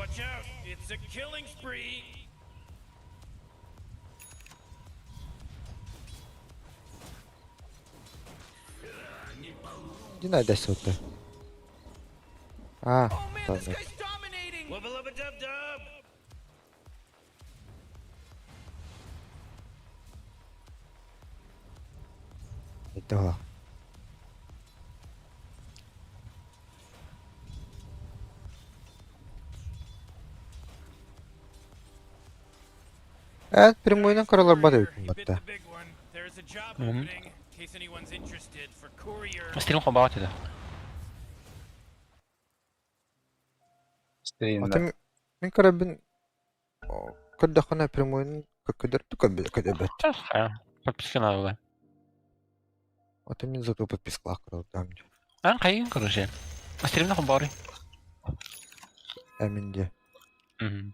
Watch out! It's a killing spree! Дина дэсута. А, Oh man, this так. guy's dominating! Wubba lubba dub dub! Это. Э, прямойынан королар бар Courier, эбит you bit батта. the big one. There's a job Мгм. opening, in case anyone's interested, for courier. Стрим хобаат это. Стрим, Ата да. мин көрөбүн көрдөххүнэ прямойун көдөр көдөбөт. Подписка надо было. Ата мин зато подпискалаах көрөлтөм. Ан хайын короче. Стрим хобаары. Эмин де. Мгм.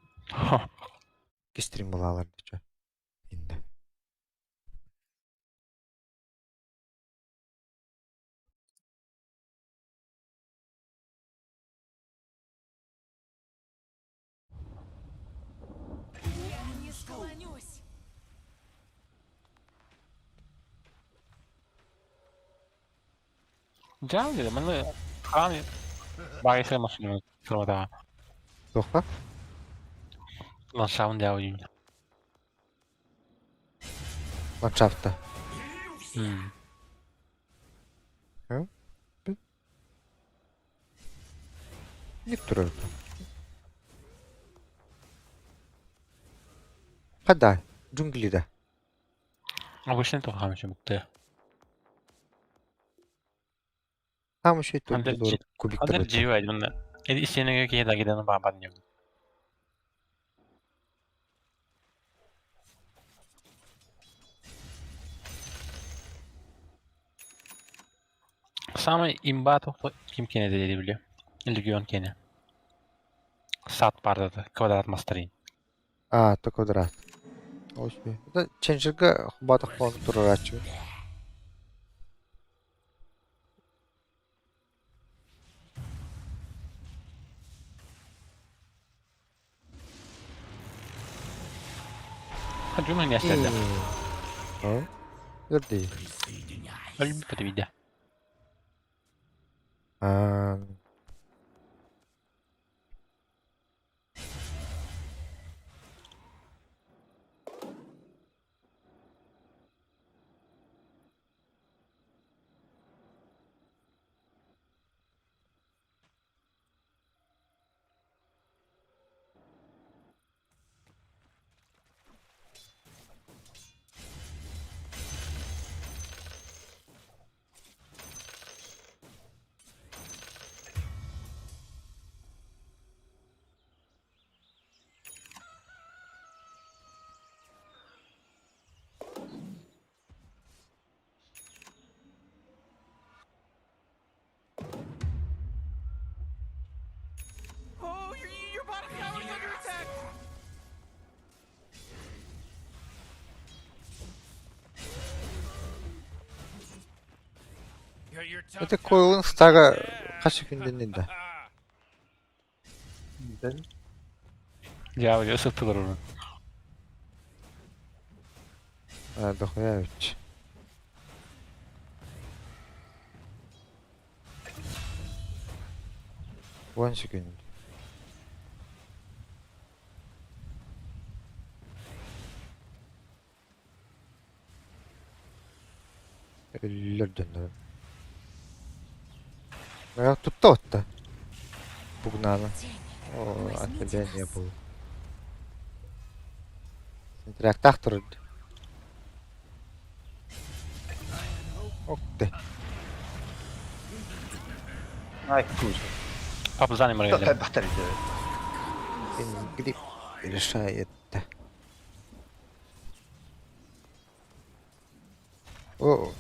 Стрим булалар дече. Инде. Я не склонюсь. Жан деді, мені хан багайсы машина сылмата. Тоқта? Ландшафт дяу деймін. Ландшафта. Мм. Не турар. Хада, джунглида. Обычно то хам еще бутты. Там еще и тут Андер зор кубик Андер табыта. жиу айд мында. Эди исенеге кие дагиданы бабан yok. Самый имба тоқты ким кене dedi biliyor. Легион кене. Сат бардады. Квадрат мастерин. А, то квадрат. Ой, это ченджерга хубатах фон турарачу. Хаджума не осталось. А? Верди. Өлбүт виде. А, Oh, your bottom tower's under attack! Your top это tower's койлын under стага attack. кашы күнден да. Я уже сыттылар onu. А, дохуя ведь. One second. Өллөрдөн. Я тут то-то. Пугнала. Тень. О, от Возьмите тебя не нас. было. Реактор. Ох ты. Ай, кузя. Папа за ним Кто батарея? Грипп решает. О,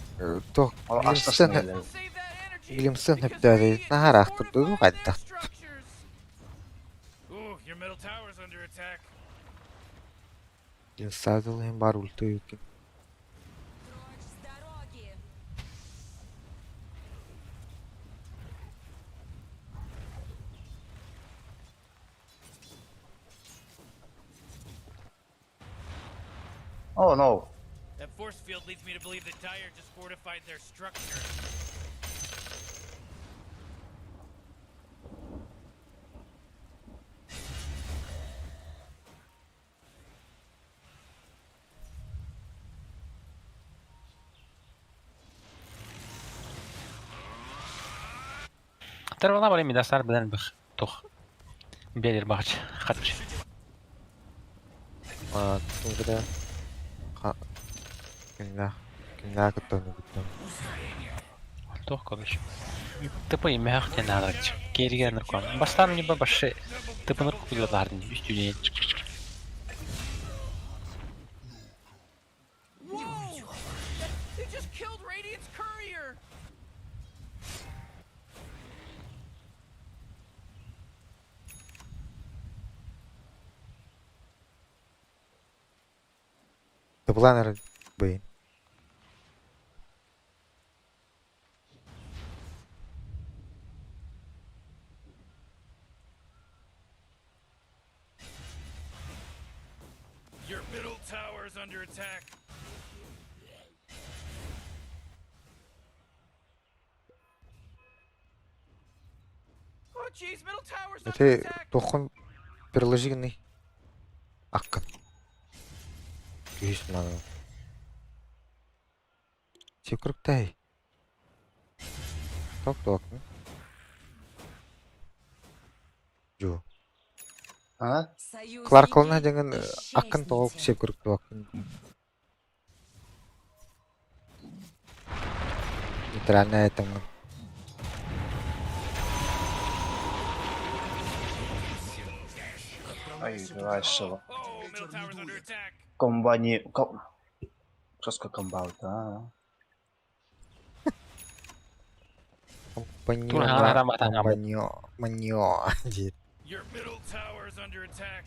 то Ол Глимстен, астасына Save that energy, Глимстен because хөптөдө Radiant нахар has ахтырды fortified кайта. their structures. Ooh, your middle tower's under attack. Глимстадыл hem бар ульту юки. Прочь с дороги. Oh no. That force field leads me to believe that Dire just fortified their structure. ترى والله بالي ميداس بدن بخ تох биэрэр баҕач хатыч. А, тугда кинилээх кинилээх кытта бүтүм. Туох короче. Тыпа имээх диэн ааҕааччы. Киэригэр ныркон. Бастаан ньуба башшы тыпыныр кукулалаарын үстүүнэ Whoa! They just killed Radiant's courier! Тыплан эрэ быйын. Your middle tower is under attack. Oh jeez, middle tower's under Ити attack. туоххун приложи гыный аккын. Күүс маны. Секүрүктэй. Ток ток. Жо. А? Кларклна Союзники, деген аккын тоҕо исчезните. секүрүктү Нейтральная этому. Ай, давай шо. Oh, middle tower's under attack. Комба не... Ком... Жестко комба, да. Компаньон, Тур компаньон, маньон диир. Your middle tower is under attack.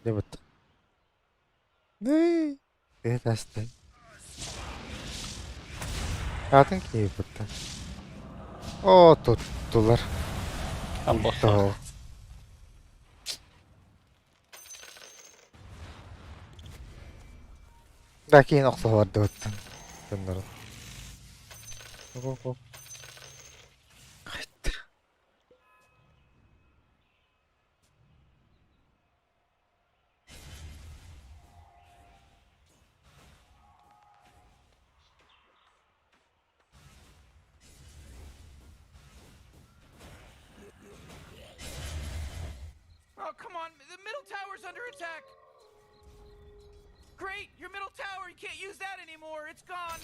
Дьэ бут. Нэ. Это Атын киһи бутта. Оо туттулар. Албос. Тоҕо. Да киин охсоһуордубуттан. Дьоннорун. Оп, оп. Хайта. Oh, come on. The middle tower's under attack. Great, your middle tower. You can't use that anymore. It's gone.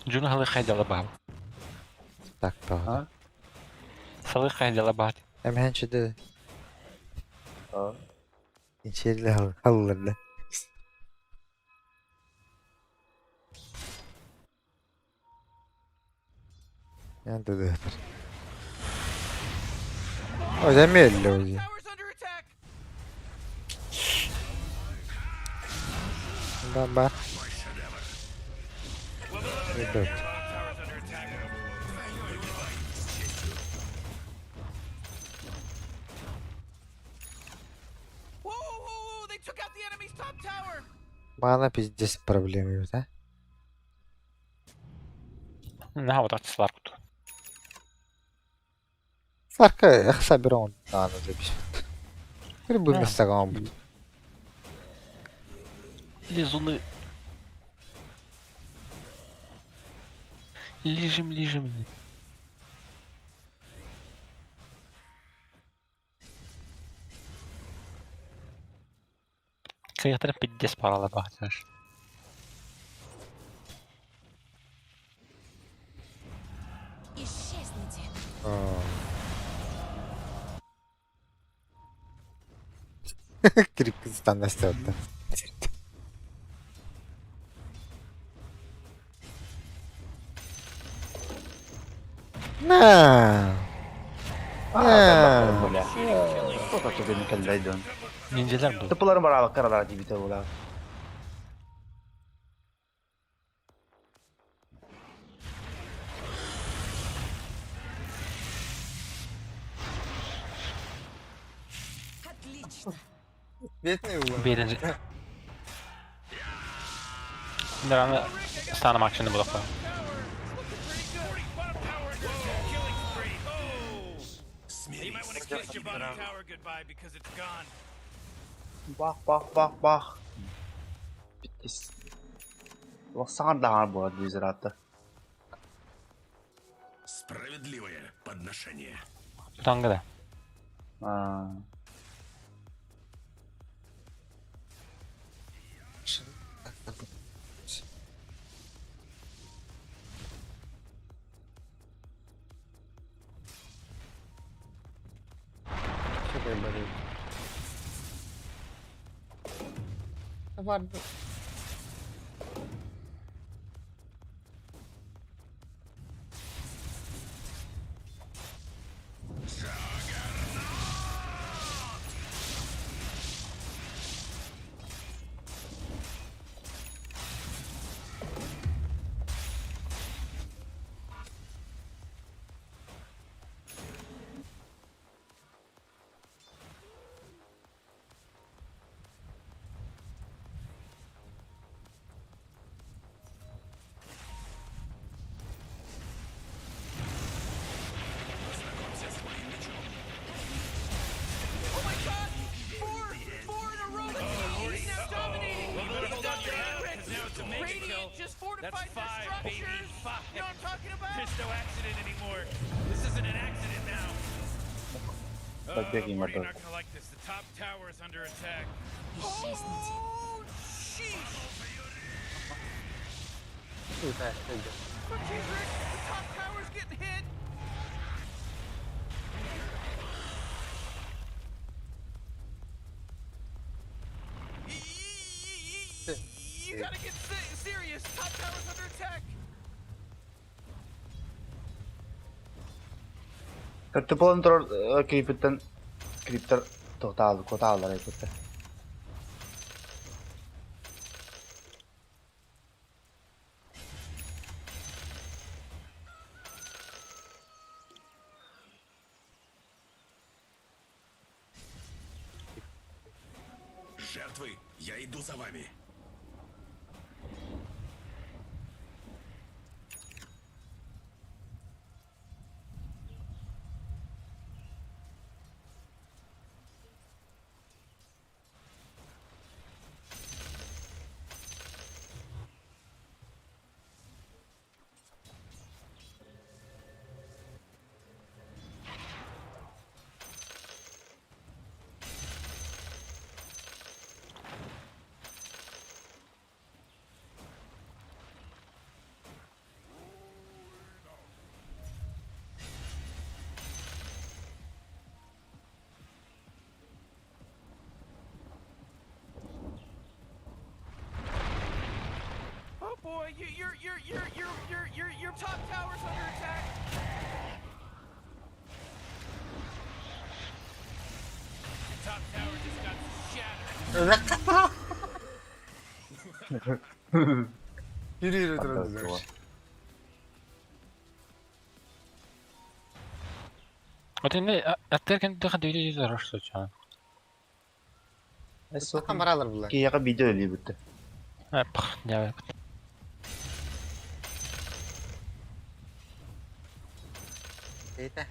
Джуна халы хайдала баал. Так тоҕо. А? Салы хайдала баат. Эмэһэн А? Инчиэллэ халларда. Ян тыдыһытар. О, дэмиэллэ Middle узи. tower's under attack. Ба бар. Ребят. Tower's under attack. Whoa, whoa, whoa, they took out the enemy's top tower. Мана пиздец проблемы, да? Наха утарсылар куту. Сарка эхса берон аны запись. Кир бу Да. местаган бут. Лизуны. Лижем, лижем. Кыйахтарын пиздец паралар баҕатар. Исчезните. Крипки станна стерта. На. А, Тота түгэн кэллэйдэн. Ниндзялар был. Тыпыларын бараабак каралара дибите була. Отлично. Биэрин Даганы станам акшыны булакка. Bottom tower killing spree. Oh! You might want to kiss your bottom tower goodbye because it's gone. Бах бах бах бах. Биттис. Саҥар даҕаны буолар дизератта. Справедливое подношение. Тутанга да. Аа. Познакомься с моим мечом. Oh my god! Four! Four in a row! He's now dominating! Well, better hold on to your hat, Radiant 'cause now it's a mega kill. just That's fortified their five, baby. structures! Five. You know what I'm talking about? There's no accident anymore. This isn't an accident now. But big Morty, you're murder. not gonna like this. The top tower is under attack. Исчезните. Oh, sheesh! Oh, jeez, Rick, the top tower's getting hit! You gotta get serious! Top tower's under attack! Тыпылын турар крипиттен криптер тохтаал котааллар эпитте. Жертвы, я иду за вами. Oh boy, you, your top tower's under attack. Your top tower just got shattered. Yürü yürü durun. Отинде аттер кенде дөйдө дөйдө рош соча. Камералар булар. Кияка видео элибитте. Пх, я. Эйте.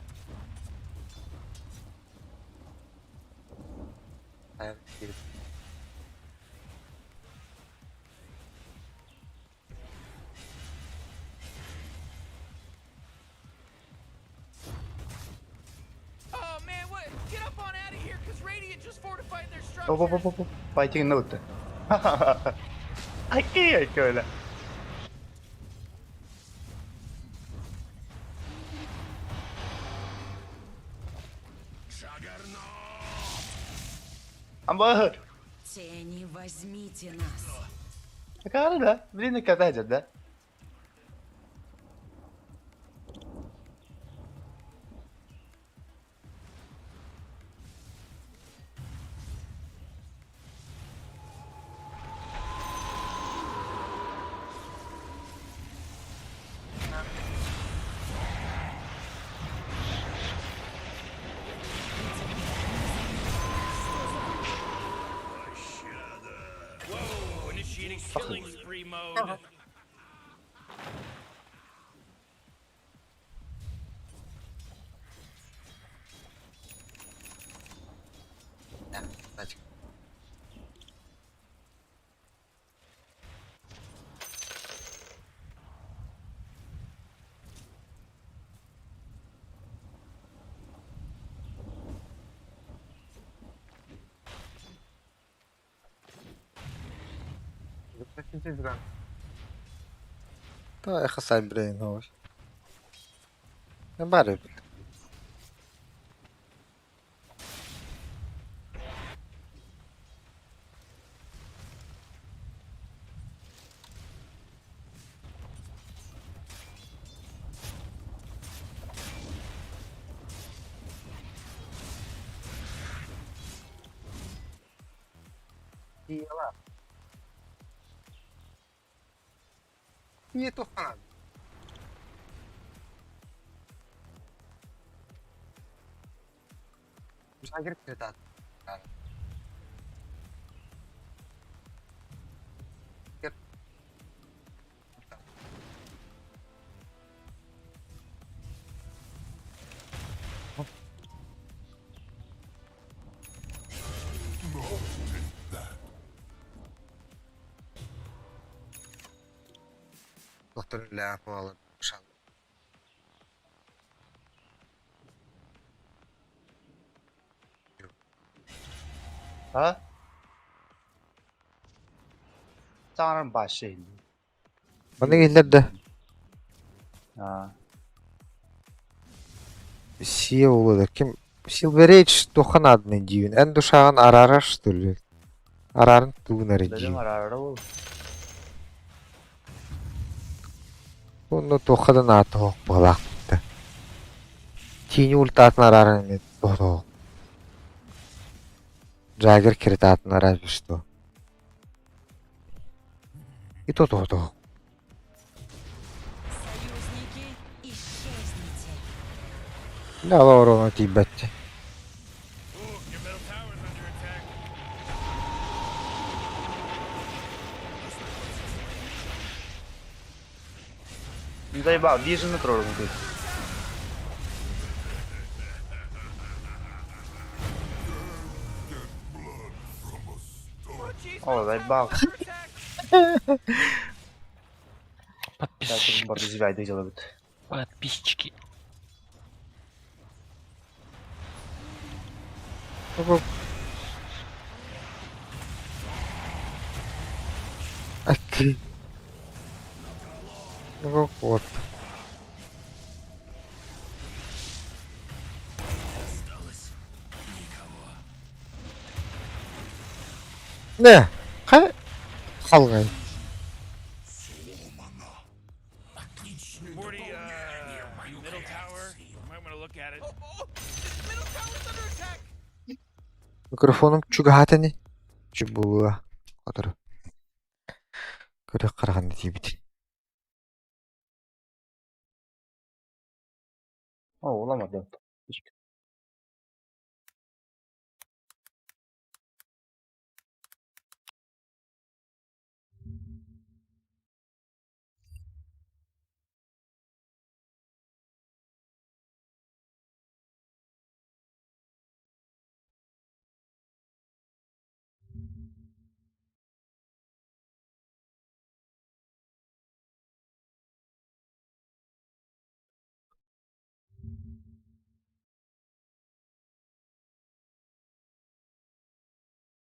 Oh man, what? Get up on out of here, cause Radiant just fortified their Оп structures. оп оп оп. Файтинг нөтте. Айкы айкы öyle. Амбар! Тени, возьмите нас. Акаары да, блин, катать, да? Whoa, initiating killing spree mode. Та эхо Сайбрейн ой. Бары бит. Нету хан. А? Саҥаран башы иһиллэр. Маннык иһиллэр да Аа. Сиэ буолуо да ким Silver Age туохха нааданы диибин эн душаҕын араарар что ли арааран тугун эрэ Бэлэм диибин араарара буолуо. Онно туохха да наада суох быһыылаах да Тиини ультаатын арааран эмиэ туох Джаггер киритаатын араарар что И то то то Союзники, исчезните. Да урона тиийбэт Ooh, your middle tower's under attack. Ну заебал, вижу на тролль тут. Oh, jeez, О, middle заебал. tower's under attack. Подписчики. Подписчики. Окей. Ну вот. Не, хай халгай. Morty, middle tower. Might want to look at it. Oh, oh, this middle tower's under attack. Микрофоном чугаһаатыни. Чубула. Отор. Көрө хараҕын тиийбит. О, уламады.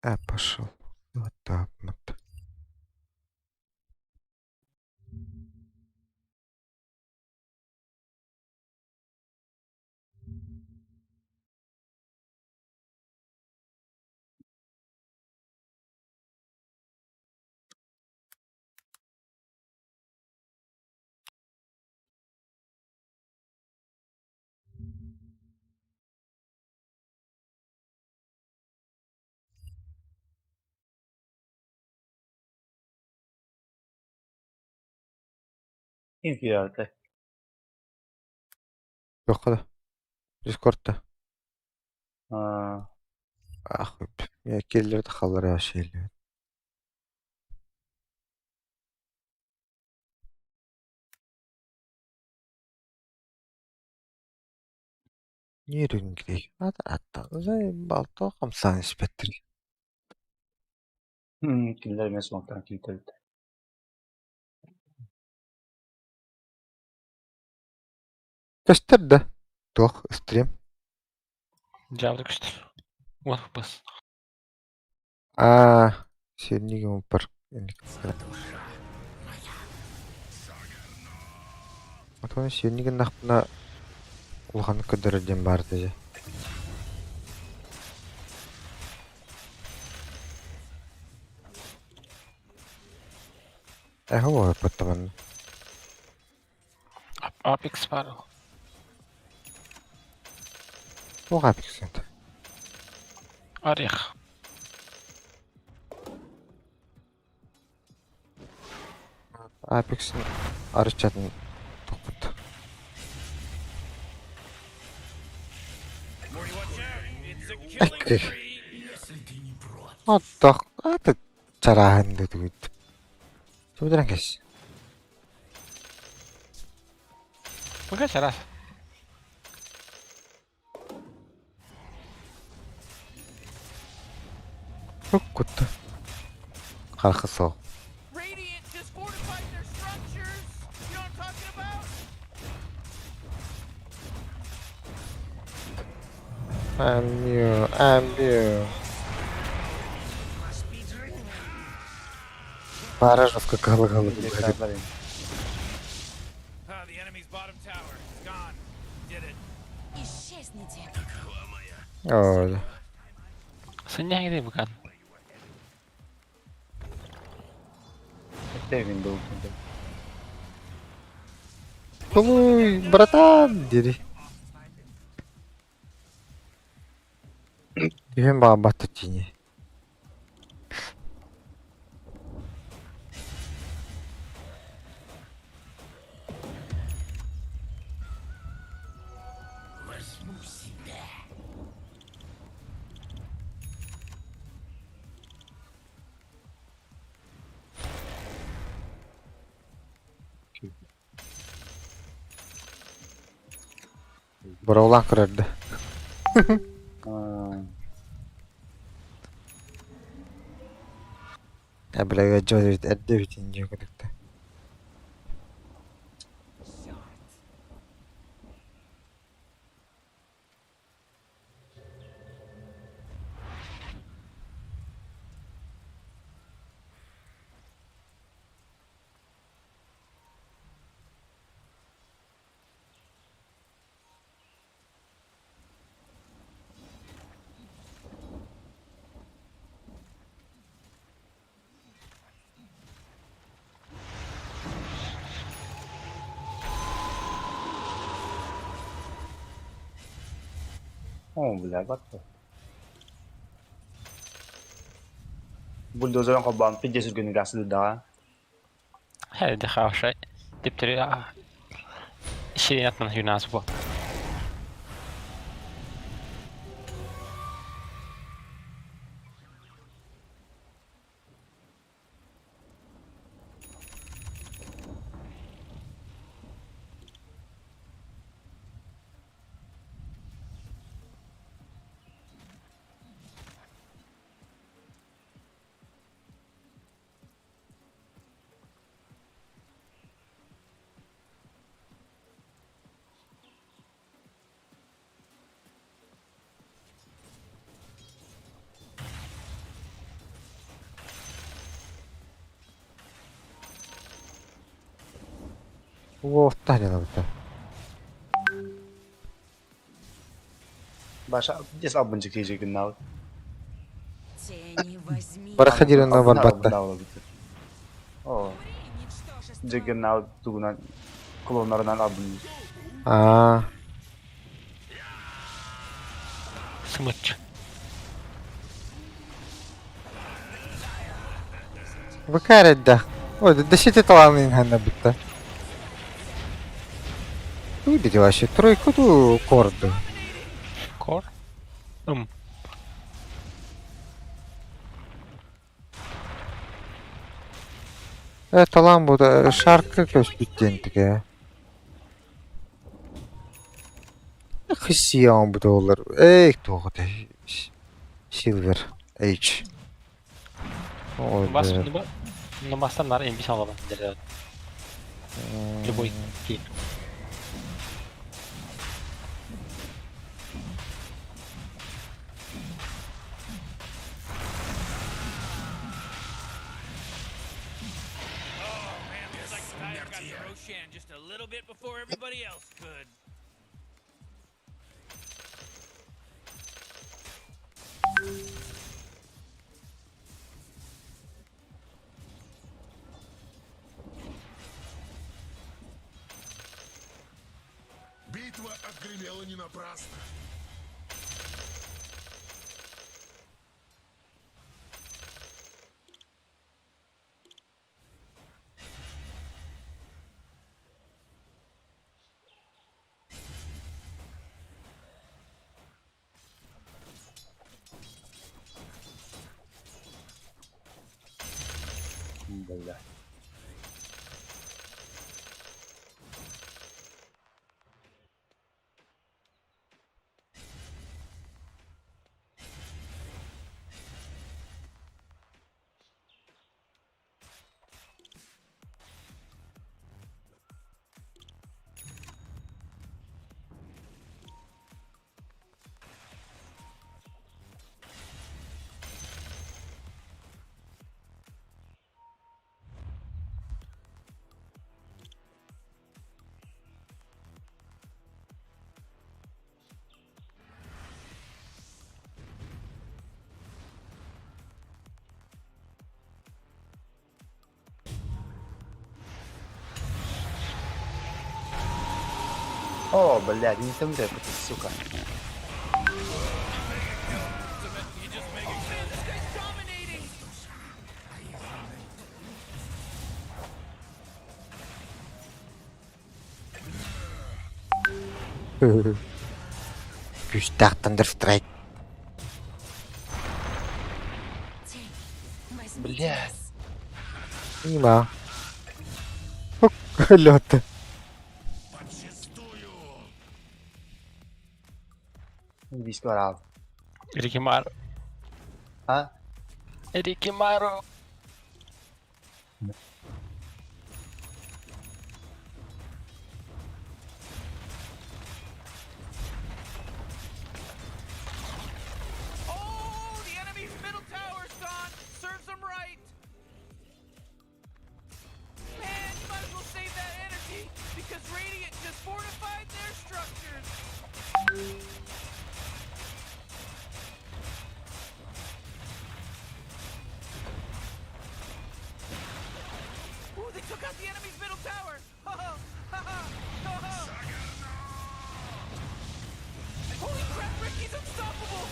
А, пошел. Вот так вот. Ким киирээбитэ? Туохха да? Дискордта. Аа, Ах, киэллэрэ да хааллара вообще Нерюнгри Аттан хамсаан испэттэр кинилэр эмиэ суолтан киирдибит. Көстөр да? Туох стрим? Дьаабы көстөр. Уон бас. Аа, сиэннигин уппар. Отон сиэннигин нахпына улаханнык көрдөрөр диэн баар дии. Эһэ оһоппуттаманна. Apex баар. Туох Apex это? Орех. Apex арычатын тохпут. Morty, watch out. It's a killing Эккэй. spree. Оттох аты чарааһын дэтигит. Субудран кэс. Пока чараас. Кутта. Харахы суох. Radiant just fortified their structures. You know what I'm talking about? I'm you, I'm you. Пара жестко калы-калы. Декадалар Ah, the enemy's bottom tower is gone. Did it. Исчезните. Оо. Сынньаҥ дии букан. Этэ window. Полуй, братан, дири. Түһэн баҕарбат тиини. Бороолаан көрөрдө. Аа, Эбилэгэ дьон эбит эрдэ эбит инньэ курдукта. Оо, бля, батта. Бульдозерын холбоон пидде сүргүнүгэр сылдьаҕа. Һэ, хорошо. Типтери Ширинатман юнас бу. Уоттаах дьон эбит. Баша, здесь албынчык тиийжигин Тени, возьмите. Бараха диэн барбатта. Оо, Умри, ничтожество. Джиггернаут тугунан клоннарынан албын. Аа. Смыч. Быкар эдда. Ой, да сити талаанын ханна битта. Туй вообще тройку ту корду. Кор? Ым. Э талан бу да шаркы көспүт диэн Хысиан бу доллар. Эй туох этэй Silver H. Ой, Бас, бля. ну, ну бастан нар эмби салабан дер. Любой кей. Oh man, looks like the Dire got to Roshan just a little bit before everybody else could. Битва отгремела не напрасно. Бля. О, блядь, не там это, сука. Man, this guy's dominating. Күүстээх Thunder Strike. Тень, возьмите Блядь. нас. Мимо. Лёд. Подчистую! Вискарал. Рикимару. А? Рикимару. Oh, the enemy's middle tower's gone. Serves them right. Man, you might as well save that energy because Radiant just fortified their structures. Ooh, they took out the enemy's middle tower. Ho ho, ha ha, ho ho. Holy crap, Ricky's unstoppable.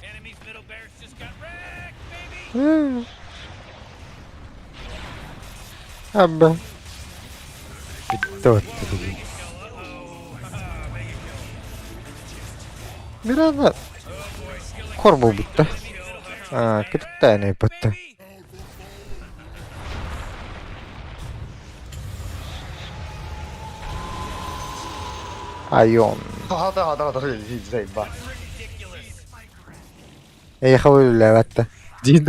Enemy's middle barracks just got wrecked, baby. Abba. Bitti bitti. Miranda кор буолбутта. Аа, кытта бутта. Baby. Айон. Заебал. Ridiculous. Эйха үлэлээбэтте. Диин.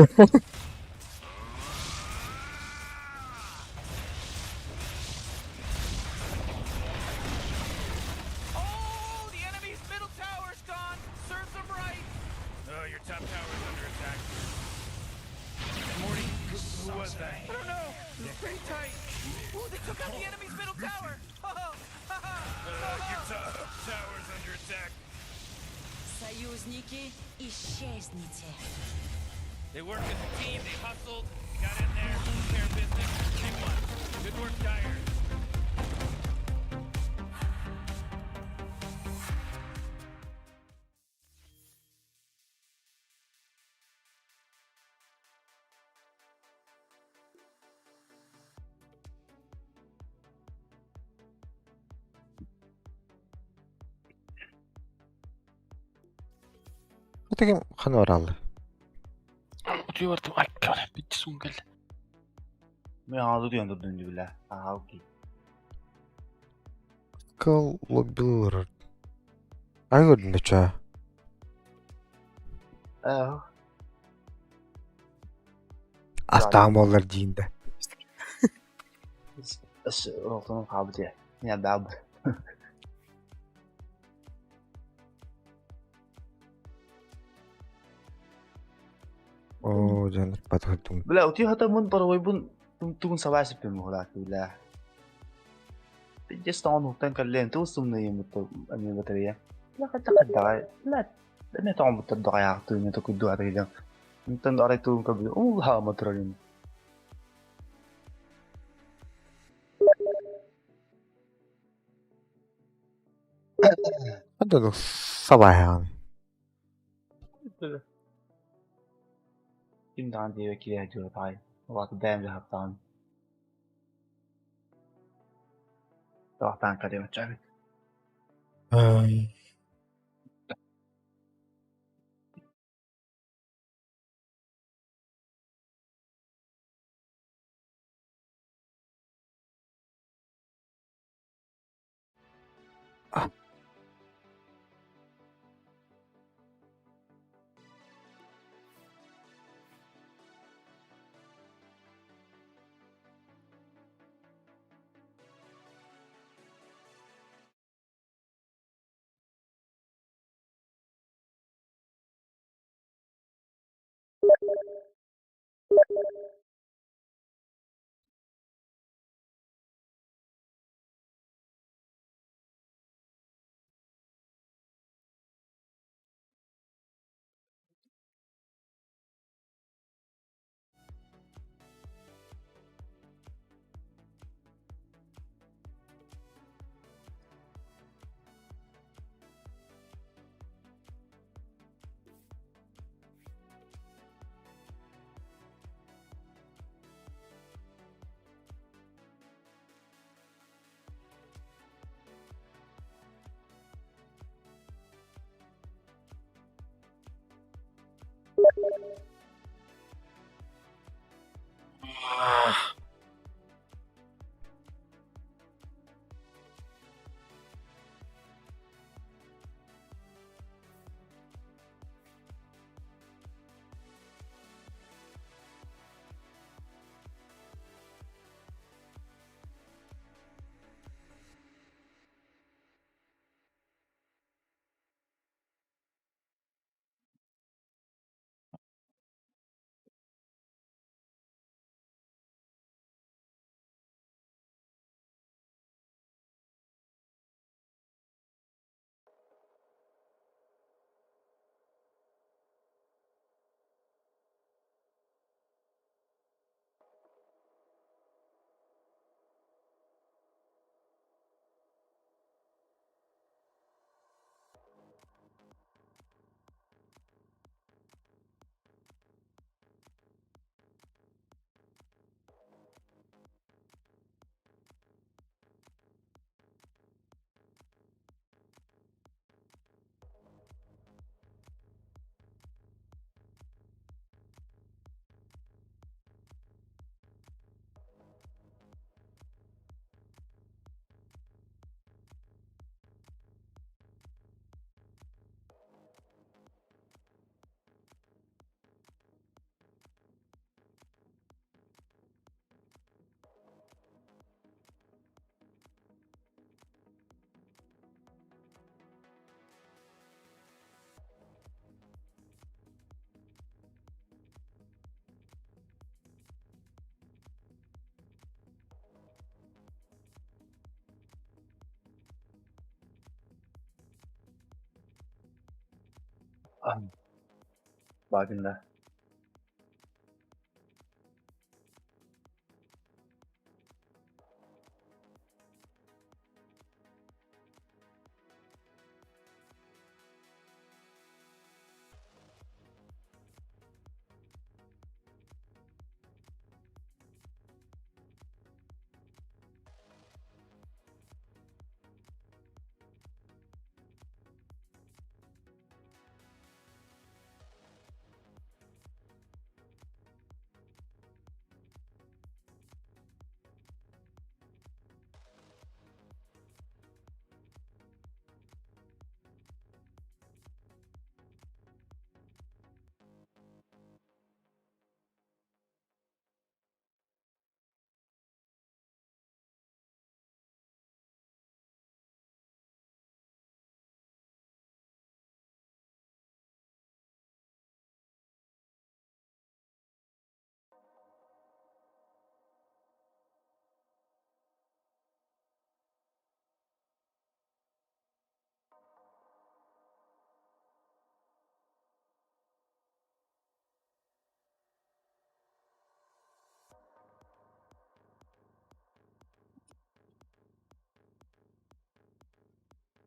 Oh, the enemy's middle tower's gone. Serves them right. Oh, your top tower's under attack. Morty, who was that? I don't know. It's pretty tight. Ooh, they took out the enemy's middle tower. Ho ho, ha ha. Your top tower's under attack. Союзники, исчезните. They worked as a team, they hustled, got in there, took care of business, they won. Good work, Dire. Бу ким хана бараллар? Утуйа бардым. Ай, битти суун кэллэ. Мен хаалы диэн турдун дибилэ. Аха, окей. Кыл лоббилар. Ай көрдүн да чаа. Ээ. Астаан буоллар диин да. Эс олохтон хаалбыт я. Не баб. Оо, дьон батырдым. Бля, утуй хата мун паровойбун тугун сабай сеппин мухлаат бля. Пиздец тоҕон уһуктан кэллээн тугу сымныйыммыт ами батарея. Бля, хата хаддаҕай. Бля, эме тоҕон буттар доҕайаахтыы токуйду арыйдан. Онтон арай тугун көбү уллаама турарын. Хата сабай. Ким даҕан диэбэ кириэ дьуотаай. Улааты бэйэм дьаһаптаҕын. Тоохтаан кэлиэм чабит. Ай. Бардында.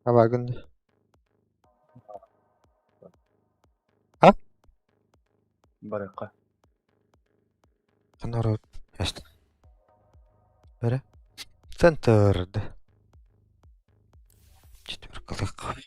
Абагын. А? Барыахха. Народ. Эст. Бere. Центр. Четверкалык.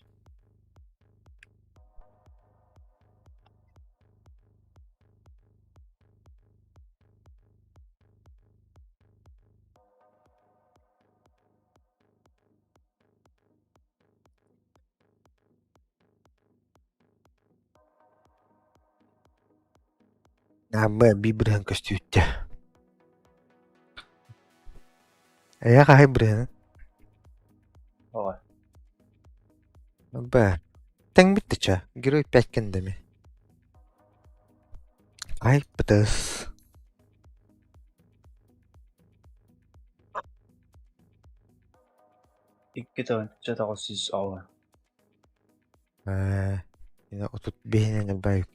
Аба би бырыһан көстүүттэ. Эйэ хаһай бырыһан? Оҕо. Б. Тэҥ бүттэ ча. Герой пять кэндэми. Ай птс. Икки тыһыынча тоҕус сүүс оҕо. Ээ, отут биһинэн элбэйик.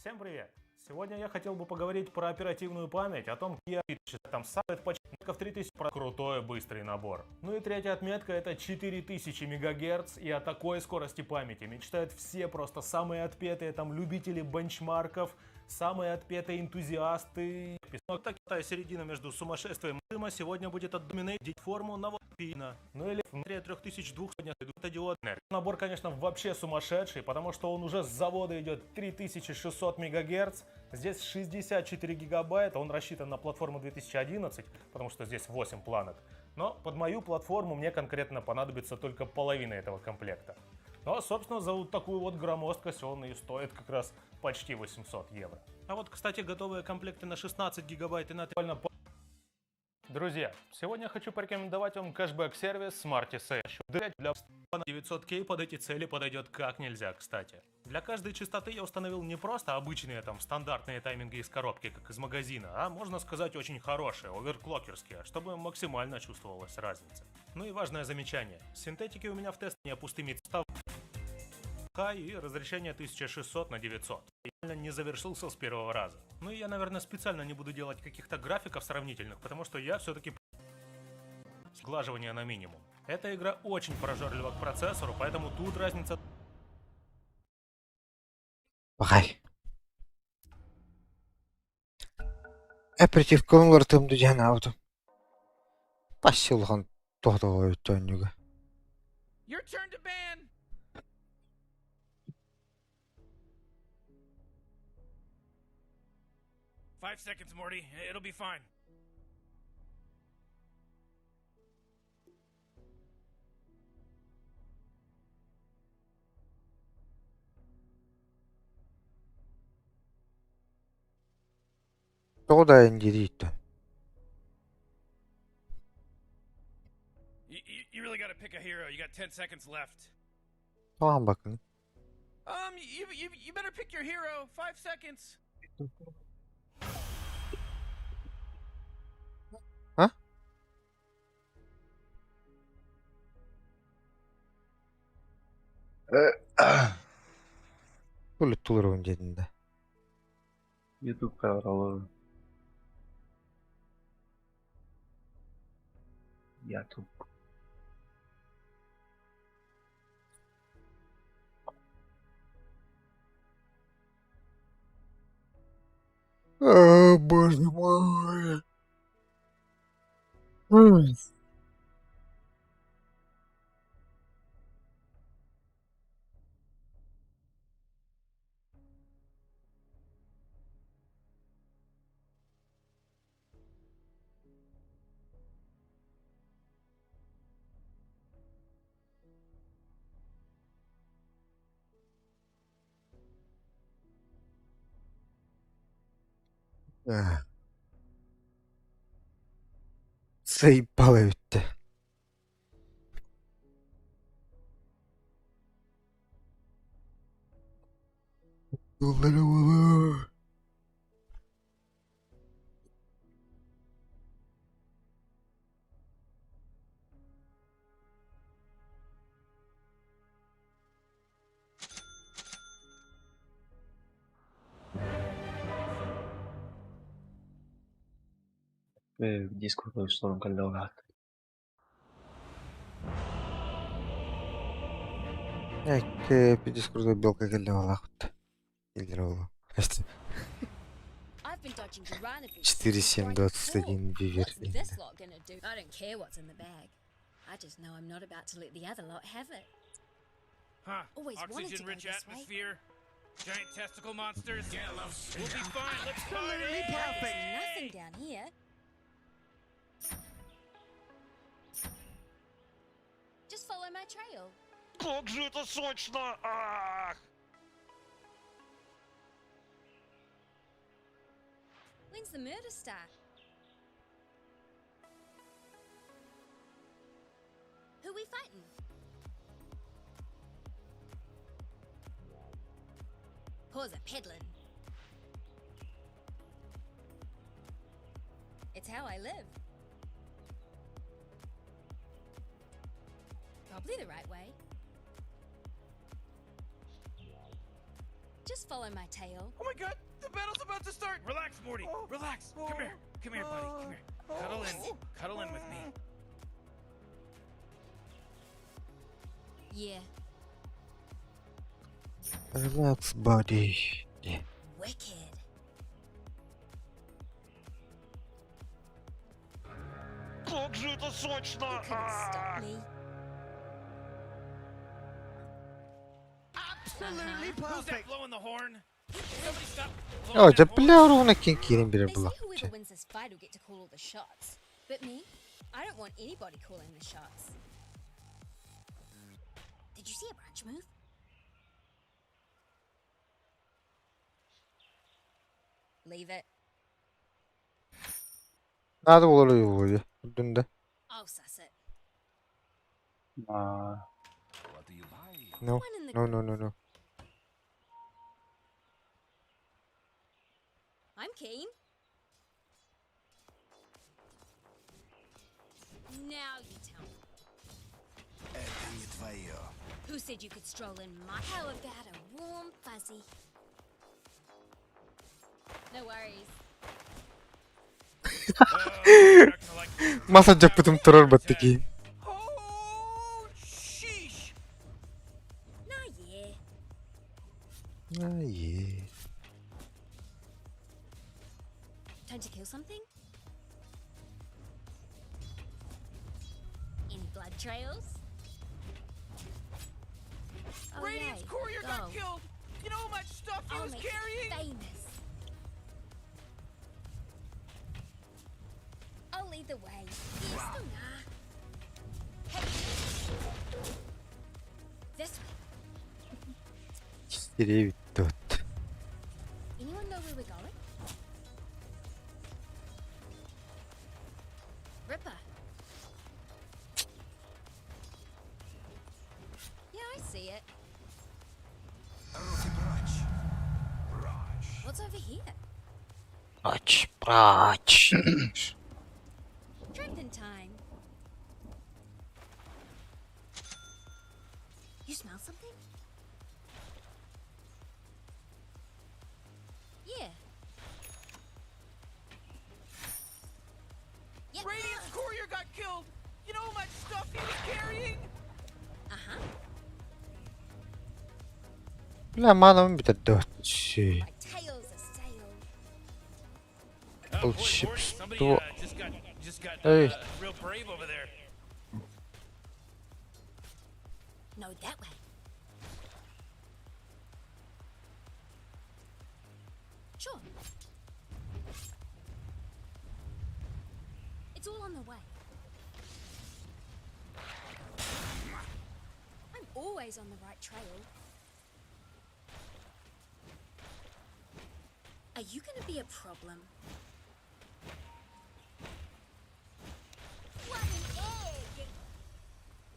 Всем привет! Сегодня я хотел бы поговорить про оперативную память, о том, какие там сайт в 3000 про крутой быстрый набор. Ну и третья отметка это 4000 мегагерц и о такой скорости памяти мечтают все просто самые отпетые там любители бенчмарков, самые отпетые энтузиасты. Но такая середина между сумасшествием и дыма сегодня будет от Dominate форму на пина. Ну или внутри 3200 диод. Набор, конечно, вообще сумасшедший, потому что он уже с завода идет 3600 мегагерц. Здесь 64 гигабайта, он рассчитан на платформу 2011, потому что здесь 8 планок. Но под мою платформу мне конкретно понадобится только половина этого комплекта. Ну а, собственно, за вот такую вот громоздкость он и стоит как раз почти 800 евро. А вот, кстати, готовые комплекты на 16 гигабайт и на Друзья, сегодня хочу порекомендовать вам кэшбэк-сервис Smarty Sale. Для 900К под эти цели подойдет как нельзя, кстати. Для каждой частоты я установил не просто обычные там стандартные тайминги из коробки, как из магазина, а можно сказать очень хорошие, оверклокерские, чтобы максимально чувствовалась разница. Ну и важное замечание. Синтетики у меня в тест не пустыми став и разрешение 1600 на 900. Не завершился с первого раза. Ну и я, наверное, специально не буду делать каких-то графиков сравнительных, потому что я все-таки сглаживание на минимум. Эта игра очень прожорлива к процессору, поэтому тут разница Бахай. Оперативкалын уларытыам дуу дьэһэн аабытым. Пасси улахан туһаталла оонньууга. Your turn to ban. 5 seconds, Morty. It'll be fine. Тоҕо да дирииттэн You, you, you really gotta pick a hero. You got 10 seconds left. Тоҕо бакын You, you, you better pick your hero. 5 seconds. А? Тулурун диэтин да Ютуб каналы. Ютуб. О, боже мой. Ой. Эх. Заебало ведь. Дискорд сорун кэллэҕэ Эк, белка кэллэҕэлаахпыт. Или ол. I've been dodging piranha beasts 4, since 7, grade 21 four. вивер. What's this lot gonna do? I don't care what's in the bag. I just know I'm not about to let the other lot have it. Huh. Always wanted to go Oxygen-rich this way. atmosphere. Giant testicle monsters. We'll be fine. Let's party. There's nothing down here. Just follow my trail. Как же это сочно! Ах! When's the murder start? Who we fighting? Pause a peddling. It's how I live. Probably the right way. Just follow my tail. Oh my god, the battle's about to start! Relax, Morty. Oh. Relax. Come here. Come here, buddy. Come here. Cuddle in. Cuddle in with me. Yeah, Relax, buddy. Yeah. wicked. Как же это сочно! You couldn't stop Ах! me. Absolutely Who's that perfect! blowing the horn? Somebody stop О, blowing дьэ that horn. бля ровно кин киирэн биэрэр They була. say whoever wins this fight will get to call all the shots. But me, I don't want anybody calling the shots. Did you see a branch move? Leave it. Надо было его Дүндэ. I'll suss it. Аа No. One in the No, no, no, no. I'm keen. Now you tell me. Who said you could stroll in my... How about a warm fuzzy? No worries. Oh, you're not gonna like this. Маса дьаппытым турар баттыки. Oh, sheesh! Nah, yeah. Ае. Time to kill something? Any blood trails? Oh, Radiant's yay, courier got go. killed! You know how much stuff he I'll was make you carrying? famous. I'll lead the way. Yes, nah. Hey. This way. Сире тут. Anyone know where we're going? see it. Руки прочь. Прочь. What's over here? Ач, прач. Tramping time. You smell something? Yeah. Yep. Radiant's courier got killed! You know how much stuff he was carrying? Uh-huh. Бля, манам бүтэ дөтчи. My tail's a sail. Oh, boy, Morty, somebody Волшебство. just got Эй. real brave over there. No, that way. Sure. It's all on the way. I'm always on the right trail. Are you gonna be a problem? What an egg!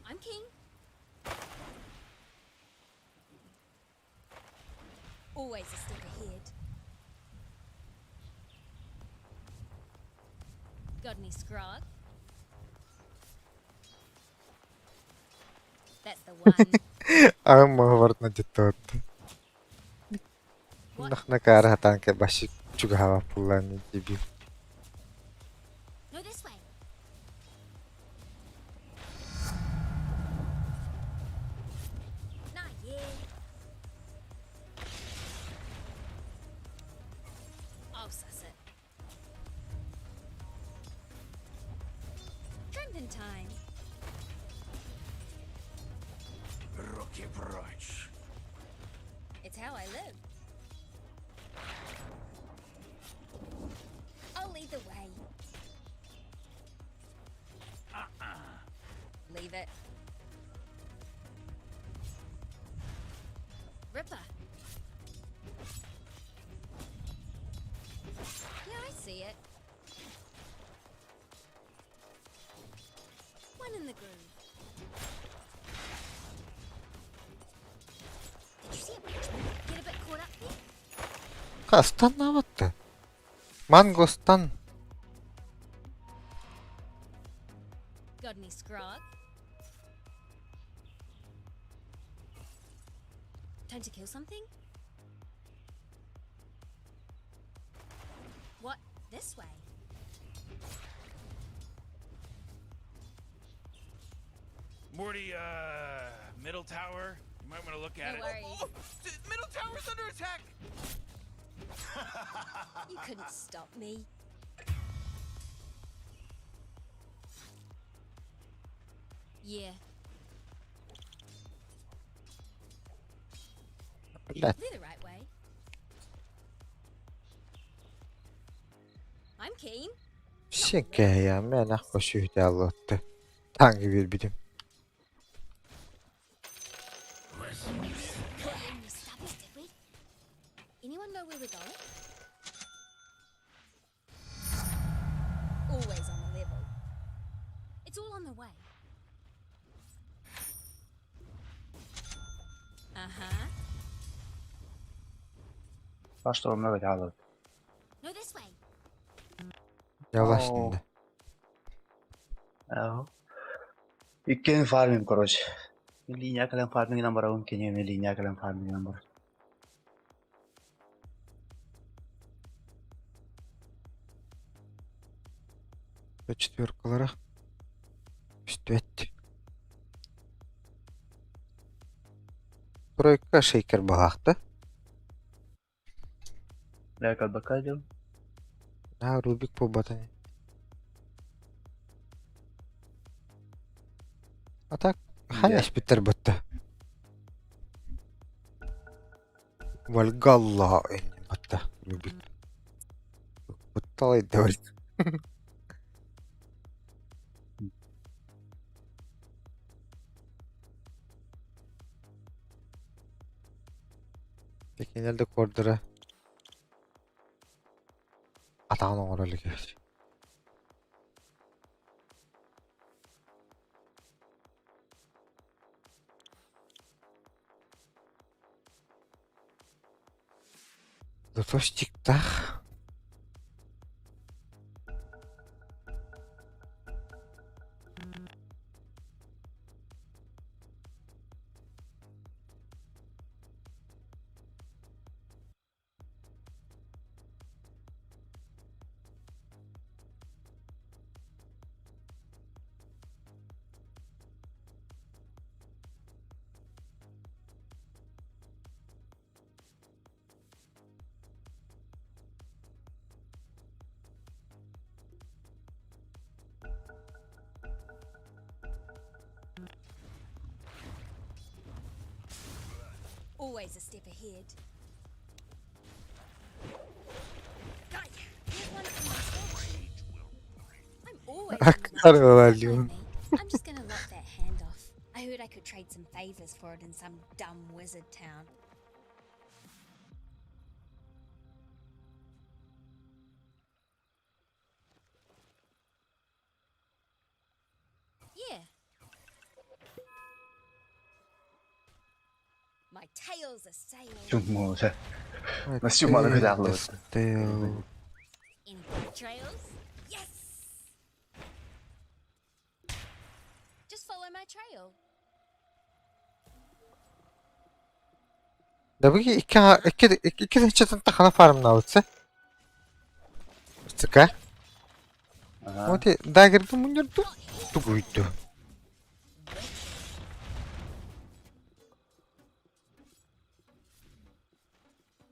I'm king. Always a step ahead. Got any scrog? That's the one. Аҕам муһубарытына дьиттэ What? Нахнакаара хатаан башик чугаһаабат буоллаан дебил. No, this way. Not yeah. I'll suss it. Tramping time. Руки прочь. It's how I live. I'll lead the way. Leave it. Ripper. Yeah, I see it. One in the groove. Did you see a watchman get a bit caught up there? Хастанаабатта. Мангостан. Got any scrog? Time to kill something? What? This way? Morty, middle tower. You might want to look at No it. worries. Oh, middle tower's under attack! You couldn't stop me. Yeah, Блядь. they're the right way. I'm keen. Син мен ах сүүтэ Танги биэрбитим. Got any stubbies, did we? Anyone know where we're going? Always on the level. It's all on the way. Uh-huh. Баш много хаалбыт. No, this way. Ялашнында. Аа. Иккен фармим короче. Линия кэлэн фармингынан барабын киниэми линия кэлэн фармингынан бар. Четверкалара. Үстүөт. Тройка шейкер балаахта. Лэ калбакка дьыл. А, Рубик буолбатан. А так, хайа испиттэр бытта. Вальгалла инни батта Рубик. Бутталай дэвэл. Текинел да кордора. Атаҕын оҥоро илик эбит. Лотостиктаах. Always a step ahead. Got ya. Here's one from my stash. I'm always on the Аккар lookout. ылар Don't диун. mind me. I'm just gonna lop that hand off. I heard I could trade some favors for it in some dumb wizard town. Yeah. My tail's a sail. Чуммула. Насюманы кыдаалыбыт. Стейл. Any good trails? Yes! Just follow my trail. Дабыги икки икки икки тыһыынчаттан тахана фармнаабытса. Цыка. Ага. Вот дагербин мунньурду тугуйду.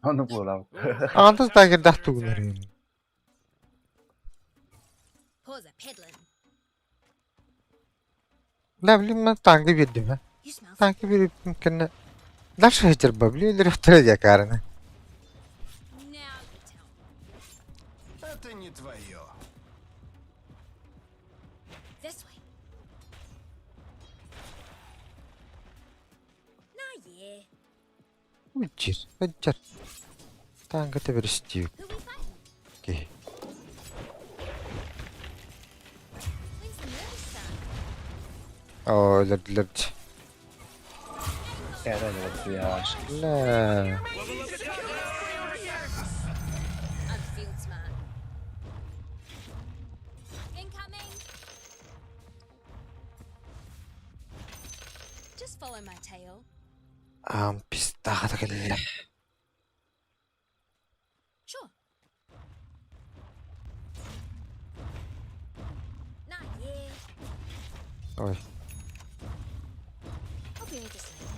Ону буолав. Аҕантас дагердаах тугунар Pause a peddling. Да, блин, мен танка биэрдим ээ. You smell Танка биэрбитим кэннэ дальше хачырба, блин, өлөрөхтөрө дьакаарына. something? Now you tell me. Это не твое. This way. Nah, yeah. Үчир, үчир. Танката беристип. Who we fighting? Окей. When's the murder start? Оо, өлөрдүлэр. Кэрэ я. Ла. I'm field smart. Incoming! Just follow my tail. Аам пистаахата кэллэ. Sure. Nah, yeah. Ой. I'll bury this later.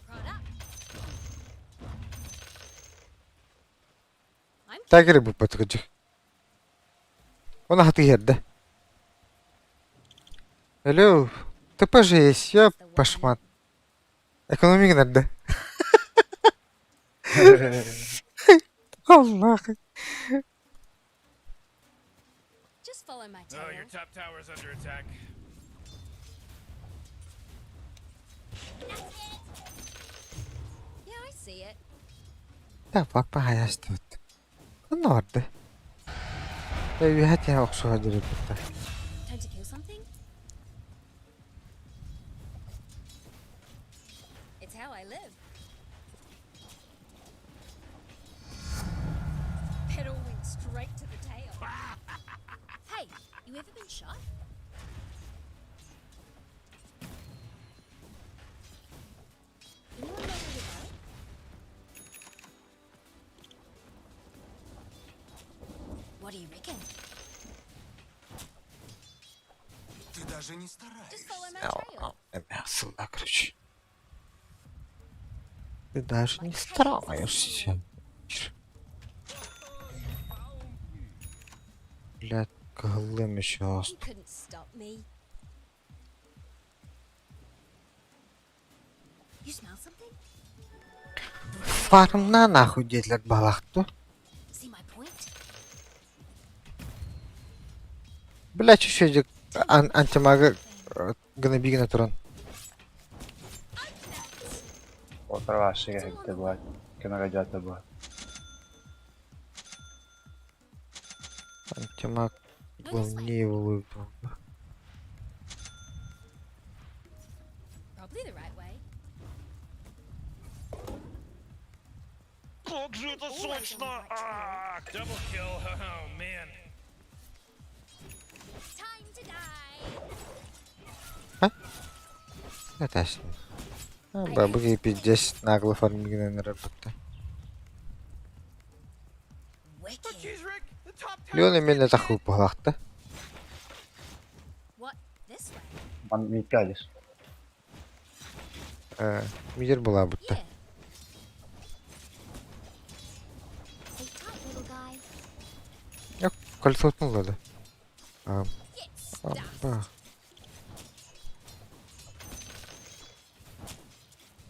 Prod up. I'm Тагеры буппатыгыжы. Оны хаты ерді. Алло, ТП же есть, я пашмат. Экономик нарды. Аллах. Just follow my tail. Oh, your top tower's under attack. That's it. Yeah, I see it. Да, фак пахаястыбыт. Онно барды. Эйхэтэ охсуха дирибитта. Time to kill something? It's how I live. Pedal went straight to the tail. Hey, you ever been shot? Anyone know where to go? What do you reckon? Ты даже не стараешься. Just follow my trail. Сылда, короче. Ты даже не стараешься. Блядь, кылым еще. You couldn't stop me. You smell something? Фармна нахуй диэтилэр балахту. See my point? Бля, чуть-чуть антимага гына бигіне туран. Отравашыга хитте буат. Кемеге жата буат. Антимаг главнее был. Probably the right way. Как же это Always on the сочно! right trail. Ах! Double kill. Oh man. Time to die. Это Бабы пиздец нагло фармигнен работа. Oh, Wicked. jeez, Rick. The top tower. Леон именно таху палахта. What? This way? Ман микалиш. Мидер была будто. Yeah. Sit tight, little guy. Я кольцо надо. А, Get stuffed. а,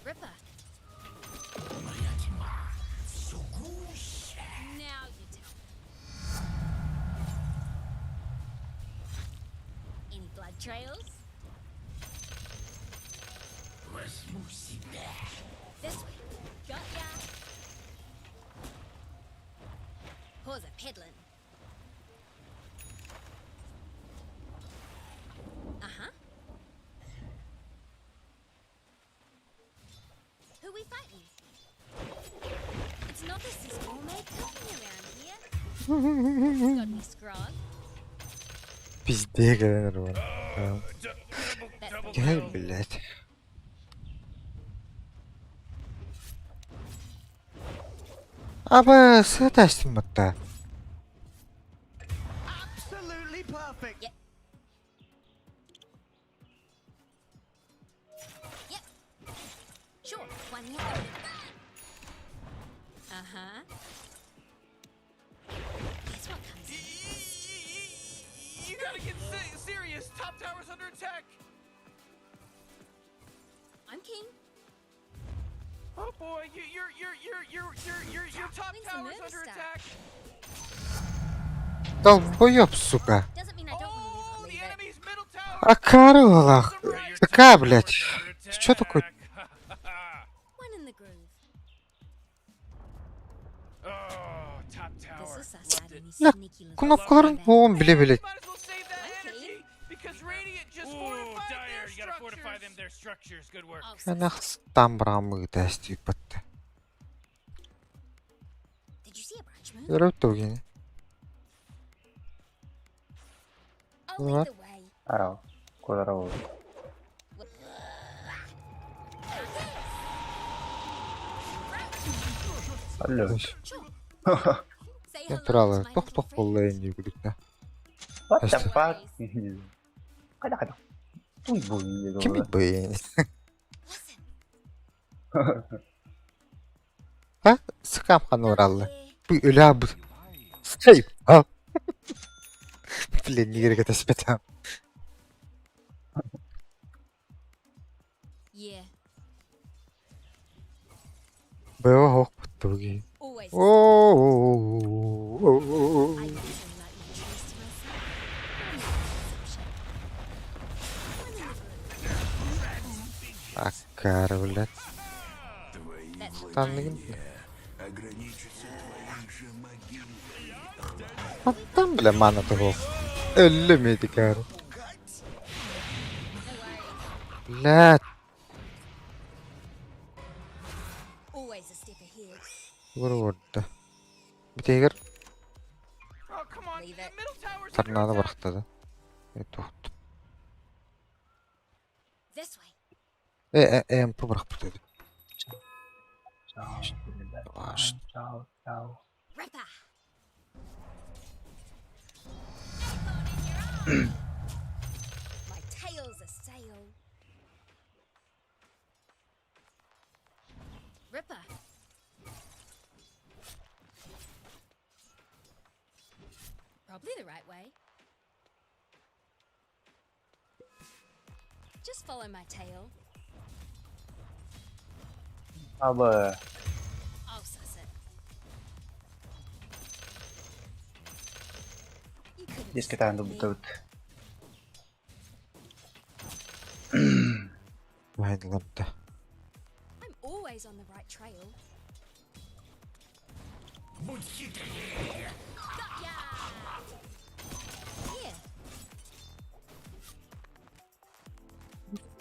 Ripper. Now you tell me. Any blood trails? This way. Got ya. Pause a peddling. Uh huh. Who we fighting? It's not this is gourmet cooking around here. Got any scrog? Пизде, нормально. Double, That's double the Я, kill. блядь. Аба, сатастим матта. Absolutely perfect. Yep. Yep. Sure. One yeah. Uh huh. Guess what comes in? You gotta get serious. Top tower's under attack. I'm king. Oh boy, you, your top When's the tower's murder under start? attack. Долбоёб, сука. Doesn't mean I don't want Oh, to the leave it. enemy's middle tower. А Каролах. Your Такая, top блядь. tower's under Ты чё такой? attack. One in the groove. Oh, top This tower. is us Loved out it. any Бля, sneaky little кнопкаларын bag. оон биле билет. Might as well save that Okay. energy because Radiant just Ooh, fortified Dire, their you gotta fortify structures. them, their structures. Good work. I'll sus Анах it. там брамы дасти батта. Did you see a branch move? Өрөп төгин. I'll lead What? the way. Арау. Кударау. Алло. Sure. Say Я hello to туралы my тох little тох friend. болла инди күдүктэ. What the Эсте. fuck? Кайда кайда. Туй бу. Ким бый? Listen, Ха? Сыкам ханураллы. there. Бу өлә бу. Сей. А. Блин, не керек это спетам. Yeah, Бэва хох буттуги. always. О. I usually like my trees to myself. I'm not an exception. One in the groove. Акар, блядь. Твои That's the Танныгын. владения ограничатся твоей же могилой. Аттан бля мана того. Өллө медикар. No worries. Блядь. Always a step ahead. Vur vurdu. Битегер Oh, come on. Leave The it. middle tower's under торнадо attack. барахтады. Тухт. This way. Э э МП барах бутады. Чао. Аш. Чао. Чао. Ripper. Acorn in your eye. My tail's a sail. Ripper. Probably the right way. Just follow my tail. Аба. I'll suss it. You couldn't Диск таан stop me. дубтабыт. Майдылапты. I'm always on the right trail. Got ya! Yeah.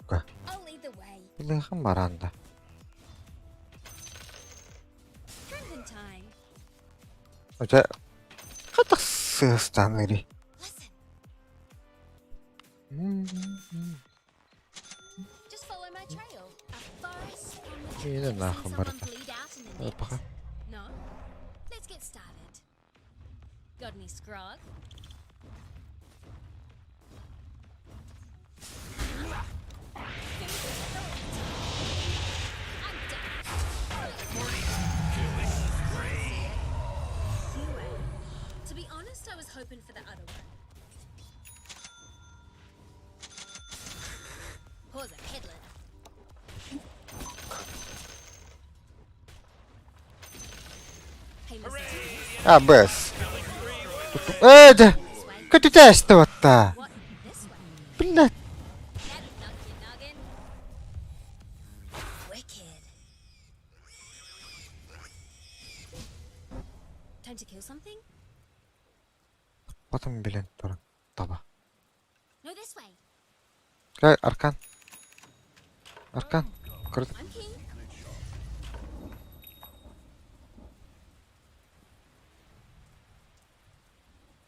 Ка. I'll lead the way. Билэхэн бараанда. Tramping time. Дьэ, хайдах сыастаныырый? Listen, just follow my trail. A forest on the Миэнэ Ever seen нахуй someone барыта. bleed out in the net? Опаха. No? Let's get started. Got any scrog? Food for thought. I'm done. See it. You eh? To be honest, I was hoping for the other one. Pause a peddler. Hey, Mr. А, бэс. Ээ, дьэ, This way. көтүтээсти батта. What? This way. Блядь. That'll knock your noggin. Wicked. Time to kill something? Потом билэн туран таба. No, this way. Кэл, Аркан. Аркан. Кырт. I'm keen.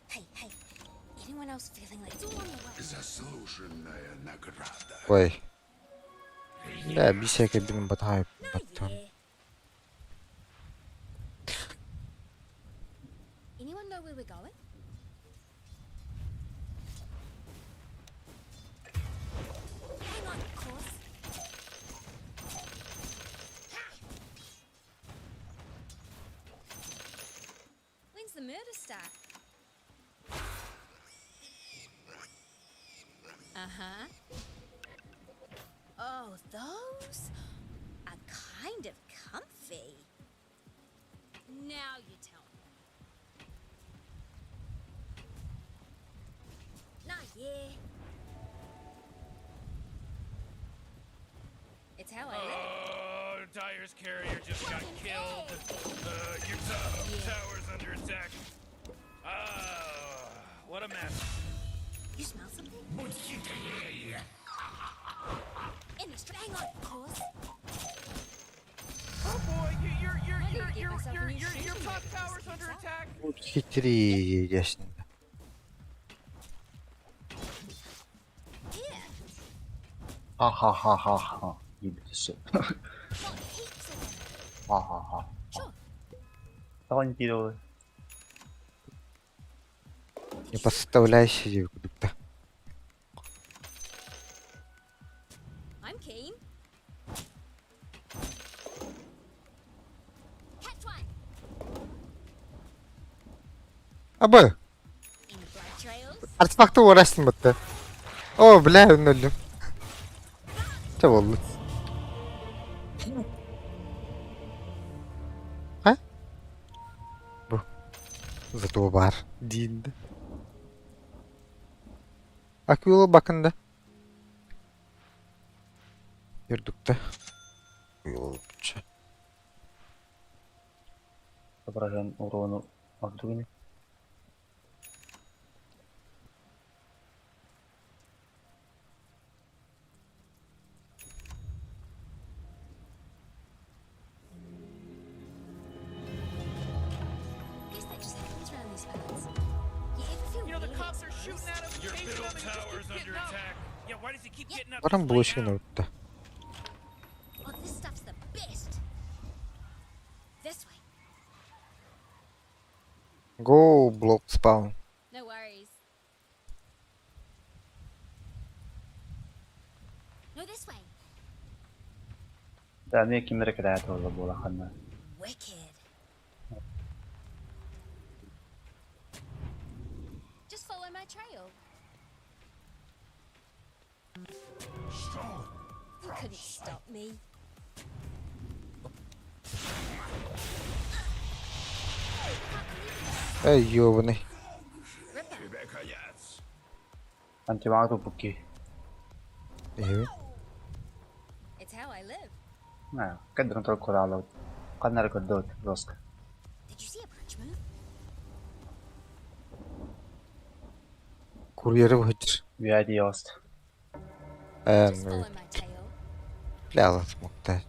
Hey, hey. Anyone else feeling like it's all on the way? Заслуженная награда. Ой. Да, бисеке бин батай No, баттан. yeah. Anyone know where we're going? Hang on, of course. When's the murder start? Uh huh. Oh, those are kind of comfy. Now you tell me. Not yeah. It's how I live. Oh, Dyer's carrier just got killed. Your top tower's under attack. Ah, what a mess. You smell something? In the hang on, of course. Oh boy, you, your your I need your to get your myself a your new your your shooting top rig if this tower's keeps under up. attack. Хитрее ясно. Here, Ха-ха-ха-ха-ха. Ебитесь. got heaps of them. Ха-ха-ха. Sure. Давай не пидоры. Не подставляйся, куда-то. I'm keen. Catch one. Абы, Any blood trails? артефакты uğraştım бытты. О, бля, öldüm. Чэ болду. А? Бу. Зато бар. Дейінді. Аквила бакында. Юрдукта. Аквила буча. Отображен урону Ардуини. Guess that just happens around these parts. You ever feel You know the really cops are shooting exposed? at him, Your chasing middle him, and he just tower's keeps under getting up. attack. Yeah, why does he keep getting up? Баран He's laying булышын out. урутта. Oh, this stuff's the best. This way. Go block spawn. No worries. No, this way. Да, мне киммер кирээт буолла буола ханна. Wicked. Just follow my trail. You couldn't stop me. Эй, ёбаный. Ripper. Тебе конец. Антимаг тупуки. Эви. It's how I live. На, кадрын только Канар көрдөт жестко. Did you see a branch move? Курьеры выйдешь. VID ост. Just follow my tail. Бля, смогта.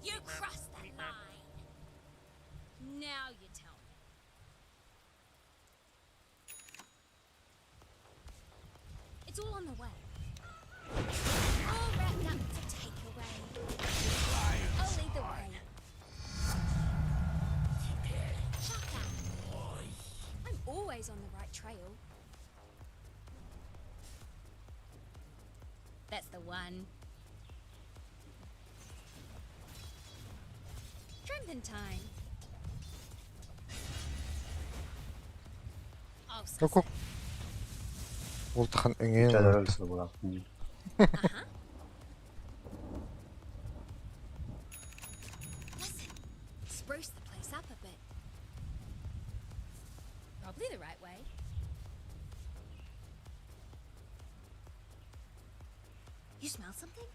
You crossed the line. Now you one. Tramping time. Oh, Току. Ултахан өҥөйөн Ча олордо. Listen, spruce the place up a bit. Probably the right way. You smell something?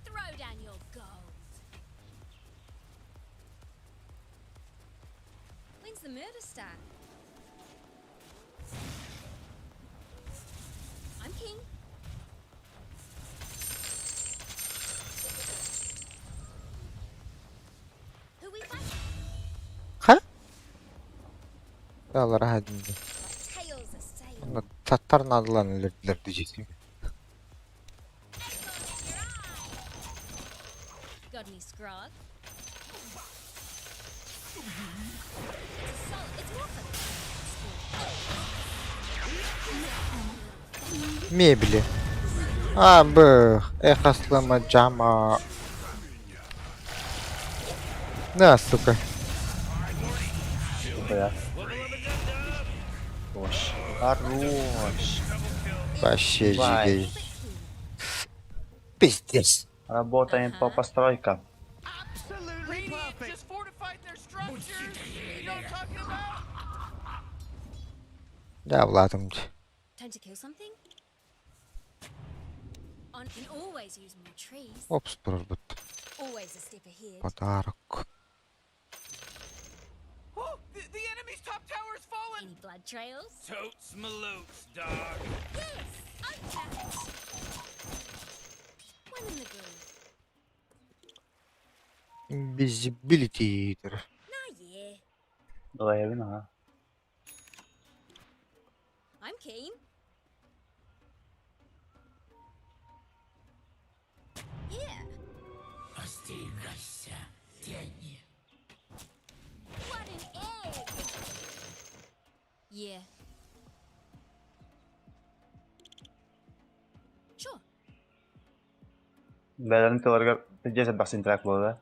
Throw down your gold. When's the murder start? I'm king. Who we fighting? Ха? Аллара хадинди. Tails a sail. Онно таттар наадалаан өлөрдүлэр дьиэтин. Got any scrog? It's a solid. It's more for sport. Мебели. А, бых. Эх, аслама джама. На, сука. Бля. Хорош. Хорош. Вообще Бай. жигей. Пиздец. Работаем по постройкам. Absolutely perfect. Just fortified their structures. You know what I'm talking about? Я Владом. Time to kill something? On can always use more trees. Опс, турбут. Always a step ahead. Подарок. Oh, the enemy's top tower's fallen. Any blood trails? Totes malotes, dog. Yes, untapped. One in the groove. Invisibility. Nah, yeah. Давай, ага. I'm keen. Yeah. What an egg! Yeah. Sure. Бәләрен тыларга 50 баксын трак булды.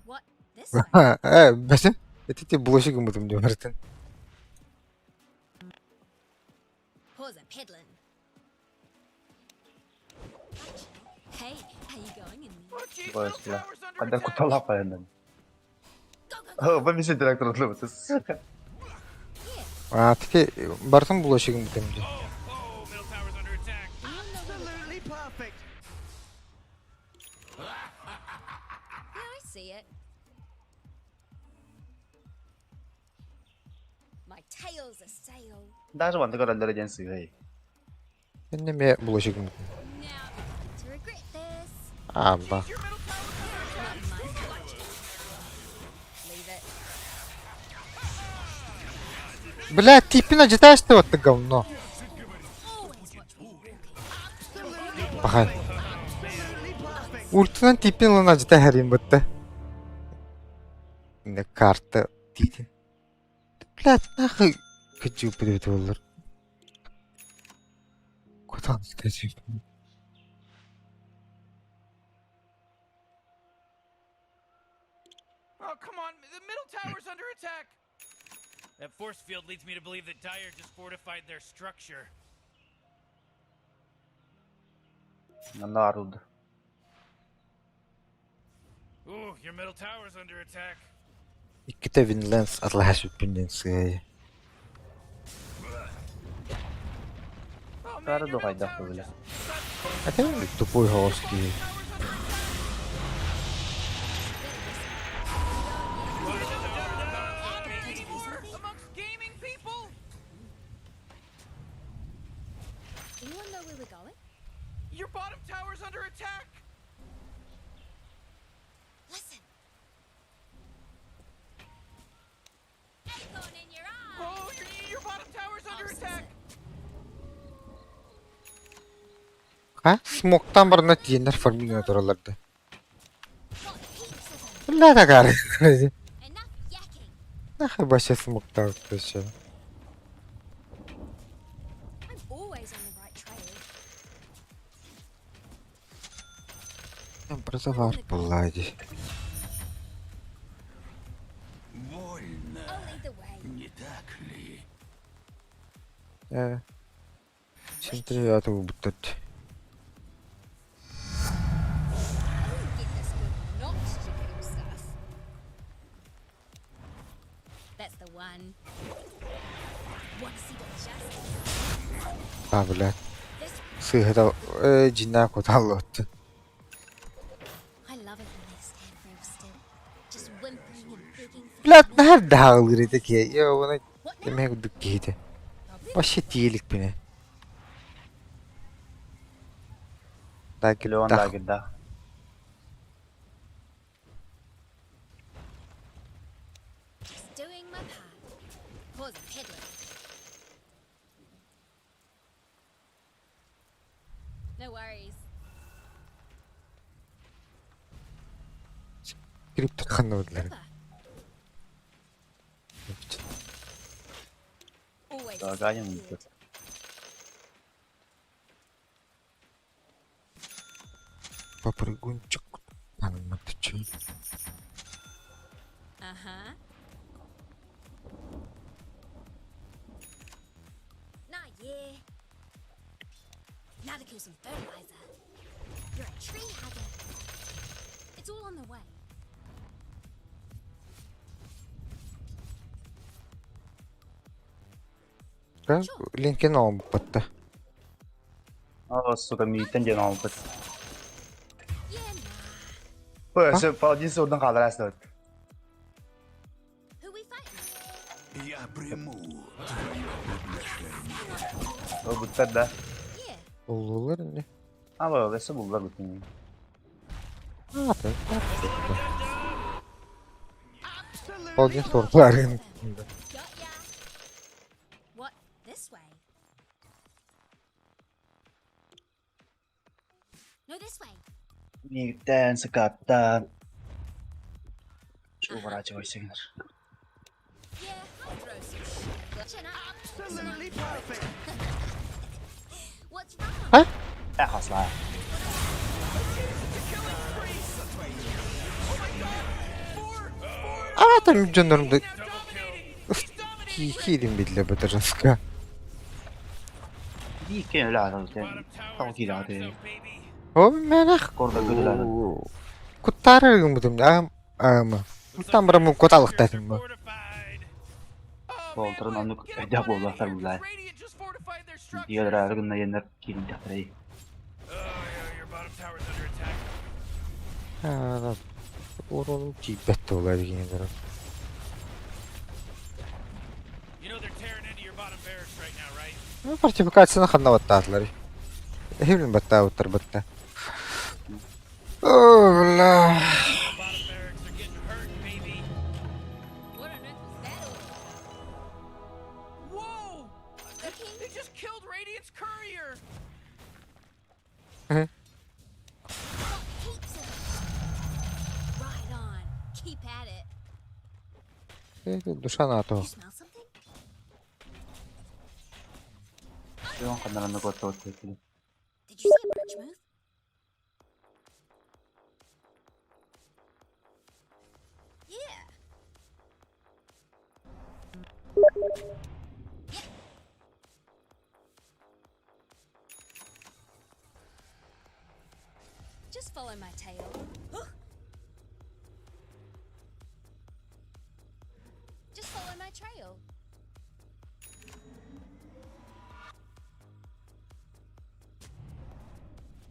What? This way? Э, бәсем. Это ты блочик мытым деп артын. Pause a peddling. Hey, how you going in there? Oh, jeez, Бой, middle бля. tower's under Кадar attack. кутала паяндан. Go, go, go! О, бамиси трактор отлыбы, сука. А, таки бартын блочик мытым деп. Oh, middle tower's under attack. Absolutely perfect. Yeah, I see it. My tail's a sail. Даже ван тыгар әлләре дән сыгай. Мен неме блочик мытым. Now I'm going to regret this. Аба. Your middle tower's under attack. Not my watch. Leave it. Бля, типина читаешь ты вот ты говно. Always watch where you're walking. Бахай. Ультынан типин лына жыта харим бытты. Не карта титин. Блядь, нахуй хочу привет олар. Куда скажи? Oh, come on. The middle tower's under attack. That force field leads me to believe that Dire just fortified their structure. Наруд. Ooh, your middle tower's under attack. Икките Винленс атлахаш үппүннен сыгай. Oh, man, Бары your middle дугайда tower бля. just А ты тупой голос кии. amongst gaming people. Anyone know where we're going? Your bottom tower's under attack. Listen. Acorn in your eye. Oh, your bottom tower's under Oh, attack. Ха? Смоктан барна тиеннер фарминг туралларды. Got heaps of them. Бля, такар. Enough yakking. Нахуй вообще смоктан вообще. Барыта баар буоллаа дии. Больно, I'll lead the way. не так ли? Ээ, синтезатор булбуттар дии. I wouldn't get this good not to kill stuff. That's the one. Want to see what justice? А, блядь. This Сыыһа э, дьиҥнээх кутааллыбыттын. I love it when they stand real still, just whimpering and begging for Блядь, money. наһаа даҕалыыр этэ киһи. Йоо, уонна What now? эмиэ курдук киһитэ. Probably Вообще тиийэ иликпинэ. Леон Дагердаах дагердаах. just doing my part. Pause a peddler. No worries. Криптор ханна бардылар. Ripper. Always Гагаnin secured. Попрыгунчик. Анна ты чё? Uh-huh. Nah, yeah. Now to kill some fertilizer. You're a tree hugger. It's all on the way. Линкен оҥорбуппут О, сука, мииттэн диэн оҥорбут. Yeah, nah. Өссө паладин суордун хааллара сылдьар. Who we fighting? Я приму твое подношение. Ылбыттар да. Yeah. Буллулар ини. А, бу, өссө буллар бүтүн. Аата. Паладин суордуларын. Got ya. What? This way? No, this way. Мииттэн, сакаттан. Уворачивайся, гынар. Yeah, I'll throw some shit. Chin up. Absolutely perfect. What's wrong? Э, хаслаа. Аата дьоннорум да Now dominating. He's dominating. киирин биллэ бытырыска. Бииккен өлө аатар Bottom Тоҕо tower's киирэ down, аатар. so baby. О мэнэх. Корда көтөлөөр. Куттаары гыммытым аам аама. Куттаан бараммын куталыктаатым бу. Fortified. Oh, man, Болтырын look, оннук get up өйдөөх on буоллахтар here, 'cause буллаа. Radiant just fortified their structures. Диэлэр гынна еннер киирин Oh, yeah, your bottom tower's under attack. Аа, Уруну тиийбэт буолар диэн You know they're tearing into your bottom barracks right now, right? Фортификацияны ханна баттаатылар. Эһибин баттаабыттар батта. Оо, бля. Bottom barracks are getting hurt, baby. What on earth was that all about? Whoa! Okay. They just killed Radiant's courier. Got heaps of it. Right on. Keep at it. Душа НАТО. You smell something? Леон ханнараны коттоот Did you see a branch move? Yeah. Yep. Just follow my tail. Huh. Just follow my trail.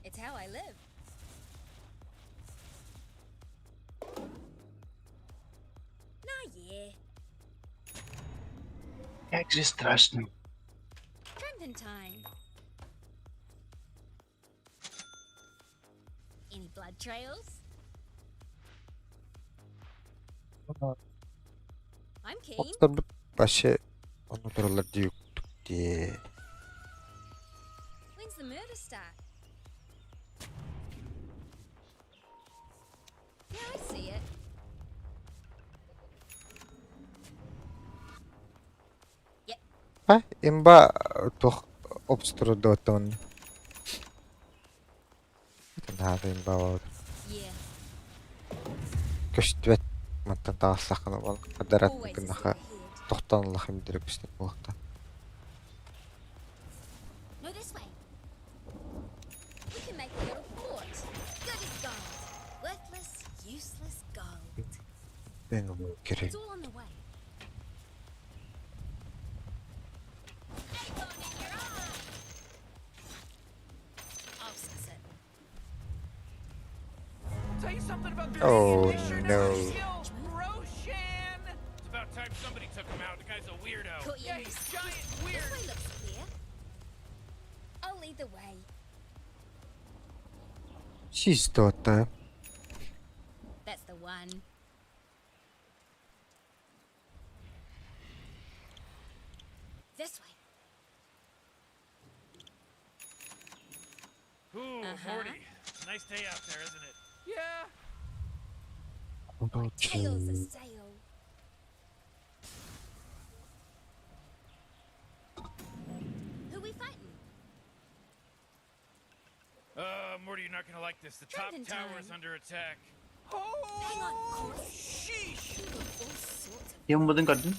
It's how I live. Nah, yeah. Как же страшно. Tramping time. Any blood trails? I'm keen. Оттор вообще онно тураллар дии дии. When's the murder start? Yeah, I see it. Yep, Ха, имба туох обстурдуоттон. Наада имба бар. Yeah. Көстүбэт мантан таҕыстаххына ол хадарат Always a step гыннаха ahead. тохтоон ыллах эмдэрэ көстөр буолуохтаах. No, this way. We can make a little fort. Good as gold. Worthless, useless gold. Ben керек. It's all on the way. Acorn in your eye. I'll suss it. Tell you something about the Oh, picture no. Kill Roshan. It's about time somebody took him out. The guy's a weirdo. Caught you Yeah, in he's the giant This weird. way looks clear. I'll lead the way. She's daughter. That's the one. This way. Ooh, Morty. Nice day out there, isn't it? Yeah. Tails a sail. Who we fighting? Morty, you're not gonna like this. The top Driving tower's time. under attack. Hang on, Oh, course. sheesh. We've got all sorts of. Ким будын көрдүн?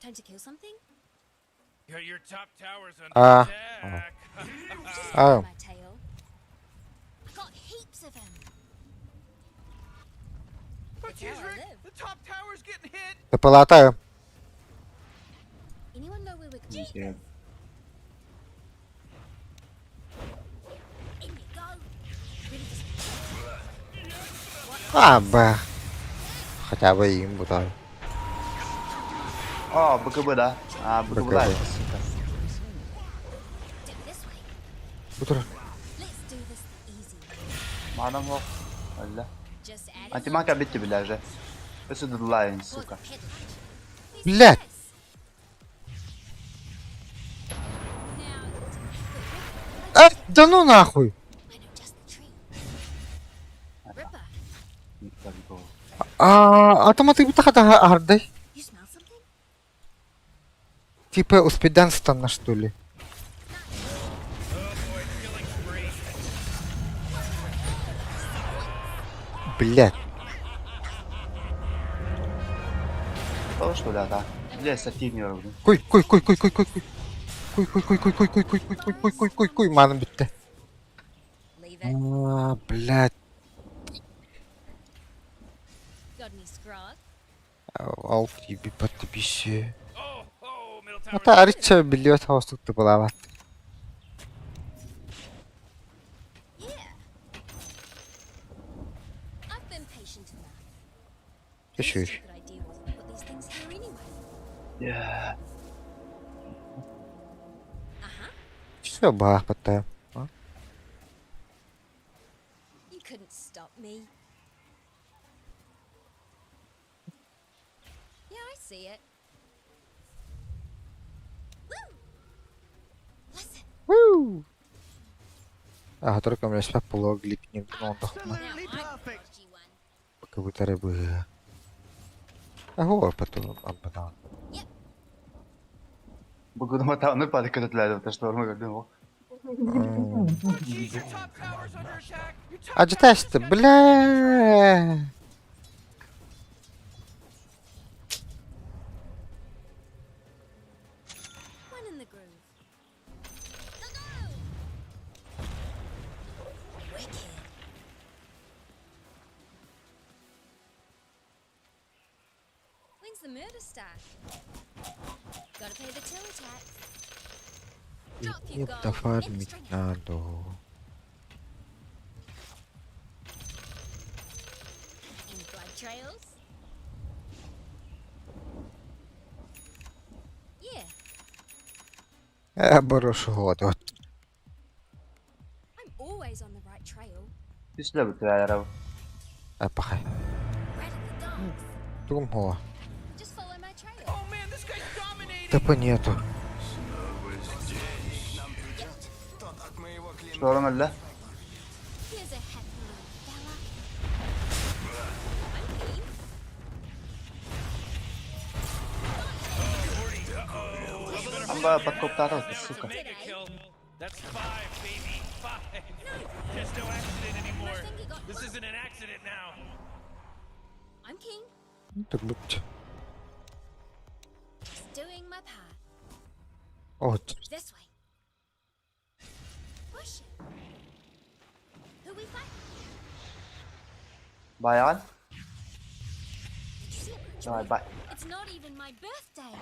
Time to kill something? Yeah, your top tower's under Ah. attack. Just Oh. follow my tail. I got heaps of them. Oh, That's how jeez, I Rick. live. The top tower's getting hit. Тапалата. Anyone know where we're Yeah. Jeepers! In you go. Ready for some What? А, ба. Хотя бы им бутай. О, БКБ, да? А, БКБ, да, БКБ. это, сука. Do it this way. Бутур. Let's do this the easy way. Манам лох. Алла. Just add Антимака битти бля же. Это дедлайн, сука. Блядь. А, да ну нахуй! I know just the tree. Ripper, А, автоматы бутахата ардой. you smell something? Типа успеданстана что ли? Oh boy, killing spree. Блядь. То что ли, да? Бля, сатирни ордун. Куй, куй, куй, куй, куй, куй, куй. Куй, куй, куй, куй, куй, куй, куй, куй, куй, куй, куй, куй, куй, маным битти. Leave it. А, блядь. Got any scrog? Ал тебе подписи. Oh, oh, middle tower. Ата арича билет хаустук тыпалават. Yeah. I've been patient enough. Еще Whose еще. stupid idea was it to put these things here anyway? Yeah. Uh-huh. Все, бахпата. You couldn't stop me. Yeah, I see it. Woo! Listen, Ву! А, только у меня спят полуглип не now I'm the dodgy one. Как будто рыбы. Ого, потом амбадан. Бүгін матауны падыкы түләді, потому что ормы көрдүм. Oh, jeez, your top tower's under attack. Your top А tower тест, just got бля. One in the groove. Go go! Wicked. When's the murder start? Gotta pay the tiller tax. Drop your Мне gold. дофармить Extra надо. Any blood trails? Yeah, Борошу год. Вот. I'm always on the right trail. Түслә бүтәләр. А, пахай. Right at the dogs. Думала. Just follow my trail. Oh man, this guy's dominating. ТП нету. Тот от моего клинка. Шторм әллә? Here's a happy little fella. I'm keen. Амба подкоптары, сука. Mega kill. That's five, baby. Five. There's no accident anymore. This isn't an accident now. I'm keen. Турбут. Just doing my part. О, This way. Push it. Who we fighting? Байаҕын? Did you see a bunch Давай, of бай. It's not even my birthday.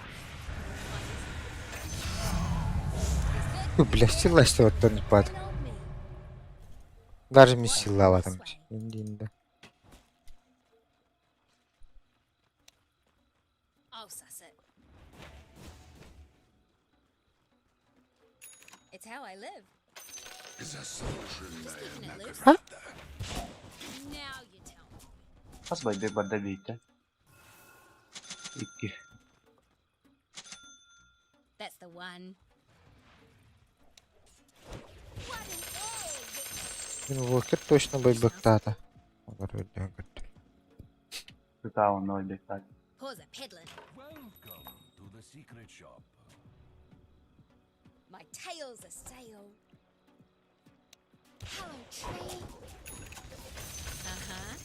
Бля, сила что вот не пад. Даже не сила там. Инди, I'll suss it. It's how I live. Just keeping it loose. А? Now you tell me. Хас байбек барда бийтэ. Икки. That's the one. What an egg! Инвокер точно байбактата. Тутаун ноль бек. Pause a peddling. Welcome to the secret shop. My tail's a sail. Hello, tree. Uh-huh.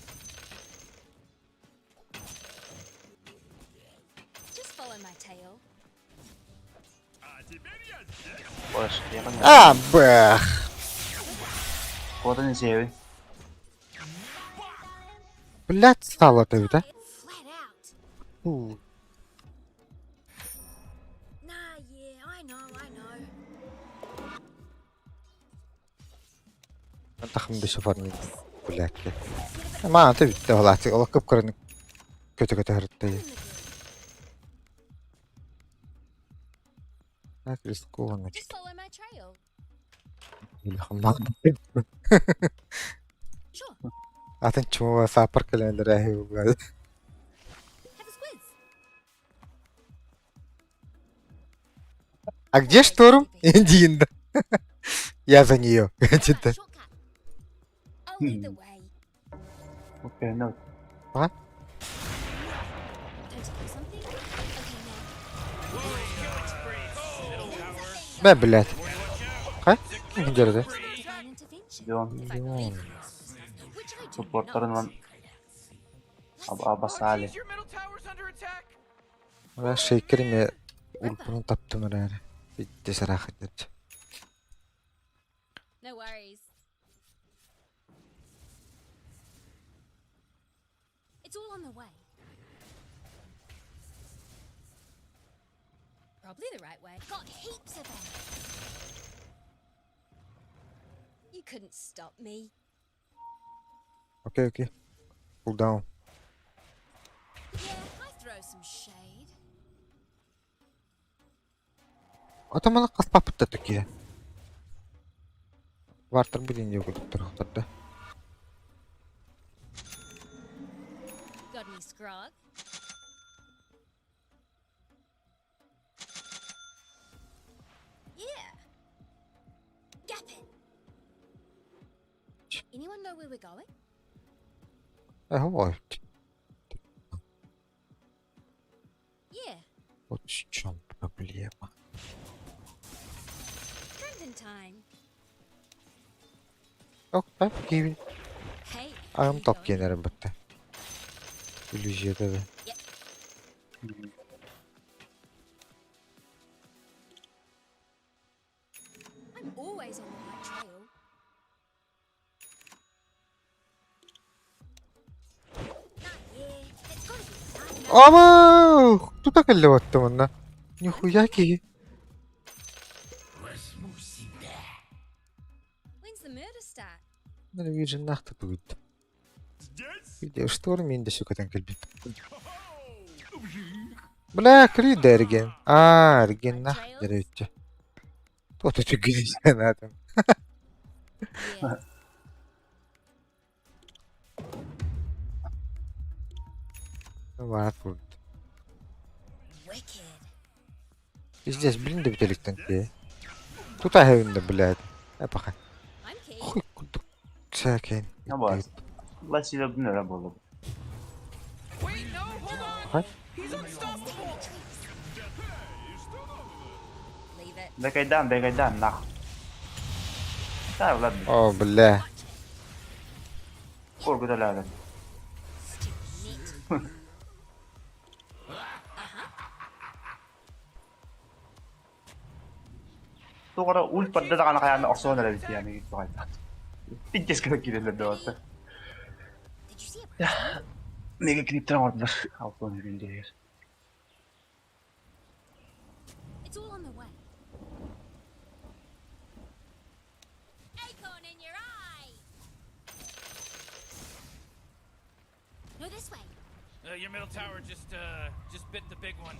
Just follow my tail. А, бэх. Куотан сиэбин. Блять, стало ты, да? Flat out. Фу. Nah, yeah, I know, I know. Тахым дөсө фарны. Блять. Маа ты битте холааты. Ола көп көрөн көтө көтө харытты. In the groove. Так рискованно. Just follow my trail. Или хаммаа. Sure, Атын чума сапар календарь ахи. have a squiz. А где шторм? Индинда. Я за нее. How about a shortcut? I'll lead the way. Окей, ну. Time to do something? Okay, now. Whoa, killing spree. Middle tower. Бә, блядь. Ха? Где? Divine intervention. Дион. If I believe in myself, which I do Supporттарын not. Абасали. Your middle tower's under attack. Ра шейкерме улпунун таптым эрээр. Бидде сарахат. No worries. It's all on the way. Probably the right way. Got heaps of them. You couldn't stop me. Окей, окей. Cool down. Yeah, I throw some shade. Атамана каспапытта такие. Вартер блин не да. Got any scrog? Yeah. Gap it. Anyone know where we're going? Э, вот. Yeah. Вот в чем проблема. Drinking time. Ок, так, киви. Hey. Ам you топ going? кенер бітті. Иллюзия да. I'm always on the right trail. Not yeah. It's gotta be the right Ама, кто так эллеватты манна? Нихуя киһи. When's the murder start? Ненавижу нахты будет. Где шторм инде сүкөтөн келбит. Бля, крида эрген. А, эрген нах деречче. Тото чүгүн адам. Yeah. Бар будет. Wicked. Пиздец, блин, да бителиктен те. Тут ахевинде, блядь. Эпаха. I'm keen. Хуй кудук сәкен. Абас. Ласила бүнөрө болуп. Wait, no, hold on. What? He's unstoppable. Leave it. Бекайдан, бекайдан, нах. Да, Влад. О, бля. Коргу да лада. Stupid nit. Тугара ульт падда даҕаны хайаан охсуон эрэ эбит яны Пиздец гына киирэллэр да барыта. Did you see a person? Мега криптер оҥордулар. Алтон үрүн диэхэр. It's all on the way. Acorn in your eye. No, this way. Your middle tower just bit the big one.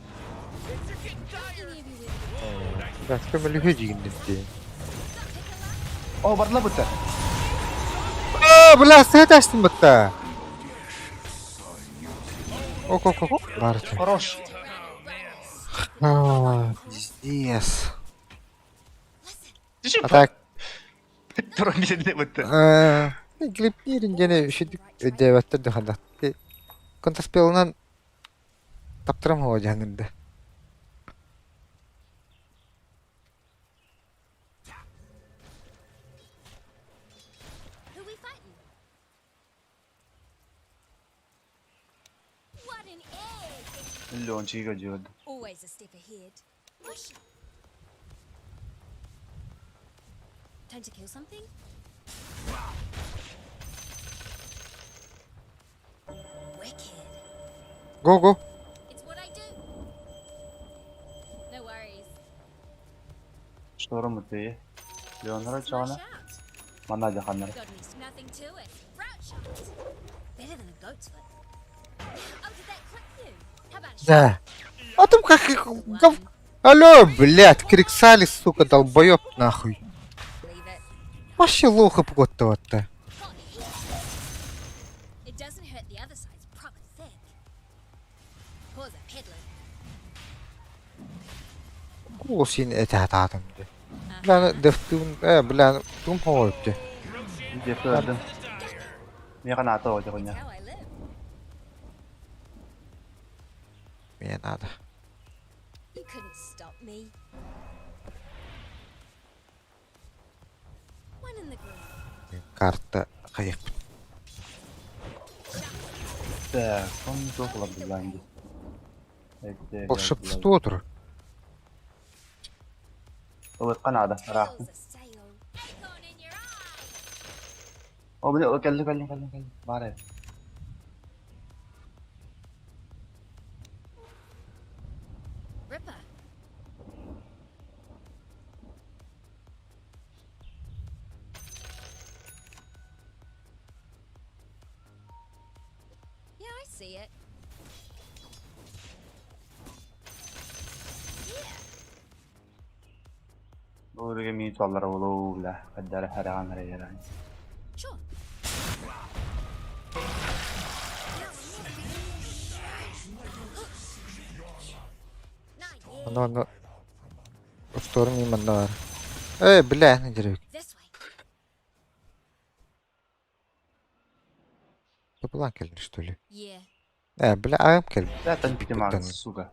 Things are getting dire. Any of you with Бля, көмөлүһү дьигиндим дии. got pick a lot? О, барла бутта. А, бля, сет астым бытта. Ок, ок, ок. Бар екен. Хорош. А, пиздец. Listen, А так, Туран биэрдэ бутта. Глипнирин диэни үчүгдүк өйдөөбөттөр да ханна. Контаспелынан таптырам хоҕо дьаһанырда. Who we fighting? What an egg! Леончик идет. Always a step ahead. Push. Time to kill something? Wicked. Go, go. It's what I do. No worries. Шторм ты. Леонара This is my чаҕана. shout. Манна дьаханнар. Got any nothing to it. Route shot. Better than a goat's foot. Oh, did that click you? How about a shot? Да. А там как... гов- Алло, блядь, Криксали, сука, долбоёб, нахуй. Leave it. Вообще лохо погодта. Got heat. It doesn't hurt the other side's proper thick. Paws are peddling. Куусин этэ хаатаатым дии. Бля, дэфтүүн, бля, тум хоойпты. Дефтердим. Миэхэ наата оҕо It's дьоҕуня. how I live. Мне надо. You couldn't stop me. One in the groove. Карта хайып. Так, он туох ылар дии. Волшебство тур. Ылыкка наада, ыраахтын. Tails a sail. Acorn in your eye. О, били, кэлли, кэлли, кэлли, кэлли. Баар эбит. Ripper. Yeah, I see it. Yeah. Уруга миин туаллара олоо, бля. Хаддара хараан харайаран. Sure. Not yet. Оно, оно. Вторым мимо бар. Эй, бля, на дереве. This way. Табылан келди, что ли? Yeah. Бля, ам кел. Да, там Битан. пятиман, сука.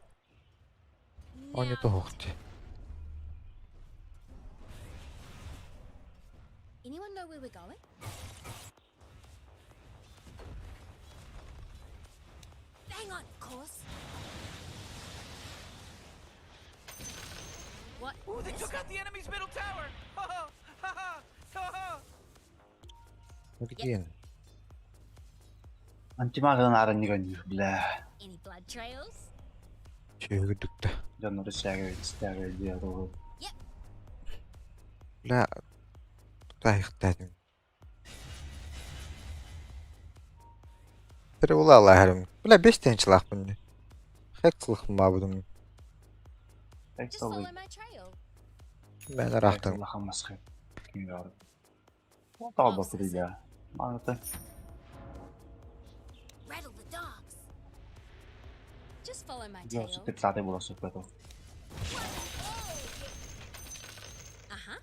Он не Now- тухти. Anyone know where we're going? Bang on, of course. What? Ooh, they This took out the enemy's middle tower. Ha ha ha ha ha. Где? Антимагынан аранниган, бля. Any blood trails? Чөгүдүктэ. Дьоннору сээгэ, сээгэ диэ оҕо. Yep. Бля, тайхтадым. Переулала харым. Бля, бес тенчлахпын. Хекслых мабудум. Just follow my trail. Мен рахтым. Улахан масхы. Кингар. Таа батырия. Маната. Rattle the dogs. Just follow my Дьон tail. сүтеп сатай була сөпөтө. Uh huh.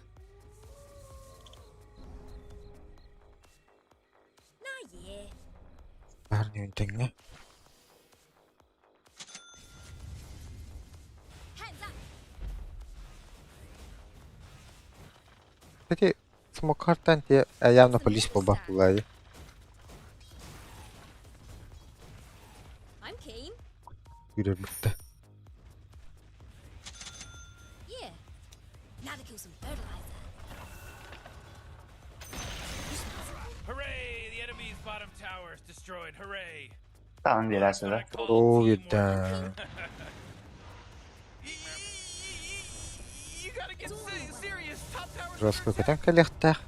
Nah, yeah. Барны үнтэнгэ. Hands up. Кстати, Смокартан те явно полис побах булай. I'm keen. Yürür bitti. Yeah. Now to kill some fertilizer. You smell something? Hooray! The enemy's bottom tower is destroyed. Hooray! Tamam That's биэрээсэ what да. I call Оо teamwork. да. You gotta get serious. Top tower's under Жестко attack. көтөн кэлиэхтээх.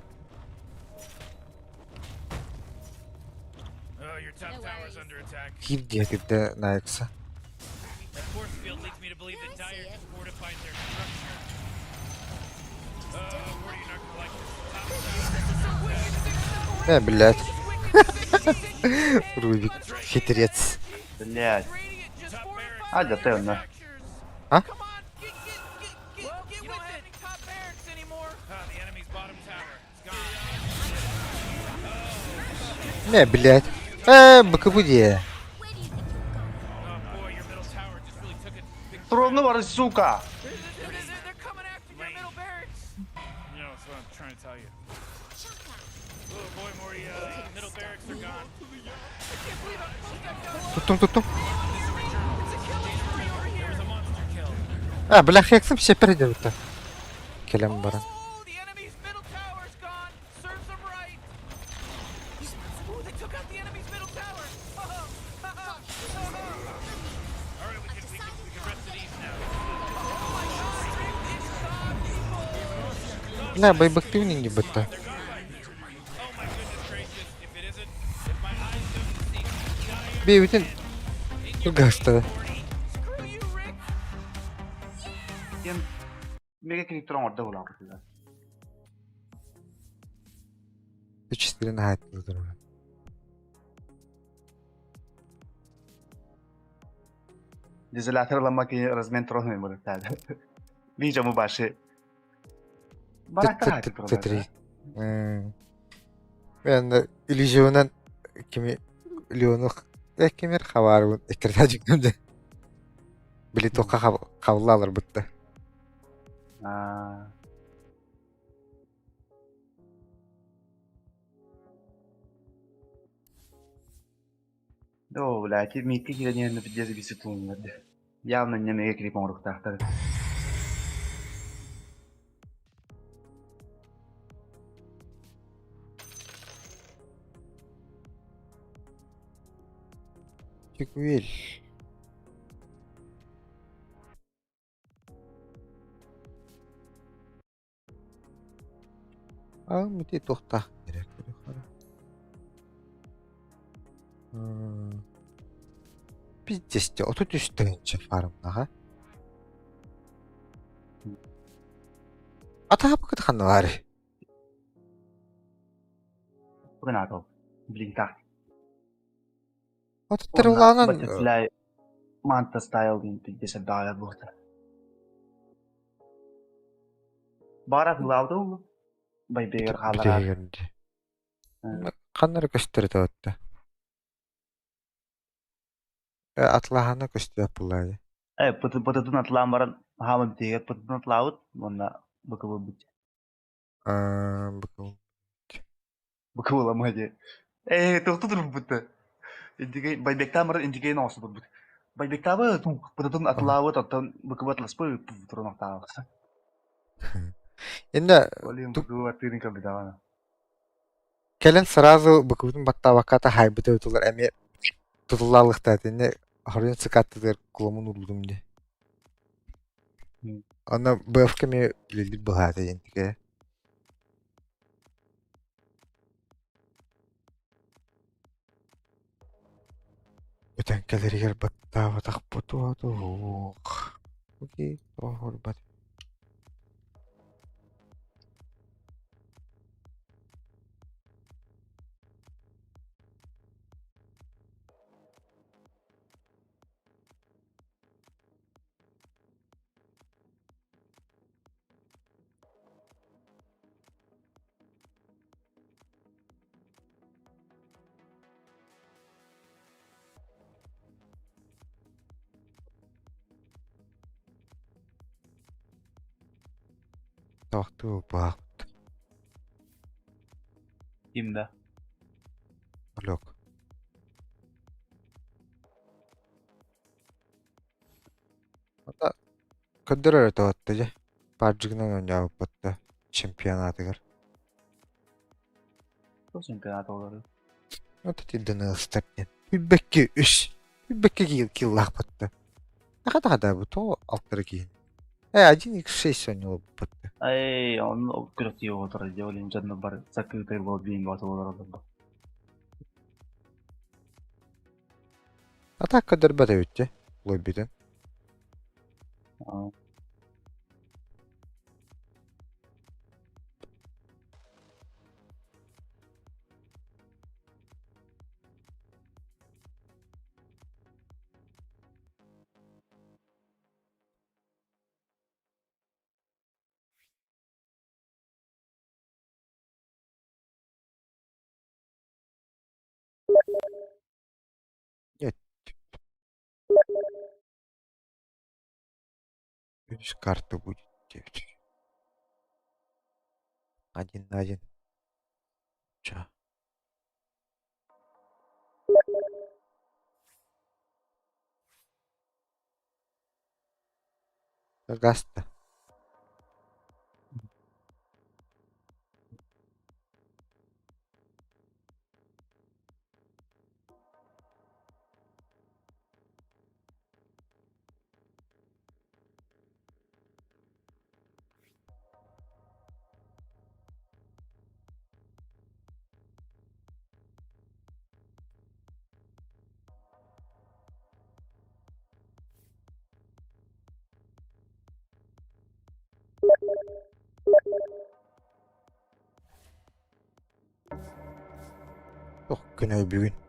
Oh, your top No tower's worries. under attack. Киир диэтирдэ Найкса. That force field leads me to believe Yeah, that I see Dire it. just fortified their structure. Just Oh, don't Morty, you're not gonna like this. Top Э, блядь. This is wicked sick separation. This is wicked sick. Рубик хитрец. Блядь. Radiant just Top barracks fortified А, their да ты онно. structures. А? Come on, get get get get Well, get you with don't have it. any Top barracks anymore. Ah, the enemy's bottom tower. It's gone. Не, блядь. Э, БКБ Where do you think you're going? Oh boy, your middle tower just really took a big Троҥҥа бар, сука! They're coming after your middle barracks. You know, that's what I'm trying to tell you. Chaka. Oh boy, Morty, middle barracks are gone. I can't believe how close that got. Туттум, туттум. It's a killing spree over There here. was a monster kill. А, бля, хексим сепер дебитэ. Кэлэн баран. Oh, the enemy's middle tower's gone. Serves them right. You smell something? Ooh, they took out the enemy's middle tower. All right, we can we can we can rest at ease now. Бля, байбактивный не бытта. They're gone by. Oh my goodness gracious! If it isn't, if my eyes don't see Dire Бэйбитин in your тугаста. face, Morty. Screw you, Rick. Диэн мега клип туран орда буолан. Үчүстэрин хааттылар. Дизелятор ламаки размен троны буолар. Видео му баши. Барактар хаати Т3. Мен иллюзионан кими Леону кимер хабарбын эккиртажыктым Били тоққа қабыллалар бытты. Аа. Оо, блядь, микки киирэн пиздец биси тууннар. Явно не мега клип оҥоруохтаахтар. Чикуэл. А, мити тоқтақ керек. Пиздец, 33 тыһыынча фармнаҕа. Атаапыкыт ханналаары. Бүгүн Блин, так. Отуттар улаанан Butterfly Manta style диэн пиздец баҕа буолта. Бара хылаабыта улу. Байбегер хаалара. Ханнары көстөр табатта. Атлахана көстөр буллаады. Э, пытытын атлаан баран хаамын тиэгер пытытын атлаабыт, уонна быкыбы бит. Аа, быкыл. Быкыбы дии. Э, тохту турбут. Индигей байбектаан баран индигейин оҥостубут бут. Байбектаабы пытытын атлаабыт, оттон быкыбы атласпы турун охтаабыт. Инде Олин быкыбы аттыырын көрбүтэ кэлэн сразу быкыбытын баттаабакката хайбыта утулар эми тутуллаалыктаат инне хорун сыкаттыдыр куломун урдум ди. Ана БФК ми билир быһаата диэн Өтөн кэлэригэр баттаабатах бутуотуох. Окей, тоҕорбат. Тохтуу баахпыт. Ким да? Алек. Ата көрдөрөр этэ отто дьэ. Парджигынан оонньообуппут да чемпионатыгар. Туох чемпионат олору? Вот эти дынылыстар диэн. Билбэккэ үс. Билбэккэ киил киллаахпыт да. Аха да бу алтары киһин. Э 1x6 оонньообуппут да. Ай, он күрэхтии оҕотор дьэ ол дьонно бар саккытай буол биин баата олорор. А так көрдөрбөт эбит дьэ. Лойбитин. Нет. Видишь, карта будет 9. Один на один. Ча. Гаста. Туох күнэ бүгүн?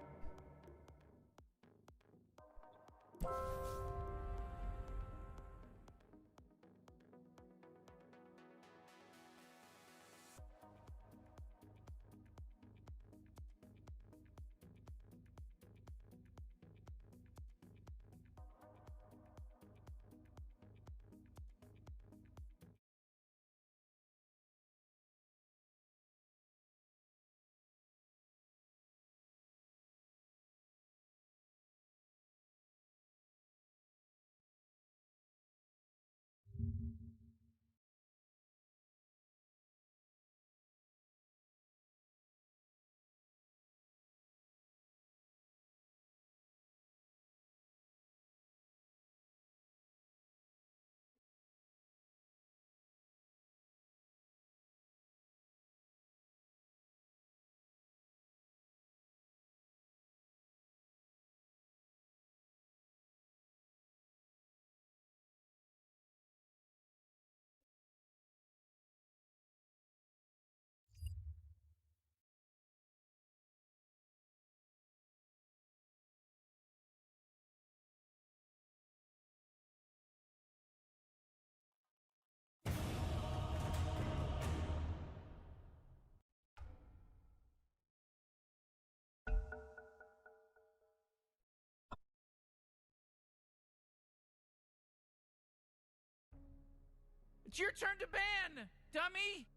It's your turn to ban, dummy!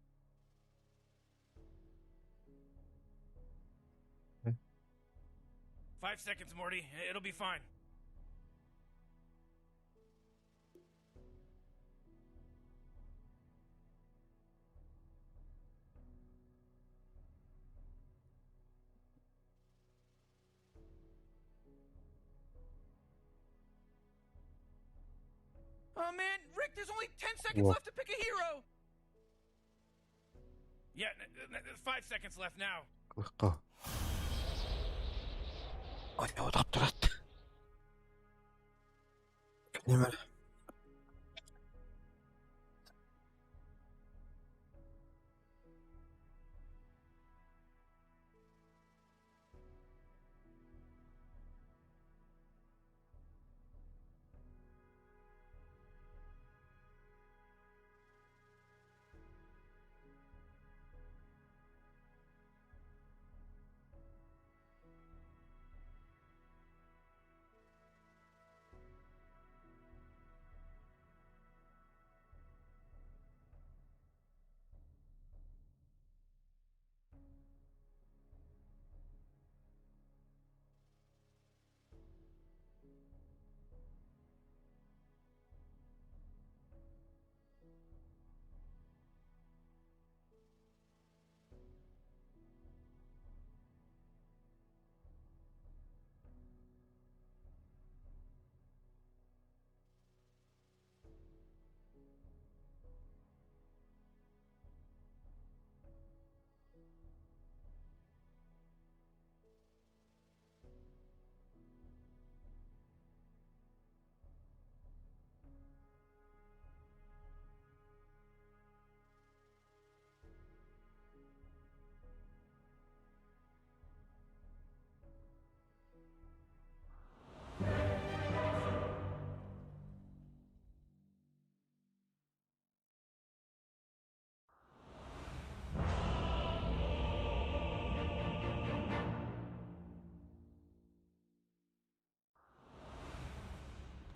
5 seconds, Morty. It'll be fine. Oh man, Rick, there's only 10 seconds Whoa. left to pick a hero! Yeah, 5 seconds left now. Кылыкка. Оонньоотох турат. Нөмөр.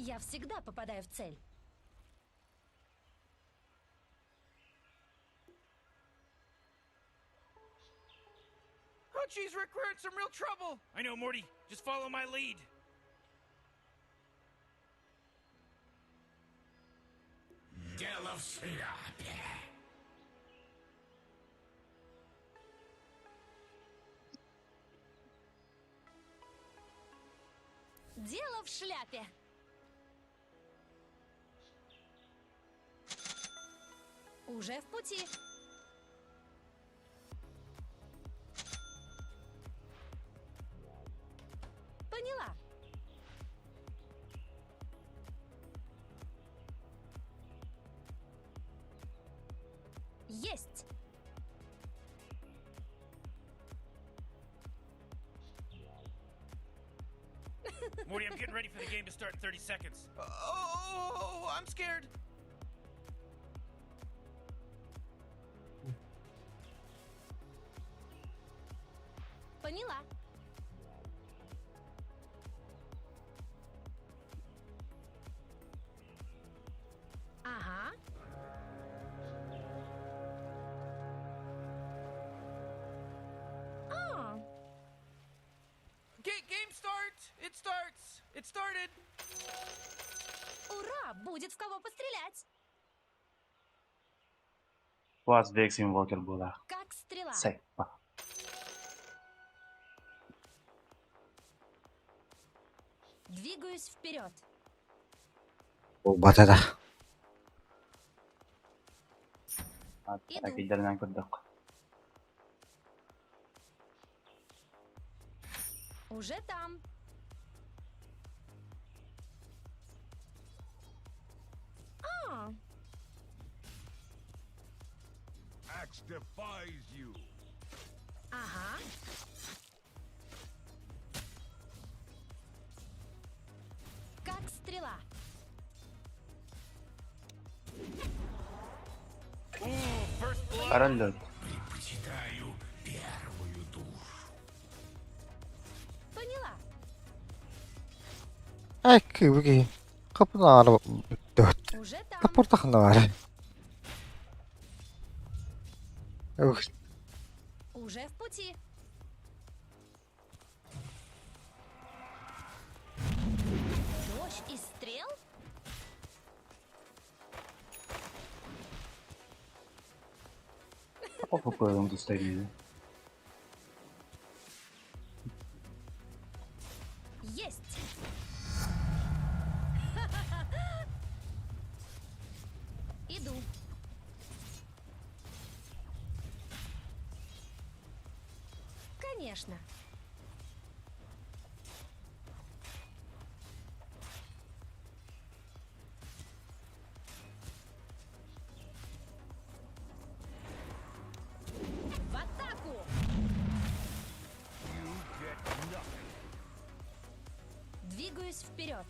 Я всегда попадаю в цель. Oh, jeez, Rick, we're in some real trouble. I know, Morty. Just follow my lead. Дело в шляпе. Дело в шляпе. Уже в пути. Поняла. Есть. Morty, I'm getting ready for the game to start in 30 seconds. Oh, I'm scared. Поняла. Ага. А, Game start. It starts. It started. ура! Будет в кого пострелять. Вас Векс Инвокер буолар. Как стрела. Сеппа. Двигаюсь вперед. Буолбата да. Иду. Киллэринэн көрдөххө. Уже там. А, Axe defies you. ага. Как стрела. Ooh, first blood. Баран лөт. Предпочитаю первую душу. Поняла. Ай кыбыги. Капын аара бүттөт. Уже там. Тапортахна баар. Ух, Уже в пути. Дождь из стрел? Попробуем доставили. Есть! Иду. Конечно. В атаку! You get nothing. Двигаюсь вперед.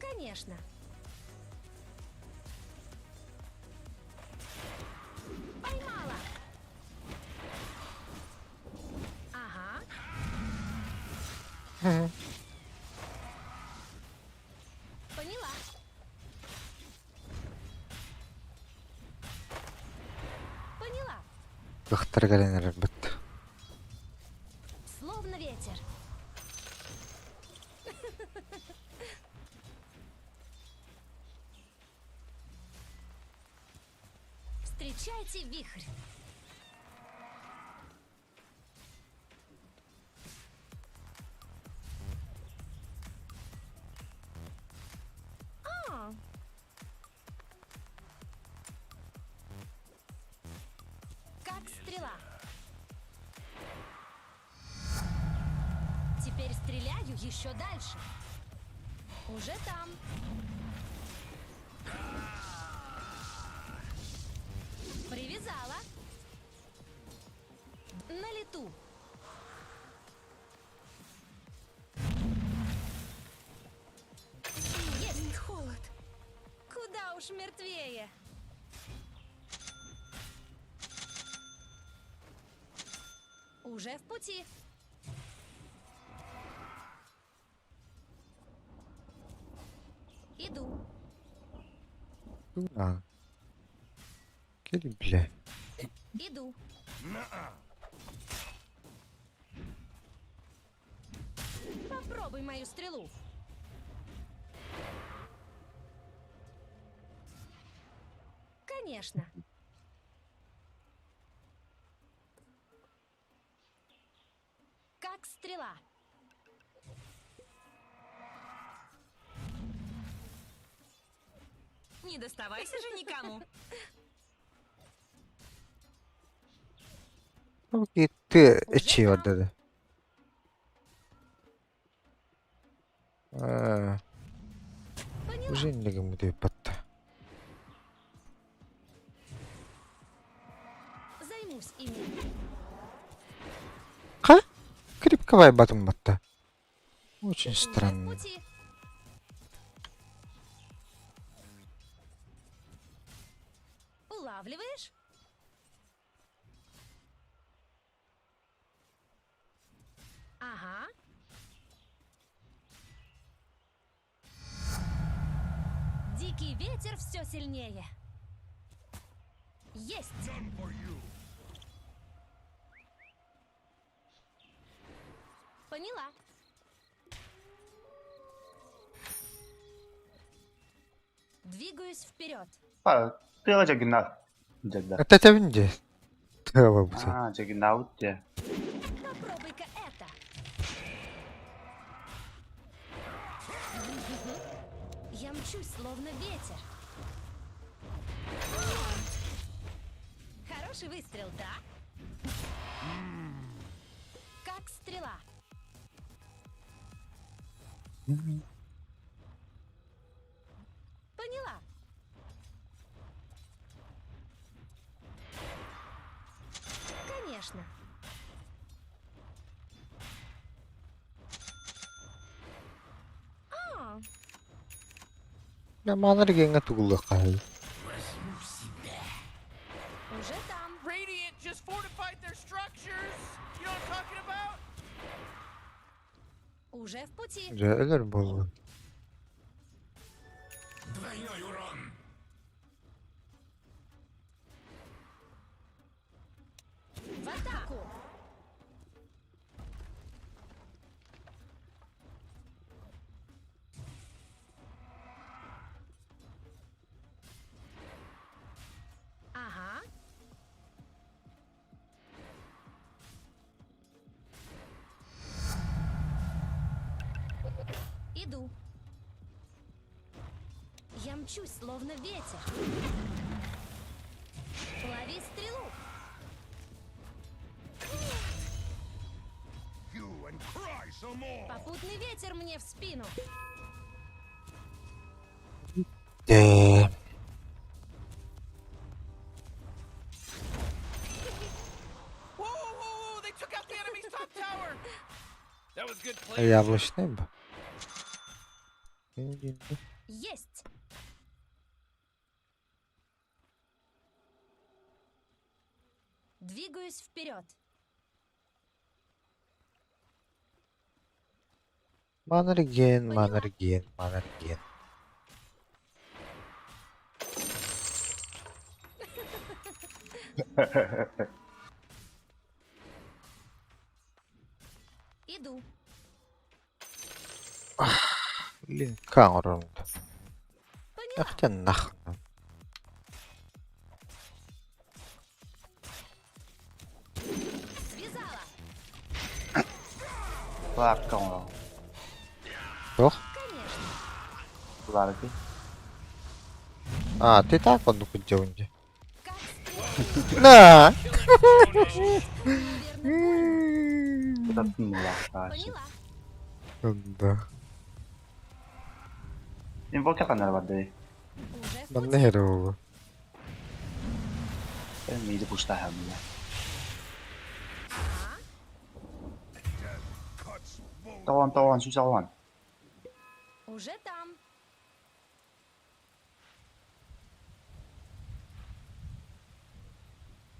Конечно. Поймала. Ага. Поняла. Поняла. Ыхтар кэлэн эрэрбит. Словно ветер. Встречайте вихрь. А. Как стрела. Теперь стреляю еще дальше. Уже там. Привязала. На лету. Есть холод. Куда уж мертвее. Уже в пути. Иду. Тугунан. Кэл бля. Иду. Попробуй мою стрелу. Конечно. Как стрела. Не доставайся же никому. Ты чего да? Поняла. Уже не патта. Займусь ими. Ха? Крипковая батым батта. Очень Уже в странно. пути. Улавливаешь? Ага. Дикий ветер все сильнее. Есть! Поняла. Двигаюсь вперед. А, тыаҕа дьагиннаах дьагда. Этэтэбин дии. Тыала Аа, дьагиннаабыт дьэ. Попробуй-ка это. Я мчусь, словно ветер. Хороший выстрел, да? Как стрела. Поняла. Конечно. А, Манар геҥҥэ тугуллуохха уже там. Radiant just fortified their structures. You know what I'm talking about? Уже в пути. Дьэ өлөр буоллун. Двойной урон. В атаку! Ага. Иду. Я мчусь, словно ветер. Лови стрелу. You and cry some more. Попутный ветер мне в спину. Ээ Whoa, whoa, whoa, whoa! They took out the enemy's top tower. That was good play. яблочный бы. Есть! Двигаюсь вперед. Манерген, манерген, манерген. Иду. Блин, оҥорорум. Поняла. Хотя нахуй. Связала. Лаапка оҥорон. Туох? Конечно. Лаарки. А, ты так оннук дьэбин дии. Как стрела. На! Наверное, больно. Кытаттын лаапка. Поняла. Да. Инвокер ханнара барды. Уже в Манна пути. херово. Миди пустаһаммын. Ага. Cuts both. Тоҕон тоҕон сүүсэҕон. Уже там.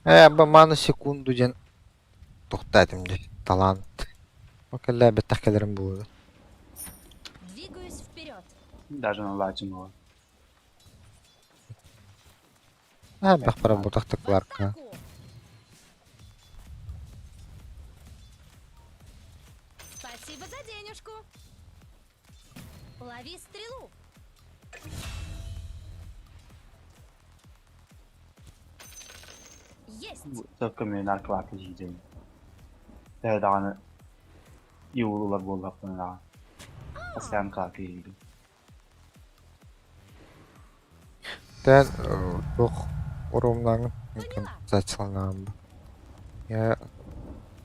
Ээ, бу маны секунду диэн тохтоотум дии. Талант. Ол кэллээ бэттэх кэлэрим буолуо. Двигаюсь вперед. Даже на лачиного. Элбэх баран бутахтык В Кларка. атаку! Спасибо за денежку. Лови стрелу. Есть. Сөпкө нарколааты жиидин. Төһө даҕаны иулулар буоллахпына Асян клааты жиидин. Тэн туох урумнаҥ Поняла. зачыланаам. Я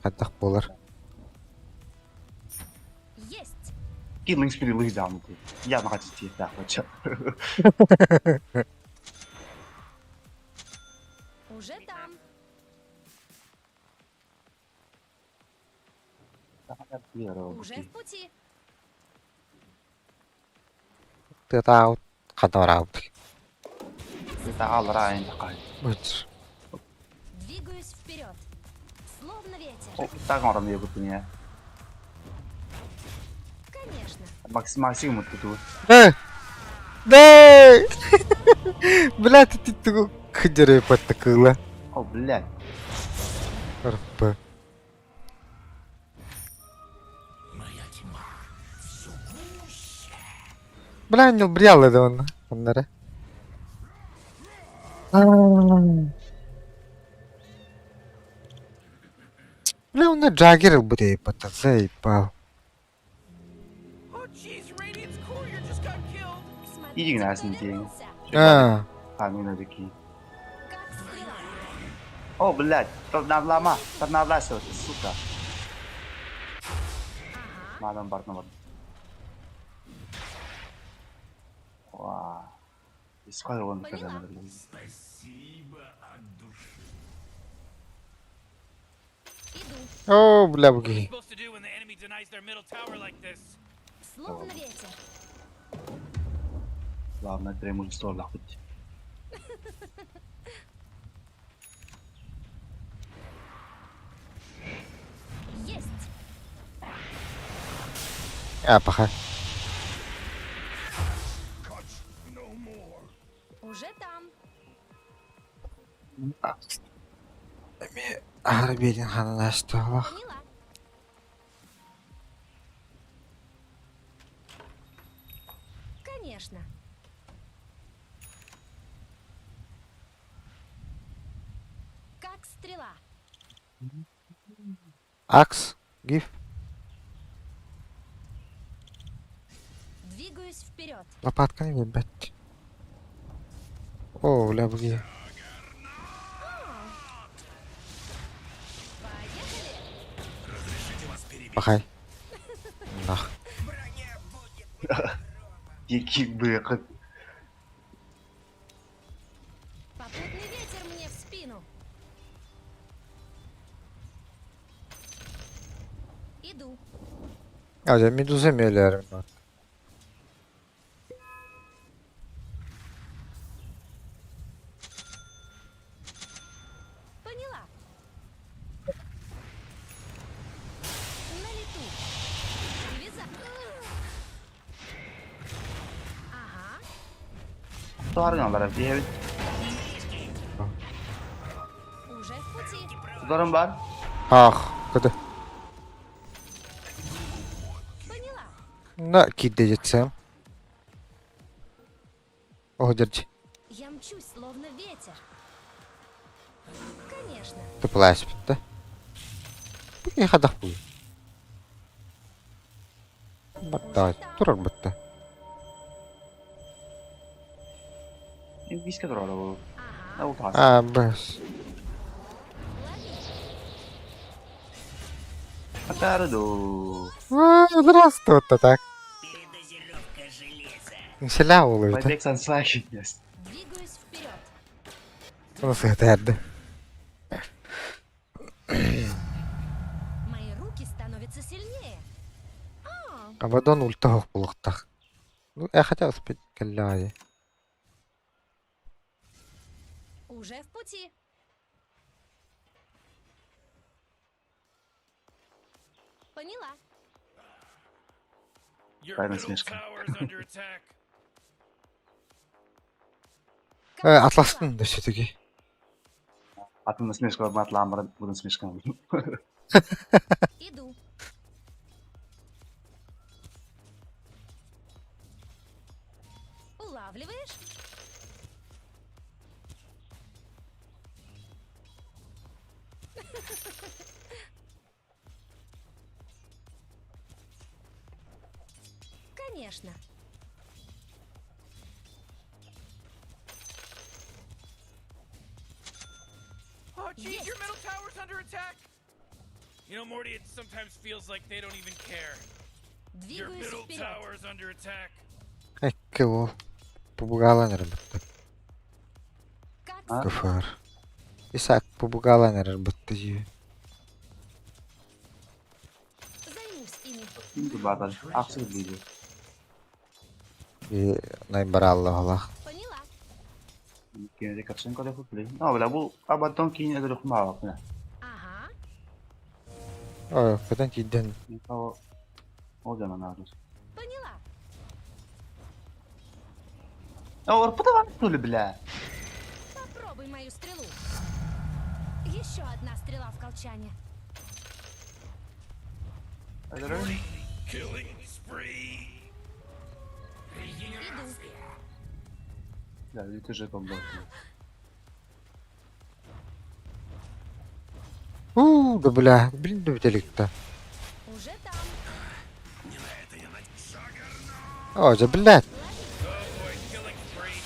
хайдах буолар. Есть. Killing spree лыждаамыты. Я махатитиэхтээх бачча. Уже там. Уже в пути. Тытаут хадораут. Таалара айн такай. Быт. Двигаюсь вперед. Словно ветер. Тагором ебутуня. Конечно. Макс Максимум туту. Э! Дэй! Бля, ты ты кыдыры подтыкыла. О, блядь. РП. Бля, не убрал это он. Оннары. Бля, он на Джаггер был, заебал. Oh jeez, Radiant's courier just got killed. Смотрите, Иди кто гнасни день. вернулся. А, Камина такие. Как стрела. О, блядь, торнавлама, торнавлася, сука. Ага. Мадам Бартнавар. Ва. Искал он Поняла. Иду. о, бля, What are you буги. supposed to do when the enemy denies their middle tower like this? Словно ветер. Главное, тремор стол хоть. Есть. А, паха. Cuts no more. Уже там. Арбедин хананасталах. Поняла. Конечно. Как стрела. Акс, гиф, Двигаюсь вперед. лопатка не выбрать. О, бля, буги. Поехали. Пахай. Нах. Дикий выход. Попутный ветер мне в спину. Иду. А, я медуза мелярм. Поняла. На лету. Привяза. Ага. Туарын девять. Уже в пути. Туарын бар. Ах, куда? Поняла. На, кидается. О, держи. Я мчусь, словно ветер. Конечно. Ты плащ, да? Я ходах буду. Батта, турар батта. Виска турары. Ага. На утас. А, бас. Лови. Атарду. А, здравствуй, вот так. Селя улыбка. Байбек сан слахи. Двигаюсь вперед. Nasıl Мои руки становятся сильнее. А, Абадон ультах булуктах. Ну, я хотел успеть калляи. уже в пути. Поняла. Your Правильно, middle смешка. tower's under attack. Э, атластын да все-таки. Атын насмешка атлаан баран бу насмешка. Иду. Улавливаешь? Конечно. Oh, jeez, your middle tower's under attack. You know, Morty, it sometimes feels like they don't even care. Your Двигаюсь middle вперед. tower's under attack. Экке ол. Побугалан эрэр бытта. Как А? Кфр. Исаак побугалан эрэр бытта дии. займусь ими. Баатар. Ахсыр биир. И найбаралла олах. Поняла. Кини капсын көрө хупли. А, бля, бу абаттон кийин эдер хумаа бына. Ага. Ой, кытан тииден. О, о жана надо. Поняла. А, орпута бар что ли, бля? Попробуй мою стрелу. Еще одна стрела в колчане. Эдер. Killing spree. Иду. Да, это же бомба. У, да бля, блин, да бителикта. Уже там. О, да блядь. Oh boy, killing spree.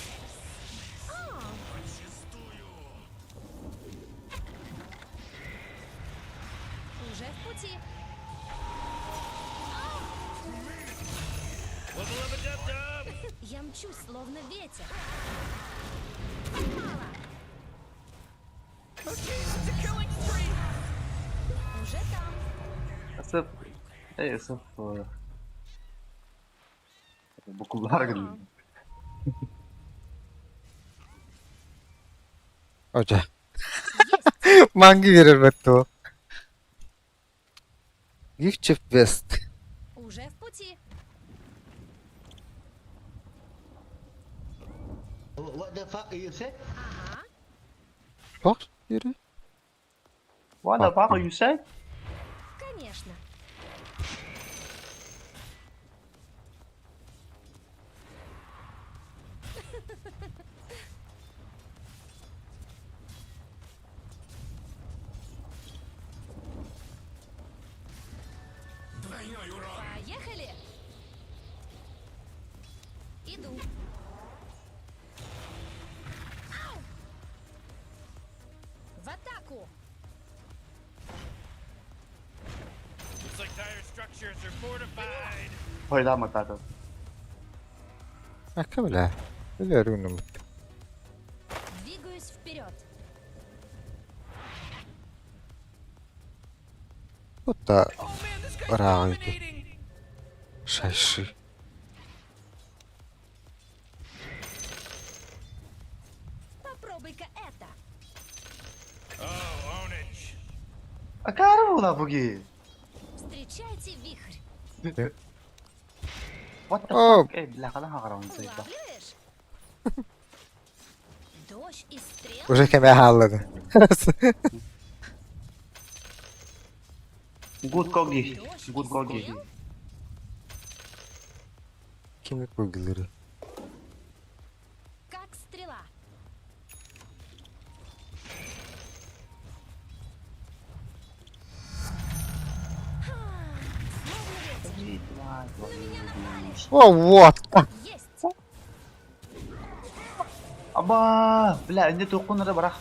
Уже в пути. Wubba lubba dub dub. Я мчусь, словно ветер. Поймала. Oh, jeez, it's a killing spree. Уже там. Асып. Эй, асып. Букулар гын. О, да. Манги берер бытта. Гифчеп вест. Уже в пути. What the fuck you say? Ага. Тох yürü. What the fuck you say? Конечно. Поехали! Иду. Ау! В атаку! Looks like dire structures are fortified. Хойда матата. Ака бля. Бля, руна бытта. Двигаюсь вперед. Кута Oh man, this guy's Рауйти. dominating. Шайши. Попробуй-ка это. Oh, ownage. Акар була буги. Встречайте вихрь. What the О, fuck? Эй, бля, када хагарон сайта. Улавливаешь? Дождь из стрел. уже кеме халлады. Good коги. Дождь Good из коги. стрел. Kimi koyguları? Как стрела. Ха, Словно ветер. На меня напали. О, вот. Есть. Аба, бля, инде токунара барах.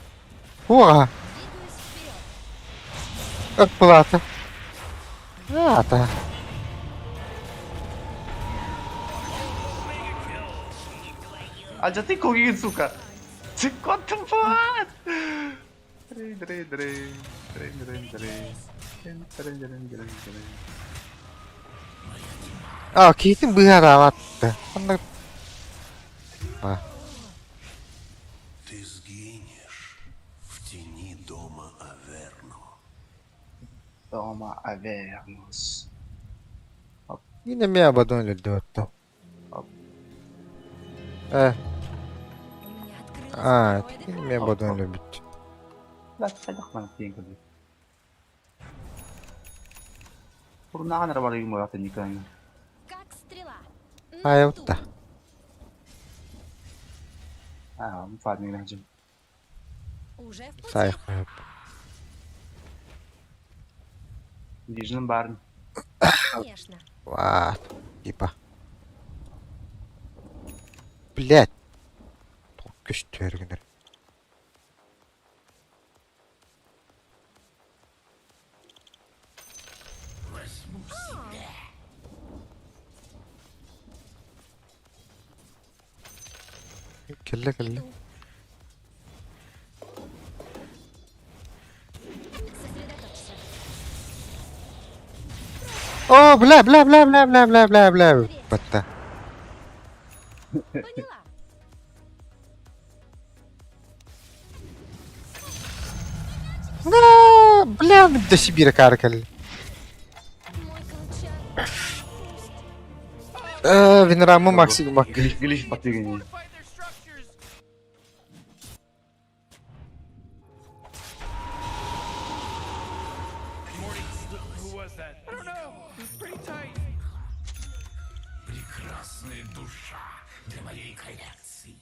Уа, Двигаюсь вперед. Акплата. Ата. А ты коги, сука. Ты what the fuck? Дрей, дрей, дрей. Дрей, дрей, дрей. Дрей, дрей, дрей, дрей. А, кейтин быһар аватты. Онда Ба. Ты сгинешь в тени дома Аверно. Дома Авернус. Yine mi abadon öldü hatta. Э, У меня открылась Аа, мен бодон өлбүт. Хайдах мана тиийэн кэлбит. Урунааҕын эрэ барыйым буолаатын Николай. Как стрела. Айылта. Аа, фарминг дьым. Уже в пути. Сайх. Вижным барын. Конечно. Ваат. Типа. Блять. Көстөр гынар. Кэллэ кэллэ. Сосредоточься. О, бля, бля, бля, бля, бля, бля, бля, бля. Батта. Поняла. Да, бля, до Сибири каркал. Мой колчан пуст. Винрамы максимум. Глиф, глиф батыгын. Fortify their structures. Morty, who was that? I don't know. It was pretty tight. Прекрасная душа для моей коллекции.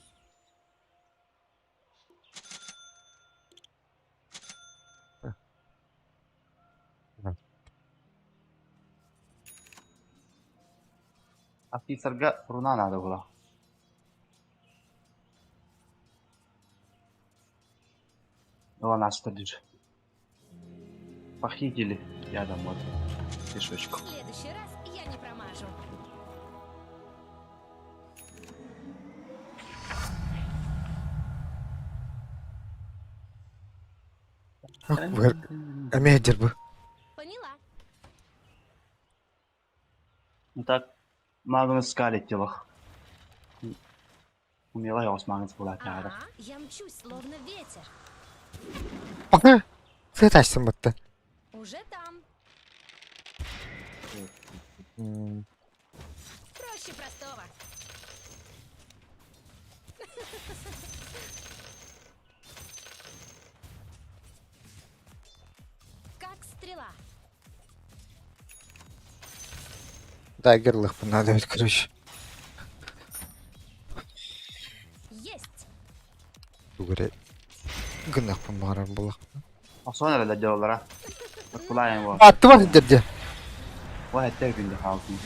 Офицерга руна надо было. Ладно, что Похитили. Я дам вот пешочку. В следующий раз я не промажу. Амедер бы. Поняла. Ну так, Магнус скалит телах. Умела я вас Магнус была надо. Ага. Я мчусь, словно ветер. Ага. Сытасың батта. Уже там. Проще простого. Как стрела. Да, герлых надо ведь, короче. Есть. Тугуре. Гынах помарам было. Сон öyle diyorlar ha. Bak kulağın var. Attı bak dedi. Vay her günde kaldım.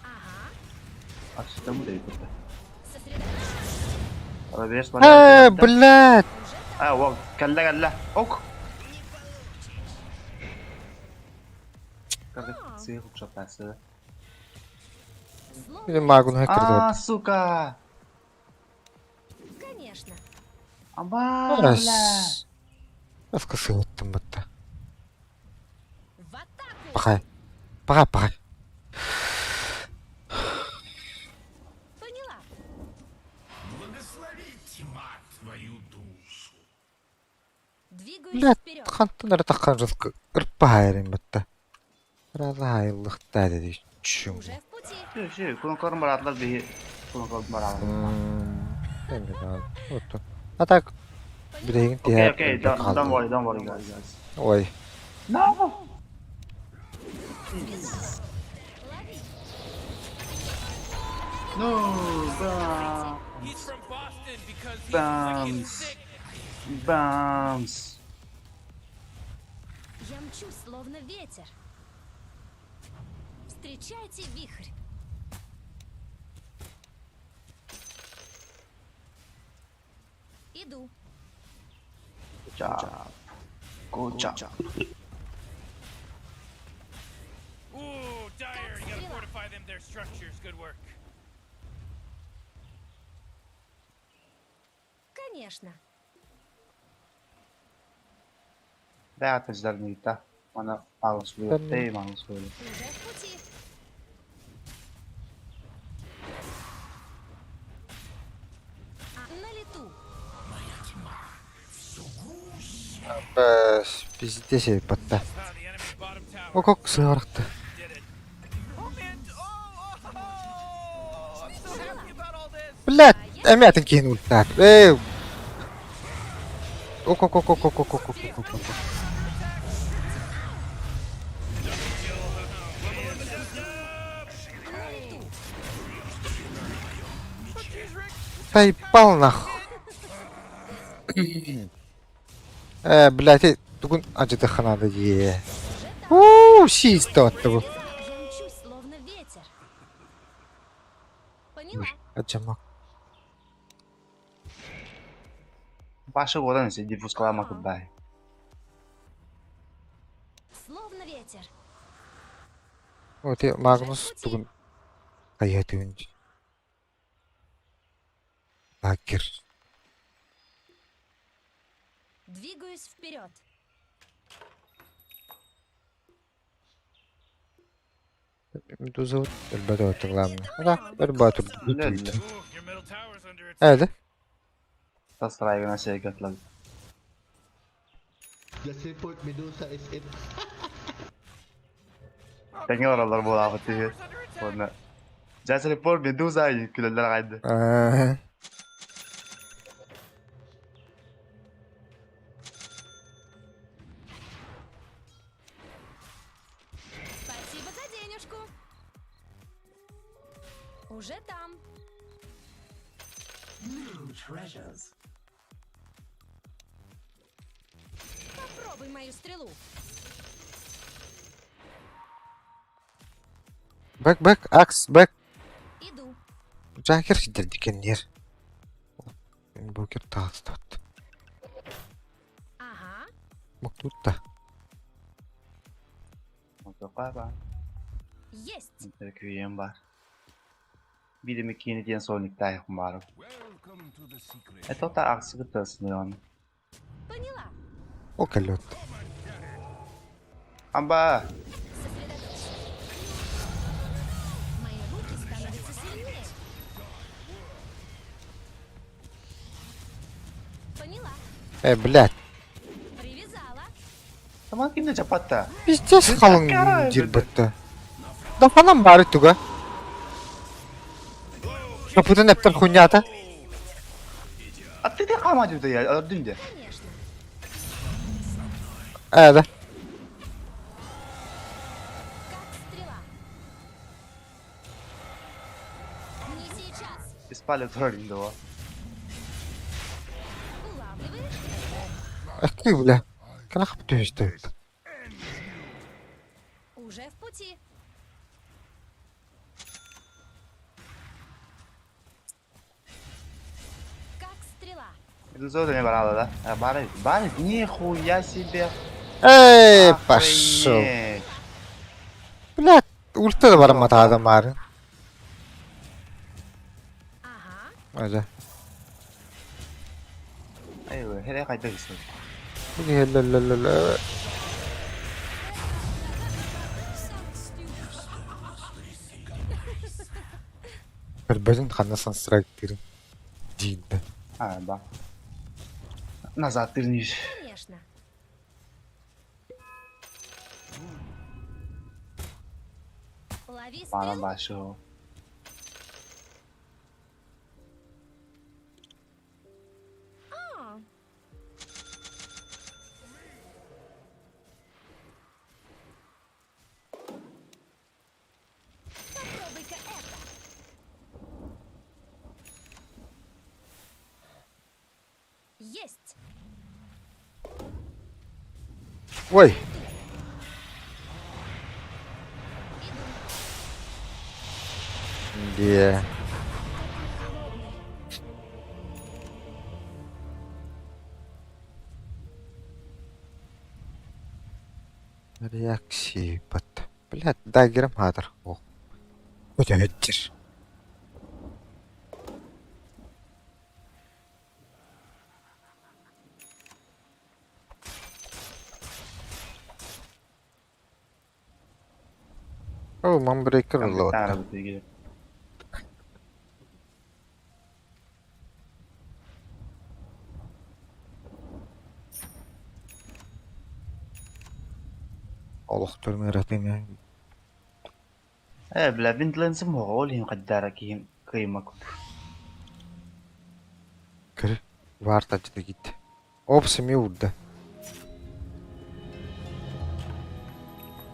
Ага. Açtım değil burada. Сосредоточься. Arabaya Э, блядь. Ha, bak kelle kelle. Ok. Словно Benim magun hacker А, сука. Конечно. Аба, бля. Аска сылыттым батта. В атаку. Пахай. Пахай, пахай. Поняла. Благослови тьма твою душу. Двигаюсь Блядь, вперед. хантан ара таққан жылқы ырпа батта. Разы айыллықта dedi. Чум. Уже в пути. Şey şey, kulaklarım var atlar bir kulaklarım var atlar. А так, билегин Okay, тиһэр okay, don't, don't worry, don't worry guys. guys. Ой, No! Лови. No! Bam! He's from Boston because he's like Bams. sick. Bams! Я мчусь, словно ветер. Встречайте вихрь. Иду. Good job. Good job. Ooh, Dire, you gotta fortify them their structures. Good work. Конечно. Бә тезләрне Ана алыс буйы, тейм алыс буйы. Уже в пути. А, на лету. бәс, пиздец батта. Ah, the enemy's bottom tower Окок сыарықты. did it. Oh man! Oh, oh, oh! I'm so happy about all this. Блядь, А я Эмиэ атын киһини ультаат. Ээ. Ок ок ок ок ок ок ок ок ок ок. Тайпал нах. Э, блядь, тугун адьытыхха надо дии. Уу, сиисте отты бу. Я мчусь, словно ветер. Поняла. Адьамак. Паша уодан сиди пускалама кыббай. Словно ветер. Вот Магнус тугун хайа түгүн. Акер. Двигаюсь вперед. Медуза өлбөт отты главное. Да, өлбөт Өллө. Your middle tower's under attack. Эде. Тасрайгына сәйгәтләр. Just report Medusa is it. Тэҥҥэ олороллор буолаабыт үһү. Уонна Just report Medusa күлэллэр аҕайды. Э, Спасибо за денежку. Уже там. Попробуй мою стрелу. Бэк бэк акс бэк. Иду. Жакер сидердикеннер. Букер таастат. Ага. Муктутта. Онтука ба. Есть. Күйем бар. Биир эмэ киини диэн сониктаах баар. Это та ахсыгы тасныан. Поняла. Ол кэллэ Амба! Сосредоточься. Мои руки становятся сильнее. Поняла. Э, блядь. Привязала. Таман кимде жапатта? Пиздец халың дирбетті. Да фанам бары туга. Капытын эптер хуйнята. А ты ты кама дюда я, өрдүн де. Конечно. Э, да. Как стрела. Не сейчас. Испали турар инде о. Улавливаешь? Акы, бля. Кана хап төстө. Уже в пути. Как стрела. Медуза не барала, да? А, бары, бары, нихуя себе. Эй, пошел. Охренеть. Блядь, ульта да барамат адам бары. Ага. Ажа. Ай, хере кайда гысыр. Ле-ле-ле-ле. Көрбөтүн ханна сансырак дирин. Диинде. А, да. Назад тырниш. Конечно. Лови Бана стрелу. башы. А. Попробуй-ка это. Есть. Ой, Иду. де. Реакции бат. Блядь, дагером хатыр. Ох. Өтөттер. О, мамбрейкер лот. Тара бутыги. Олохторун ыратыны. Э, бля, бинтленсим оҕол иһин хаддара киһим кыйма кут. Варта дьиде Оп, сэмиэ уурда.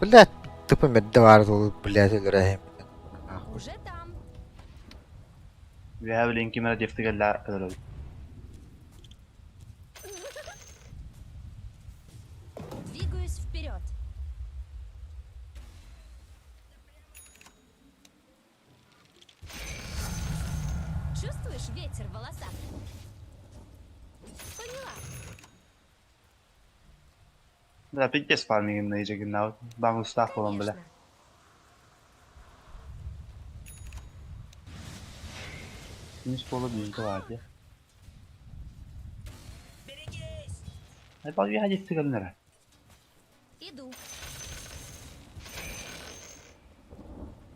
Блядь, тупо мэрдэ баар буолуп, блядь, өлөрөөһүм. Уже там. Үөһээ билин ким эрэ дефтигеллээ өлөрөбүт. Двигаюсь вперед. Чувствуешь ветер в волосах? Поняла. Да, пиздец фармингин наижегин баҥ устаах буолан бile. Конечно. Күнүс буола биинки баар дии. Айбал үөһээ дефтигэллэр эрэ. Иду.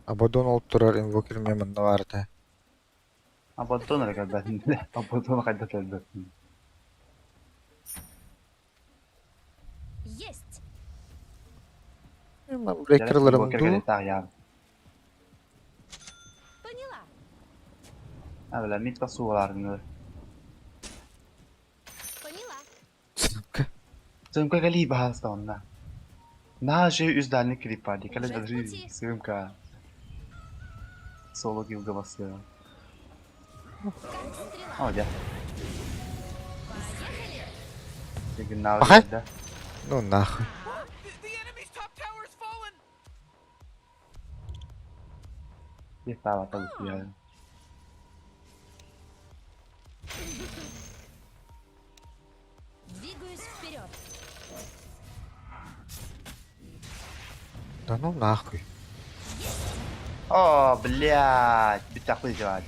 Абадон ол турар инвокер мэ манна баар этэ. Абадон эрэ кэлбэтин бile. Абадон хайда кэлбэтин. Есть. Брекерларым дуу? Поняла. А, бля, мид суоларгын. Поняла. Сымка. Сымка кали баһаста онна. Наһаа үчүгэй үс дальний клип баар дии. Кэлэн Уже в даже пути. сымка. Соло килга басыа. Как стрела. О, дьэ. Поехали. Сигнал Пахай. да. Ну нахуй. The enemy's top tower's fallen. Диэхтаабата бутуйа. Двигаюсь вперед. Да ну нахуй. О, блядь, бүттэхпит дьэ.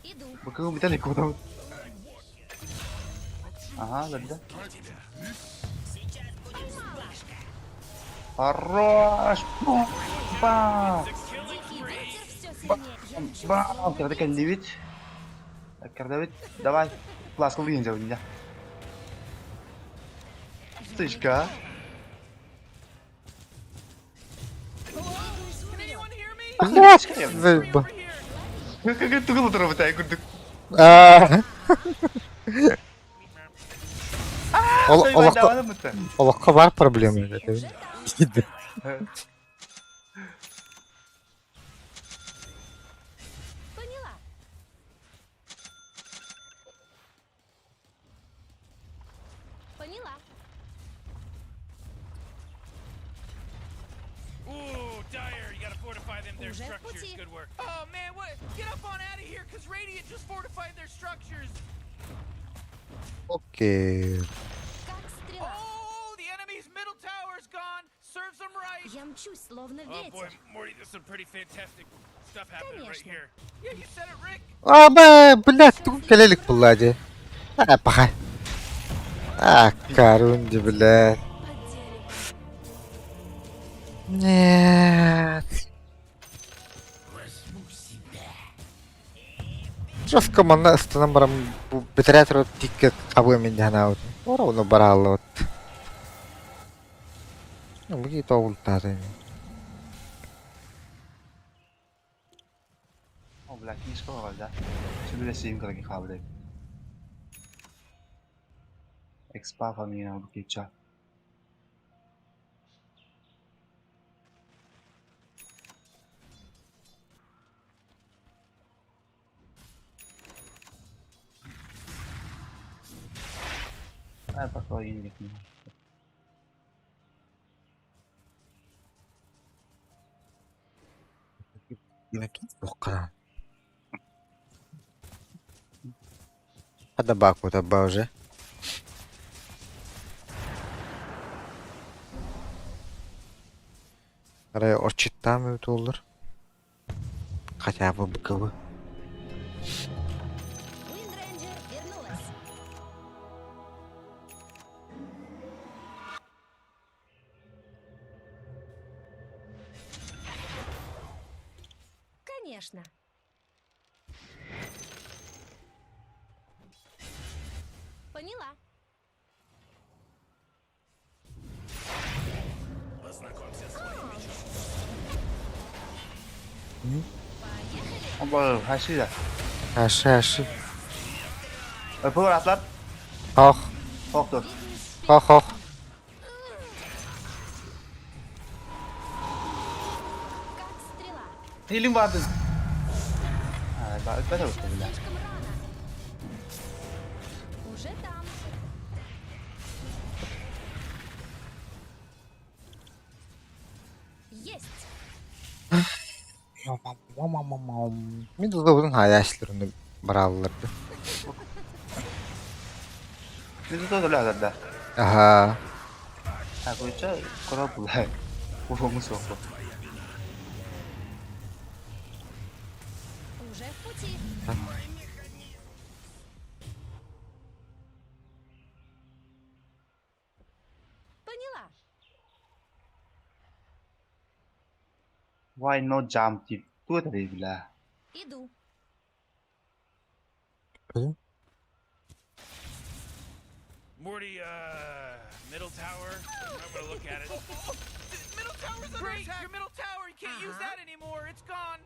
Иду. Бу бүтэ илик кутабыт. Ага, да. Хорош! Бам! Дикий ветер все сильнее. Я мчусь. Бам! Когда кэллибит. Когда давай. Ласка выйдем дьэ. Сычка. Двигаюсь вперед. Anyone hear me? Блядь, заеба. Over here. Как тугу отырып курдук. Аа. Ол олоххо олоххо бар проблема Уже там. Поняла. Поняла. Ooh, Dire, you gotta fortify them their Уже в structures. пути. Good work. Oh man, what? Get up on out of here, cause Radiant just fortified their structures. Окей. Как стрела. Oh, the enemy's middle tower's gone. Serves them right. Я мчусь, словно Oh boy, ветер. Morty, there's some pretty fantastic stuff happening right Конечно. here. Yeah, you said it, Rick. Аа бэ, блядь, тугу кэлэлик булла дии. Аа, пахай. Аа, карунди, блядь. Под деревом. Нет. Возьму себя. Жестко манна ыстанан баран бу бэтэрээ турар тииккэ хабыам инньэ Ора ону барааллыбыт. Бу тоҕултаата ини. О, бля, книжка бар да. Сүбүлэ сиим кыраки хаабыдай. Экспа фамилия букича. Аа, пока индик. Туоххана. Хада баку таба уже. Арай орчиттаам эбит буоллар. Хотя бы БКВ. Уиндрейнджер вернулась. Конечно. Поняла. Познакомься с моим мечом. Поехали. Оба, хашида. Аши, аши. Öpüyor atlar. Ох, Ох dur. ох, ох. Как стрела. Healing vardı. Ha, ben öpme de Еще bile. слишком рано. Уже там. Есть. Мин тулабытын хаайааччылар барааллар да. Bizi de öyle herhalde. Аһаа. Ha koyunca kural bulay. Ufamı soktu. Уже в пути. Поняла. Why no jump tip? Tu da bile. Иду. Morty, middle tower. I'm gonna look at it. Middle tower's under Great, attack. Your middle tower. You can't use that anymore. It's gone.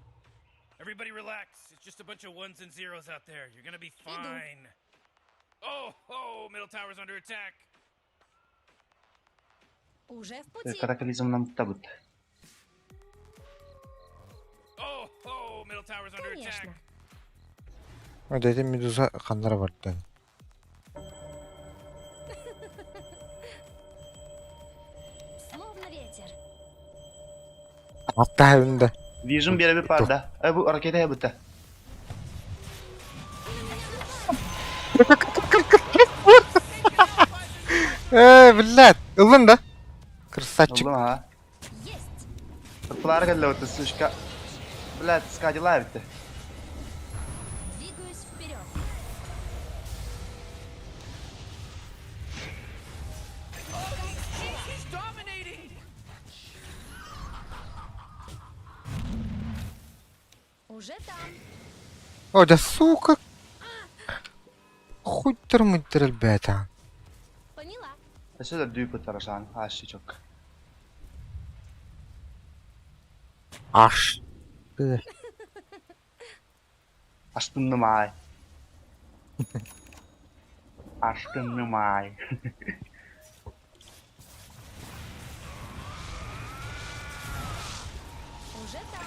Everybody relax. It's just a bunch of ones and zeros out there. You're gonna be fine. Oh, oh, middle tower's under attack. Уже в пути. Kataklizmdan bitti. Oh, oh, middle tower's under attack. Конечно. Дэтин Медуза ханнара барда. Словно ветер. Аттаһын да. Vision bir bir parda. E bu harekete bitti. Э, блядь, ыллын да. Красавчик. Oldu mu ha? Есть. Pınar geldi ötesi şika. Bile skacılar bitti. Двигаюсь вперед. He's dominating. Уже там. О, да сука. Хуй тырмыттыр элбээтэ. Поняла. Өссө да дүйп тарашан ашы чок. Аш. Аштынны май. Аштынны май. Уже там.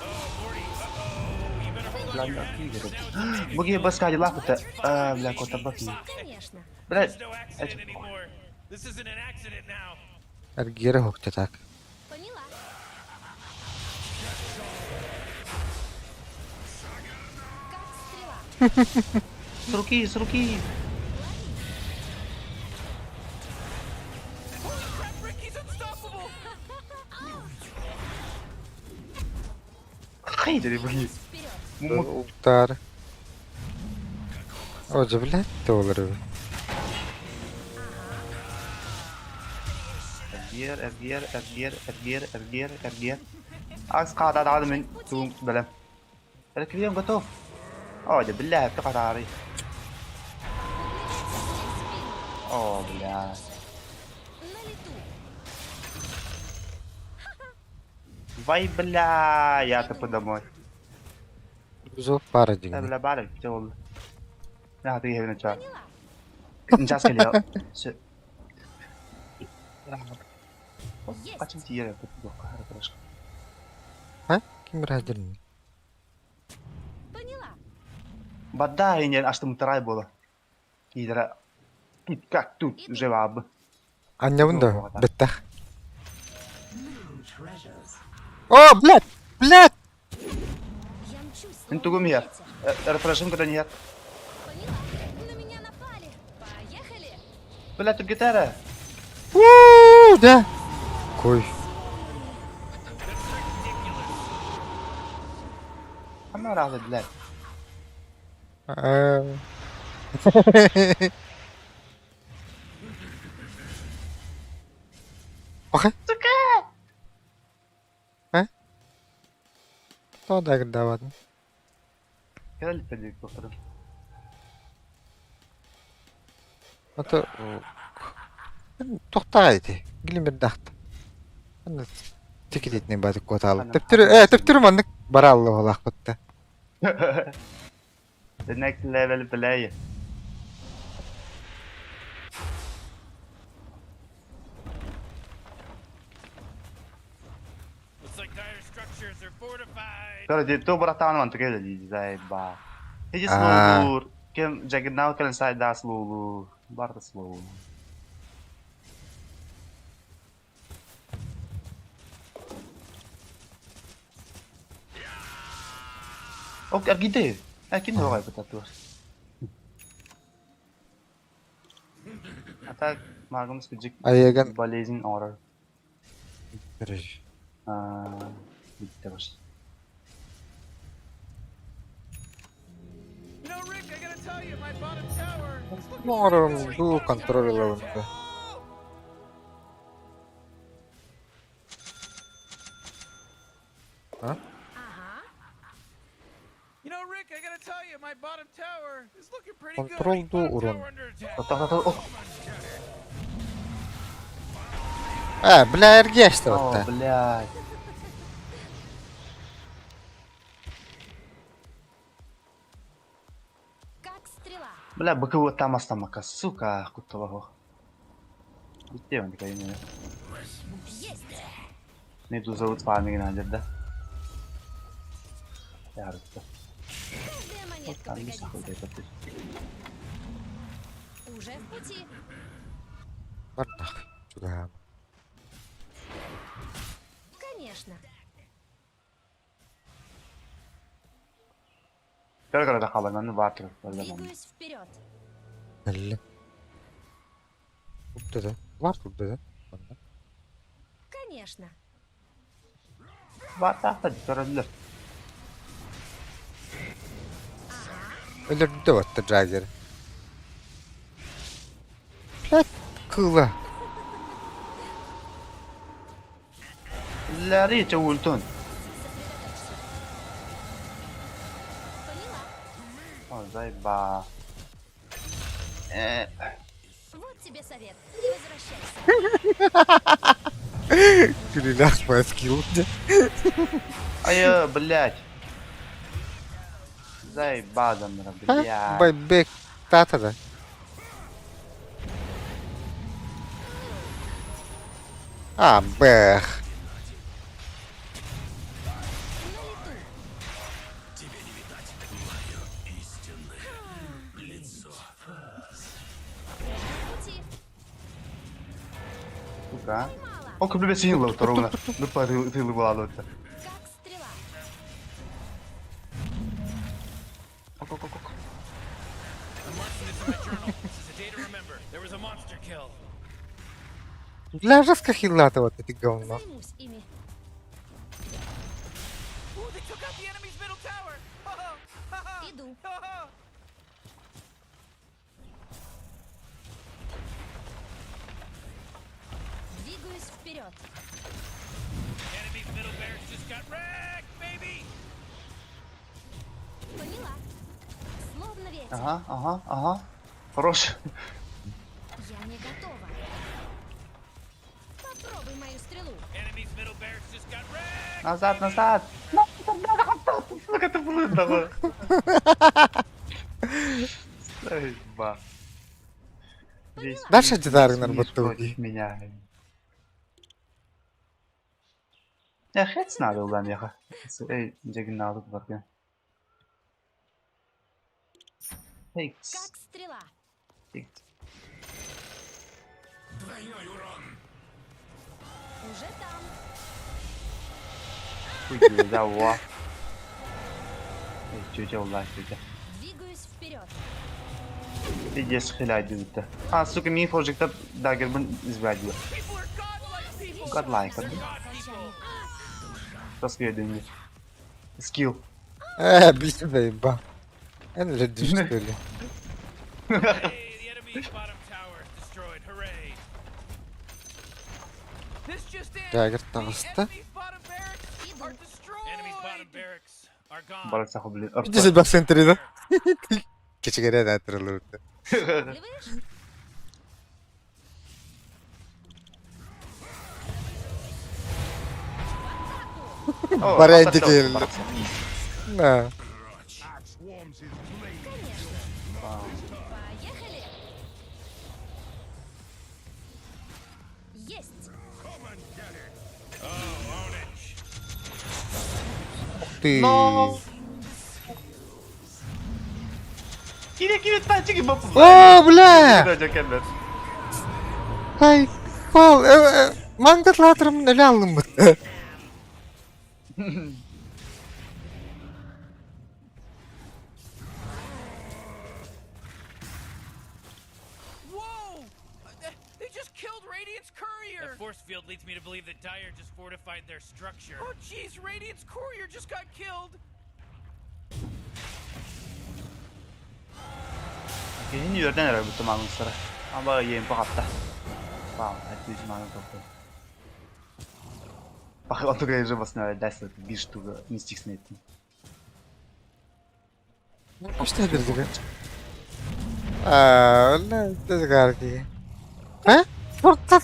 You better hold on to your hat. Bugün baskacılar bitti. Aa bile kota bakın. Конечно. Bile There's no accident anymore. This isn't an accident now. Эргиэрэ хоктатак. Поняла. Как стрела. с руки, с руки. Holy crap, Rick, he's unstoppable. Haydi bugün. Вперед. Уктар. О, да, блядь, доллары. Ergier, ergier, ergier, ergier, ergier, ergier. عكس قاعد عاد من توم بلم. الكريم قطوف. أوه بالله بتقعد عاري. أوه بالله. На лету. Вай бля, я тупо домой. Зов пара لا дигни. بلا بعرف والله. لا هتيجي هنا تشا. Поняла. نجاز كليا. Есть. قاتم تيرا بتوقع هذا А? Ким радерни? Поняла. Бада инен аштым тарай бола. Кидра. Тут как тут уже баб. Аннябын да, бэттэх. О, блядь, блядь! Я мчусь. انتو словно قوم هي. ветер. رفرشم كده نيات. Поняла. На меня напали. Поехали. بلا تبقى У, да. Кой. انا راح البلاد А. Охэ. А? То да, да ладно. كده اللي تديك بخرج А то тохтаа ити. Гилимердахт. Анна тикилитни бады котал. Тептер э тептер маннык бараллы болах бутта. The next level play. Looks like dire structures are fortified. Короче, ту братан он такой заеба. Иди А. слоулур. Кем Джаггернаут кэлэн сайдаа слоулуур. Барда слоулуур. Ок, аргиде. Ә кин оҕай бытатур. А так магымыз күдьик Айыган болезнь оҥорор. Аа, бүттэ баш. You know, Rick, I gotta tell you, my bottom tower is looking Оҥорорум pretty good. дуу контроль ылабын да. Ага. You know, Rick, I gotta tell you, my bottom tower is looking pretty good. Контрол дуу Bottom урун. tower under attack. Тохтоо ох. Ээ, бля, эргиэште О, батта. блядь. Как стрела. Бля, быкового там астамака, сука, кутталаho. Бүттэ он такая не. Есть. Медуза зовут фарминг надо, да? Ярытта. Каждая монетка Там не пригодится. сахар это. Уже в пути. Барнах. Чугаам. Конечно. Көрө хаалан баатыр. Двигаюсь вперед. Элле. Турда да. Бар турда да. Манна. Конечно. Баатаахта көрөллөр. Өлөрдө батта Джаггер. Блядь, кыла. Лари чөултун. Сосредоточься. Поняла. О, заеба. Э, Вот тебе совет. Не возвращайся. Күлүлээх по скилл. ай, блядь. Заеба, замра, блядь. Байбек тата да. А, бэх. На лету. В пути. Сука. Мало. О, күбү син лов торуна. Ну пары ты лыбала. Как стрела. Ок, ок, ок, ок. I'm marking this in my journal. This is a day to remember. There was a monster kill. Бля, жестко хилата вот это говно. Займусь ими. Ooh, they took out the enemy's middle tower. Ha ha. Иду. Ha ha. Двигаюсь вперед. Enemy's middle barracks just got wrecked, baby. Поняла. Словно ветер. Ага, ага, ага. Хорош. Я не готова. Попробуй мою стрелу. Enemy's middle barracks just got wrecked. Назад, назад. Сука, ты плытала. Заеба. Весь Дальше мир- Динар весь мир Нарбатуги. против меня. Я хец надо улан яха. Эй, джагин надо барген. Хейкс. Как стрела. Хейкс. Двойной урон. Уже там. Хуй да ва. Эй, тетя улан, тетя. Двигаюсь вперед. Пиздец, хиляди это. А, сука, ми project'та дагер бын избрать. People are godlike people. Godlike, Окончание. Расследование. Скилл. Э, блин, заеба. Эн люди, что ли? Hey, the enemy's bottom tower is destroyed. Hooray. This just in. Джаггер The таҕыста. enemy's bottom barracks Иду. are destroyed. Enemy's bottom barracks are gone. Баракса блин. Иди себя в центре, да? Кечигере да трылырды. Вливаешь? Баренди келdi. На. Конечно. ты! Но! Кире кире тачки бапы. О, бля! Кэллэр. Ай, пал, мангат лаатырым өлө аллыммыт. Whoa! They just killed Radiant's courier! The force field leads me to believe that Dire just fortified their structure. Oh jeez, Radiant's courier just got killed! Киһини үөрдэн эрэр бу маҥныстара. Аба ЕМП хапта. Вау, это маҥан топпу. Пахлатуга же басна даст бир штука мистикснетти. Что это? Аа, это А? Форта.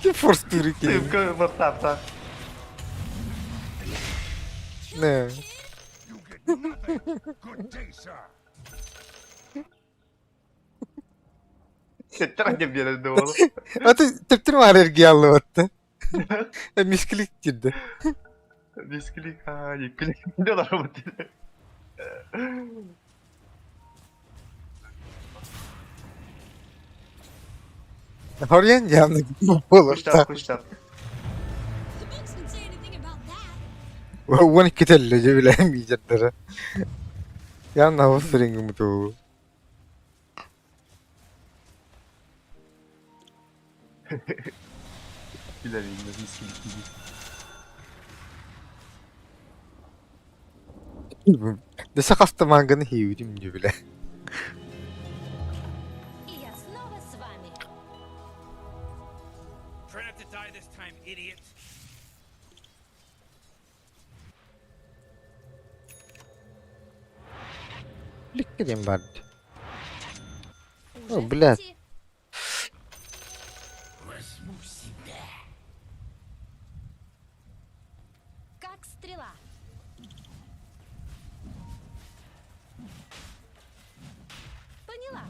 Ки форстури ки. Фортапта. Не. Good day, sir. Сеттер деп береді ол. Аты тептер аллергия алып Мискилик кирди. Мискилик, а, еккилик. Не олар бу. Хорьян явно болор. Куштап, куштап. The books would say anything about that. Уон иккителле же билэм мижердere. Явно хосрингим туу. Билер мискилик. Десе хаста манганы хийвдим же билэ. И я снова с вами. Try not to die this time, idiot. Ликкеден барды. Уже О, в блядь. пути. Возьму себя. Как стрела. Поняла.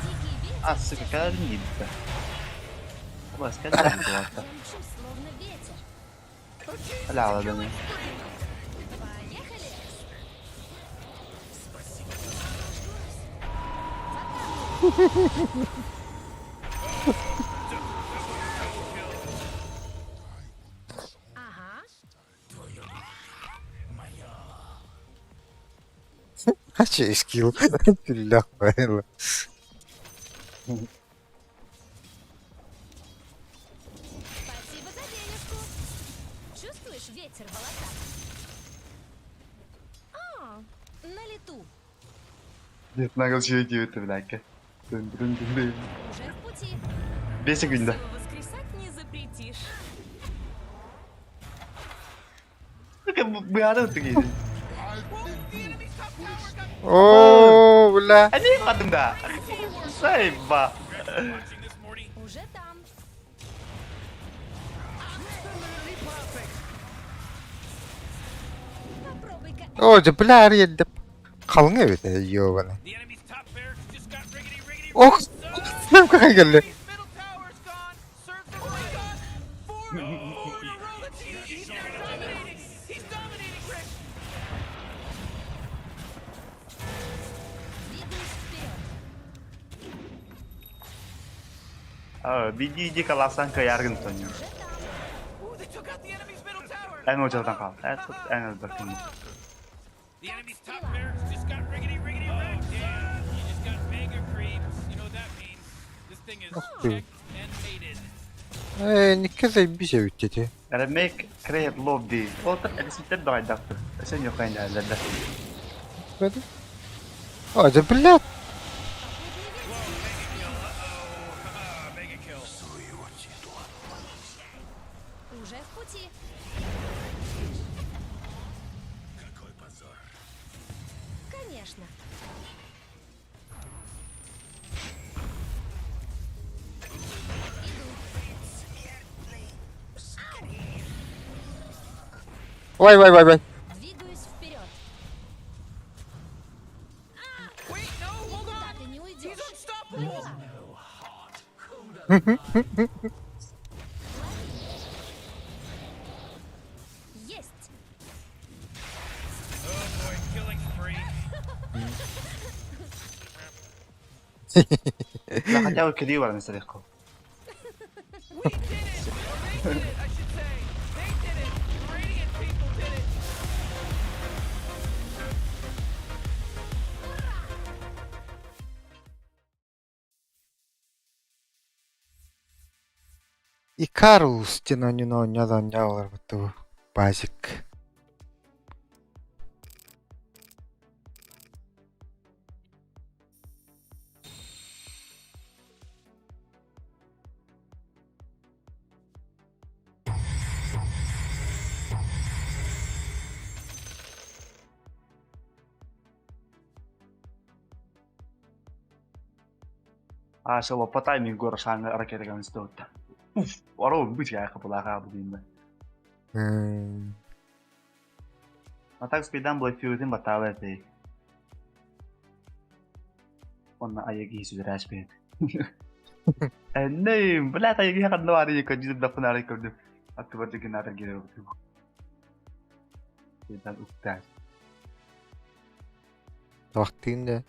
Дикий ветер. А, сука, кадр не битті. Бас, кадр не битті. Я мчусь, словно ветер. Аля, ладно. Поехали. Ага. Хача скилл. Биллах байла. Спасибо за денежку. Чувствуешь ветер в волосах? А, на лету. Нет, нагыл жүйе өтті біләкке. Дын дын дын дын. Уже в пути. 5 секунда. Воскресать не запретишь. Быяды өтті кейді. О, бля. Әне қадымда. Сайба. Watching this, Morty? Уже там. Попробуй-ка. О, же бля арьедеп. Қалың эбит, ёбаны. The enemy's top barracks just got riggedy riggedy. Ох, сэм какай келли. Middle tower's gone! Serves the right gone! Four, four in a row! Let's see, he's dominating! He's dominating, Rick! Двигаюсь вперед. Биди иди каласан каяргын тоню. Уже там. Ooh, they took out the enemy's middle tower! Эн очалдан қал. Эн бір күн. The enemy's top barracks just got riggedy riggedy wrecked. Yeah, you just got mega creeps. You know what that means? This thing is ты. checked and mated. Э, никказай бисе бүттети. Ремейк крейт лобби. Отыр әдісіттер дайдақты. Сен yoқайын әлдерді. О, же бля. Mega kill. Уже в пути. Какой позор. Конечно. Иду. Вай, вай, вай, вай. Двигаюсь вперед. Wait, no, hold Никуда on! ты не уйдешь. He's unstoppable! Поняла. Да хотя бы кэлии баран истэриэххэ. We did it! Or they did it, I should say. They did it! The Radiant people did it! Икарус диэн оонньууну оонньоо да оонньоо олорбут Базик. А шо по таймингу Рошан ракета ган стоит. Уф, оро быть я хапалаха будем. А так спидан был фьюзин батала ты. Он на аяги сүрәш бит. Не, блядь, аяги хадна вари кожи дапнары көрдүм. Аттыбар деген атыр келер Спидан уктар. Вақтыын да.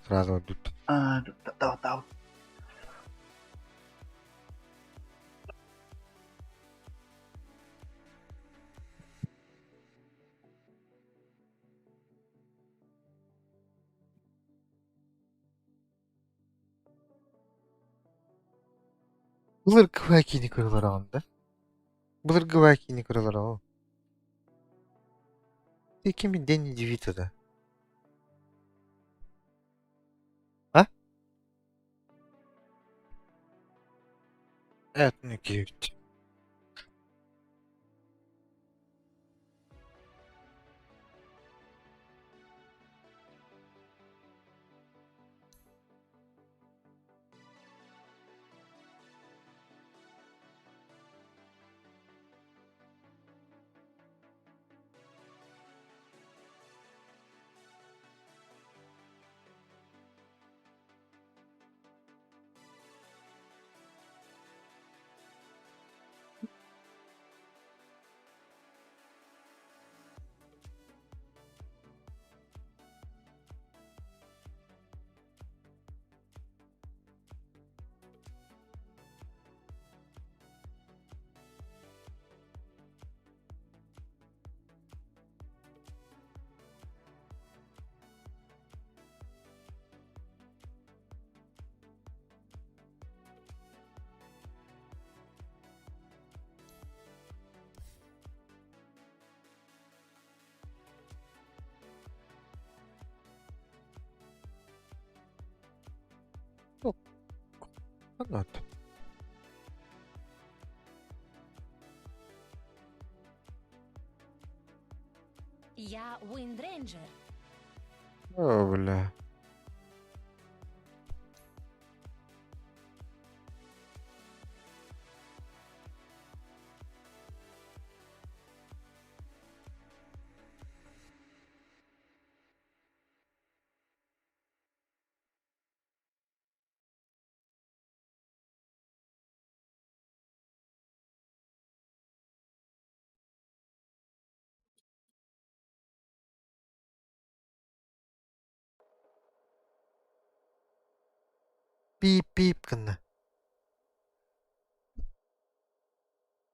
Сразу тут. А, да, да, Былыргы вакини көрөлөр анда. Былыргы вакини көрөлөр о. Ты ким Дэнни Девито да? А? Evet, ne ki? Anlat. Я Уиндрейнджер. О, бля. Пип-пип гына.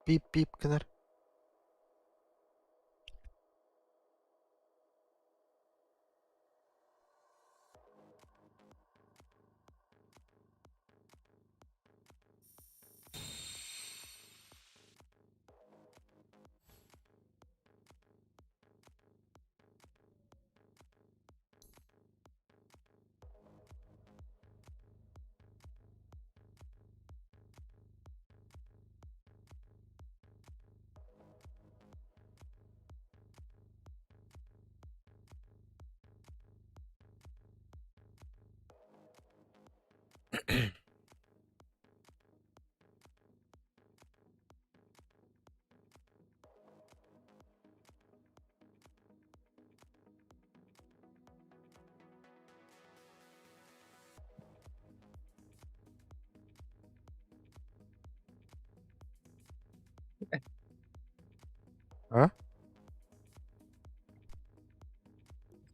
Пип-пип гынар. А?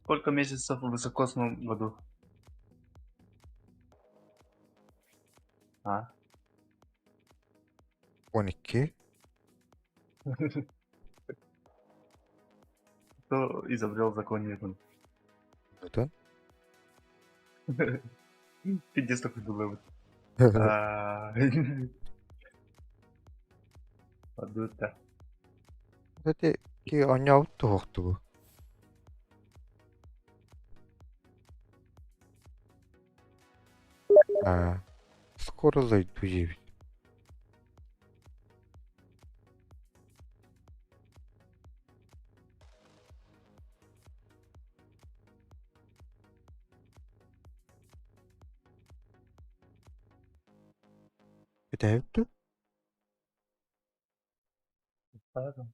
Сколько месяцев в высокосном году? А? 12. Кто изобрел закон Ньютона? Ньютон. Пиздец такой думаю. А. Адыта. Кстати, ки оонньообут туһуохтугу. А, скоро зайду диэбит. Бүтэһик дуу? Поэтому.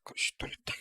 Короче, то ли так.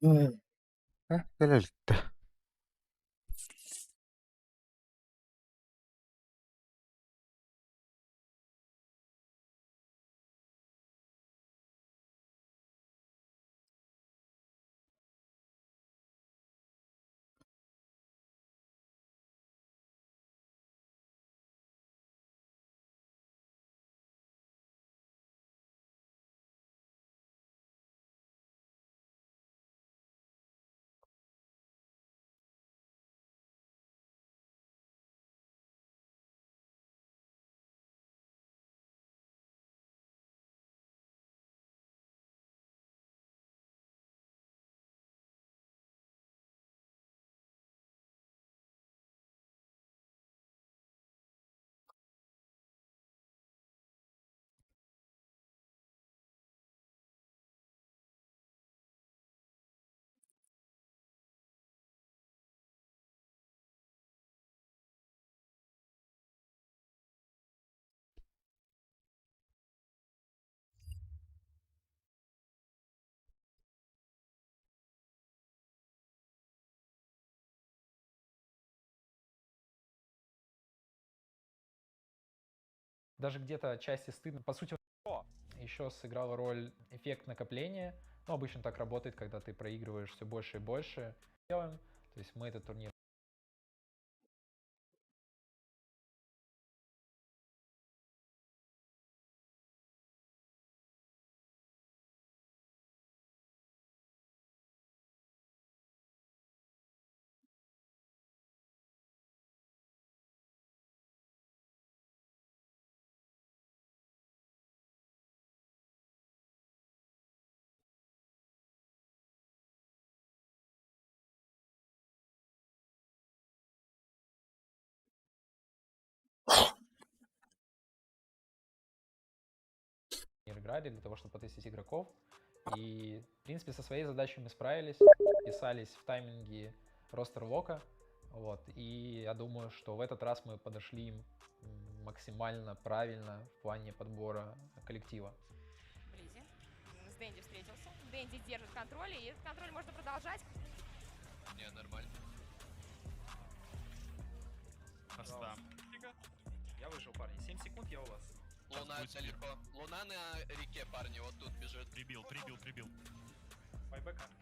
Кэлэ иликтэ. Даже где-то отчасти стыдно. По сути, еще сыграла роль эффект накопления. Ну, обычно так работает, когда ты проигрываешь все больше и больше. Делаем. То есть мы этот турнир играли для того, чтобы потестить игроков. И, в принципе, со своей задачей мы справились, писались в тайминге roster lock а. Вот. И я думаю, что в этот раз мы подошли максимально правильно в плане подбора коллектива. Близи. С Дэнди встретился. Дэнди держит контроль, и этот контроль можно продолжать. Не, нормально. Оста. Я выжил, парни. 7 секунд, я у вас. Луна далеко. Луна на реке, парни, вот тут бежит. Прибил, прибил, прибил.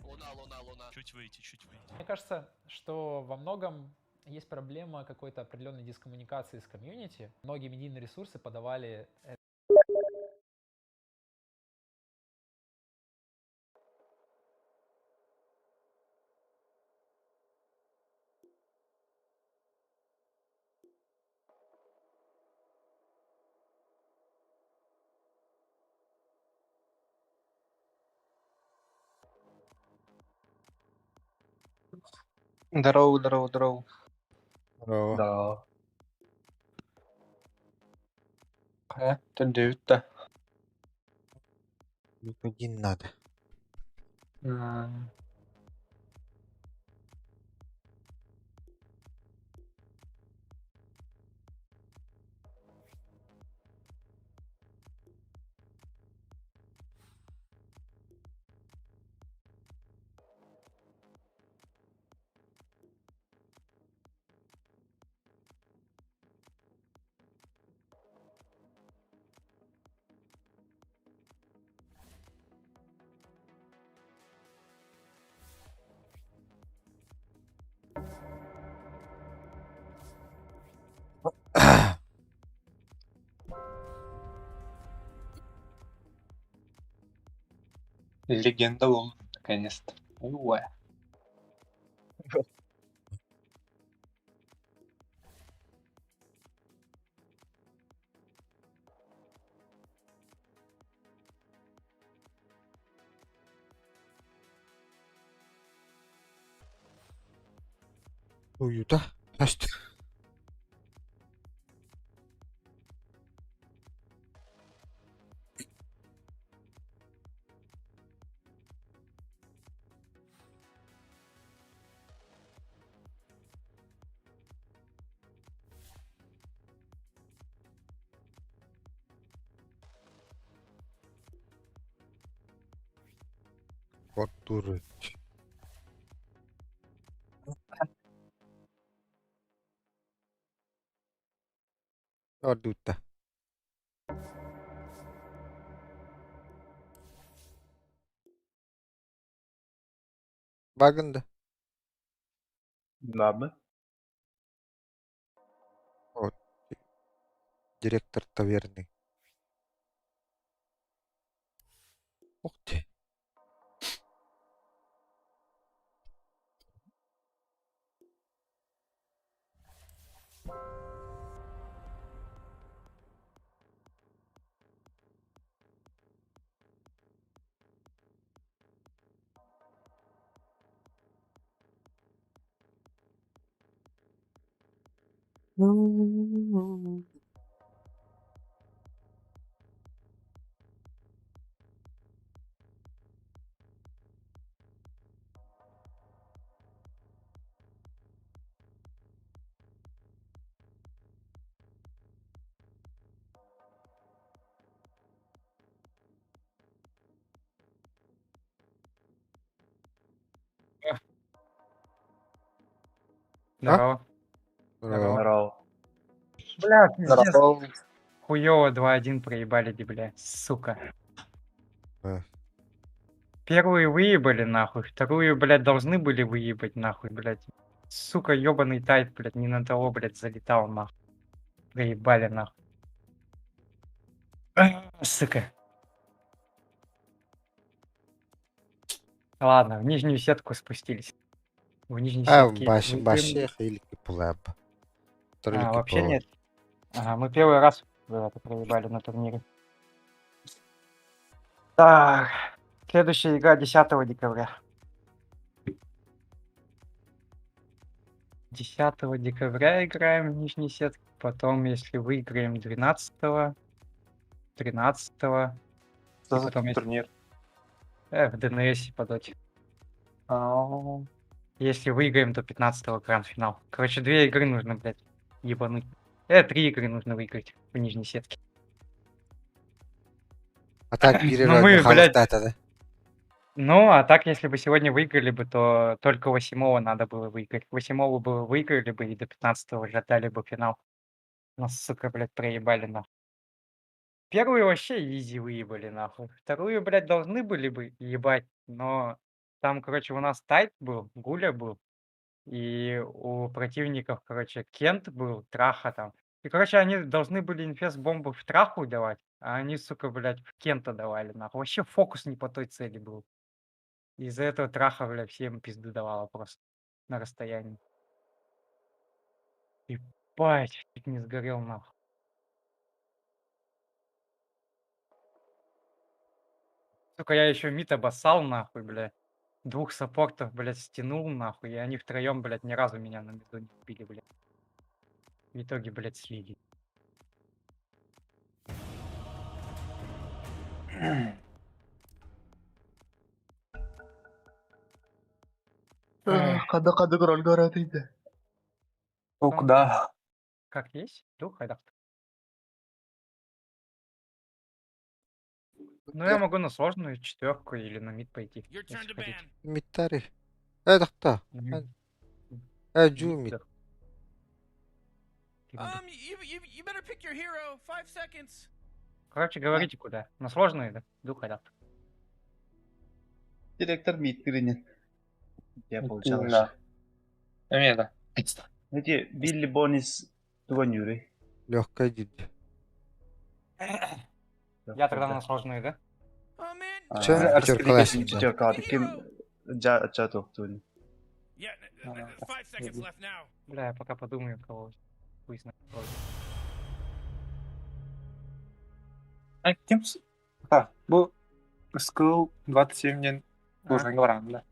Луна, луна, луна. Чуть выйти, чуть выйти. Мне кажется, что во многом есть проблема какой-то определенной дискоммуникации с комьюнити. Многие медийные ресурсы подавали Здорово, здорово, здорово. Здорово. Да. Это да. Один надо. Легенда Лун, наконец-то. Уэ. Уюта. Хаст. Вот дурыч. Ордуутта. Багында. Бабы. Вот. Директор таверны. Ух ты. Здорово. Здорово. Здорово. Бля, пиздец. Здорово. Хуёво 2-1 проебали, бля, сука. Э. Первую выебали, нахуй, вторую, блядь, должны были выебать, нахуй, блядь. Сука, ёбаный тайт, блядь, не на того, блядь, залетал, нахуй. Проебали, нахуй. А, сука. Ладно, в нижнюю сетку спустились. В нижней А, сетке. баш, мы- башех или кипулаб. А, вообще нет. Ага, мы первый раз это проебали на турнире. Так, следующая игра 10 декабря. 10 декабря играем в нижней сетке, потом, если выиграем 12, 13, Что и за потом если- турнир? В ДНС по доте. Ау. Если выиграем, то 15 гранд-финал. Короче, две игры нужно, блядь, ебануть. Три игры нужно выиграть в нижней сетке. А так Ну мы, блядь, да. Ну, а так, если бы сегодня выиграли бы, то только 8 надо было выиграть. 8 бы выиграли бы и до 15 уже отдали бы финал. Нас, сука, блядь, проебали нахуй. Первую вообще easy выебали нахуй. Вторую, блядь, должны были бы ебать, но там, короче, у нас Тайт был, Гуля был, и у противников, короче, Кент был, Траха там. И, короче, они должны были инфест-бомбу в Траху давать, а они, сука, блядь, в Кента давали, нахуй. Вообще фокус не по той цели был. Из-за этого Траха, блядь, всем пизды давала просто на расстоянии. Ебать, чуть не сгорел, нахуй. Сука, я еще мид обоссал, нахуй, бля. Двух саппортов, блядь, стянул, нахуй. И они втроем, блядь, ни разу меня на миду не убили, блядь. В итоге, блядь, слили. Эх. Када-када роль говорит. О, куда? Как есть? Дух, айдак. Ну, я могу на сложную четверку или на мид пойти, Your turn если to хотите. ban. Миттари. Так-то. Мид. Жу мид. Да. You better pick your hero. 5 seconds. Короче, говорите куда. На сложную, да? Дух, айдак. Директор миттиринен. Я получалось. Да. Эмиэ Эти Билли Бонис Туанюри. Легкая дичь. Я тогда на сложную, да? Oh, Че? Пятерка ласин, да. Пятерка, ким жа жа тоқтуын. Yeah, 5 seconds left now. Бля, я пока подумаю, кого хуй знает. А, ким? А, бу School 27 ден должен говоран, да.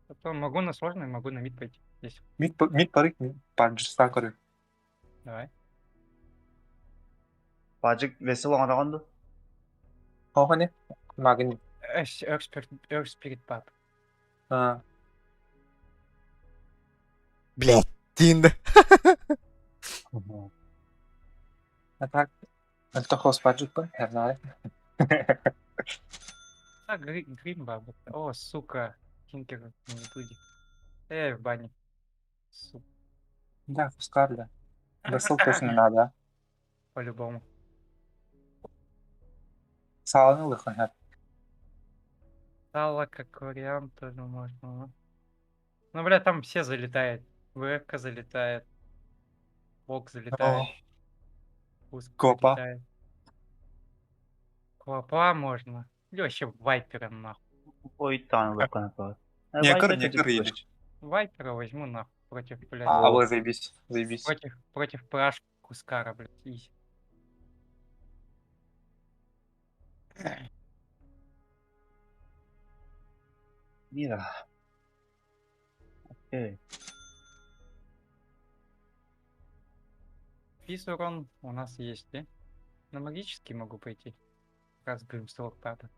Потом могу на сложную, могу на мид пойти. Если... Мид мид парик паджистан көрү. Давай. Бажык весел оңорогонду. Хохоне? Магни. Earth Spirit Pub. А, Блядь, Тинда. а так. Это хос паджик па, я знаю. А, Грим Баб. О, сука. Тинкер не будет. В бане. Сука. Да, Хускар, да. Весел точно надо. По-любому. Сааланы ылыахха сөп. Сало как вариант тоже можно. Ну, Ну, бля, там все залетает. ВФК залетает. Бог залетает. Пуск Копа. залетает. Клопа можно. Или вообще Вайпера нахуй. Ой, там ылыахха сөп. Некр, некр едешь. Вайпера возьму нахуй против, блядь. А, ой, заебись, заебись. Против Праш Кускара, блядь. Изи. Мира. Окей. Физ урон у нас есть, да? На магический могу пойти. Раз Гримстрок папа.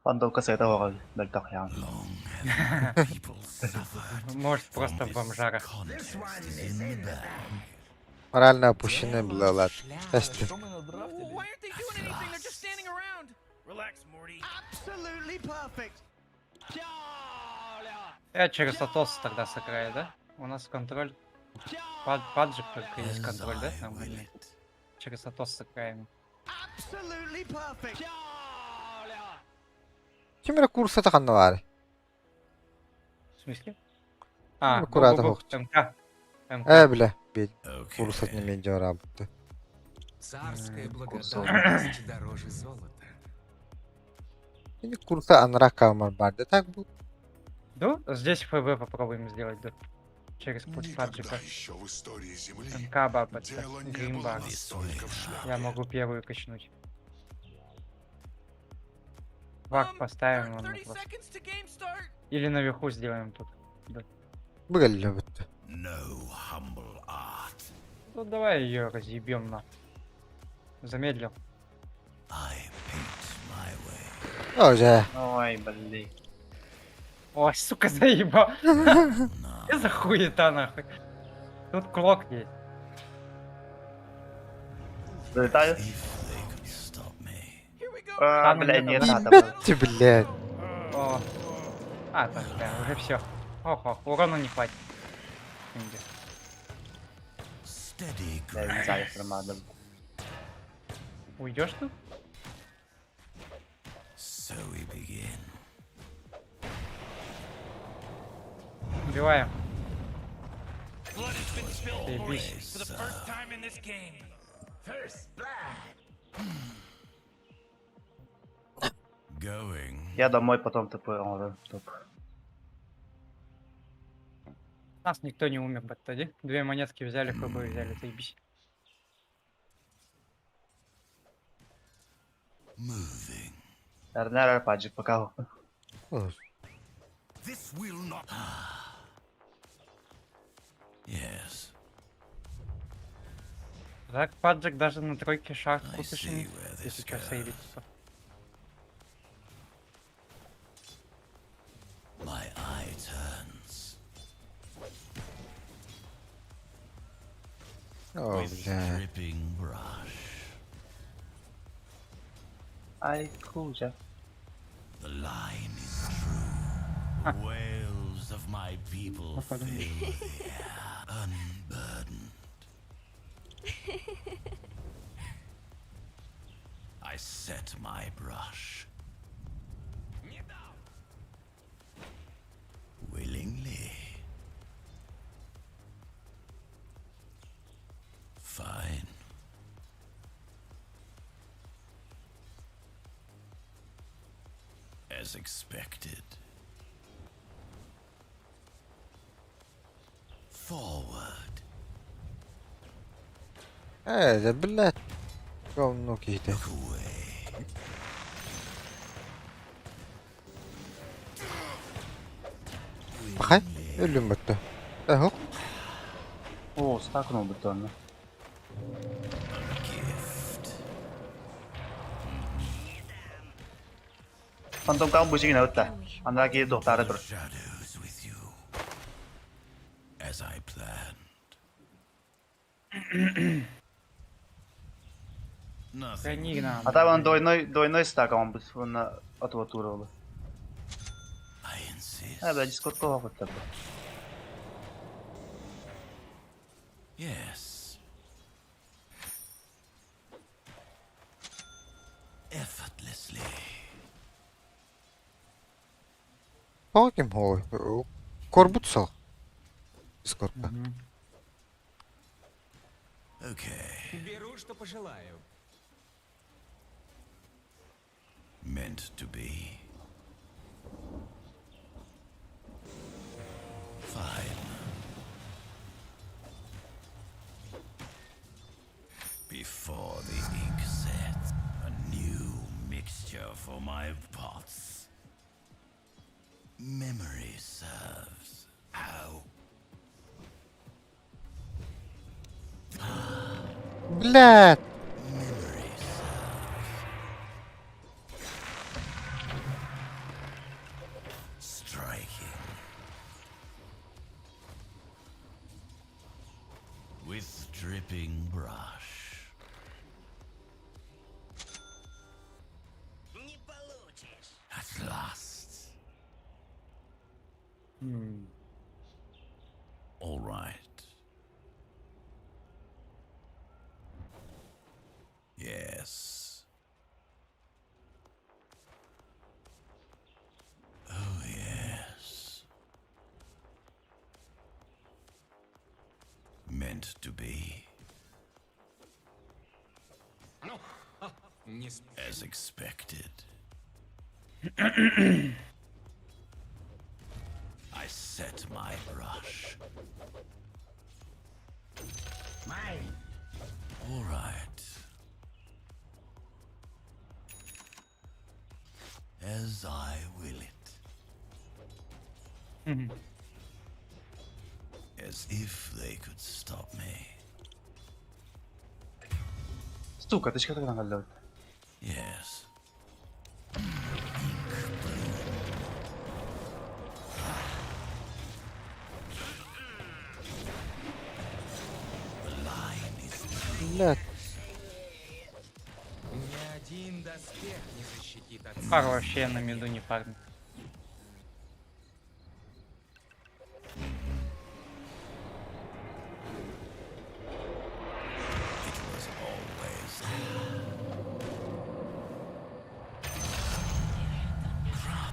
Пандовка сайта оҕол мөлтөх яан. Может просто в бомжарах. Морально опущенная была, ладно. Здрасте. Why aren't they doing anything? They're just standing around. Relax, Morty. Absolutely perfect. Я через Атос тогда сыграю, да? У нас контроль. Паджик только есть контроль, да? Нормальный. Через Атос сыграем. Absolutely perfect. Ким эрэ курсата ханна баар? В смысле? А, Ну, куда-то го-го-го, хохчу. МК. МК. Э, бля, бед. Курсатны мен жаурабытты. Царская благодарность дороже золота. Мени курса анара камар бар да так бу. Да, здесь ФБ попробуем сделать, да. Через путь Паджика. Еще в истории Земли МК баба, дело не было Гримбар. настолько в шляпе. Я могу первую качнуть. Вак поставим он 30 просто. seconds to game start. Или наверху сделаем тут. Да. Быгалля бутты. No humble art. Ну давай ее разъебем на. Замедлил. I paint my way. О, же. Ой, блин. Ой, сука, заебал. Что за хуета нахуй? Тут клок есть. Залетаю. If they could stop me. А, Там бля, нет не надо было. Ты, блядь. О. А, так, да, уже все. Ох, урона не хватит. Нигде. Steady Бля, не знаю, надо. Уйдешь тут? So we begin. Убиваем. Blood has been spilled, Morty, Заебись. for the first time in this game. First blood. Going. Я домой потом ТП, оҥорон, топ. Нас никто не умер, баттади. Две монетки взяли, ФБ взяли, заебись. Moving. Эрнер паджик пока. This will not. Yes. Так, паджик даже на тройке шах I купишь, see where this если что, goes. сейвится. My eye turns. О, With бля. dripping brush. Ай, кузя. The line is true. Wails of my people fill the air, unburdened. I set my brush. Willingly. Fine. As expected. Forward. Э, да, блядь. Говно какие-то. Look away. Бахай. Өлүм бутты. Эхо. О, стакнул бетонно. Gift. Фантом кам бужигин өттө. Анда ки доктары тур. Shadows with you. Nothing. Атабан двойной двойной стак оҥорбут уонна отуотуур уолу. I insist. Ээ, бля, Дискордка оһохуттар. Yes. Effortlessly. Тоҕо ким оой? Корбут сол. Дискордка. Okay. Беру, что пожелаю. Meant to be. Fine. Before the ink sets, a new mixture for my pots. Memory serves. How? Блядь! Memory serves. Striking. With dripping brush. Не получишь. At last. All right. Yes. Oh, yes. Meant to be. Не As expected. I set my brush. Mine. All right. As I will it. As if they could stop me. Сука, ты что тогда галлёт? Yes. The line is Блядь. Ни один доспех не защитит от Пар вообще на миду не фармит. It was always.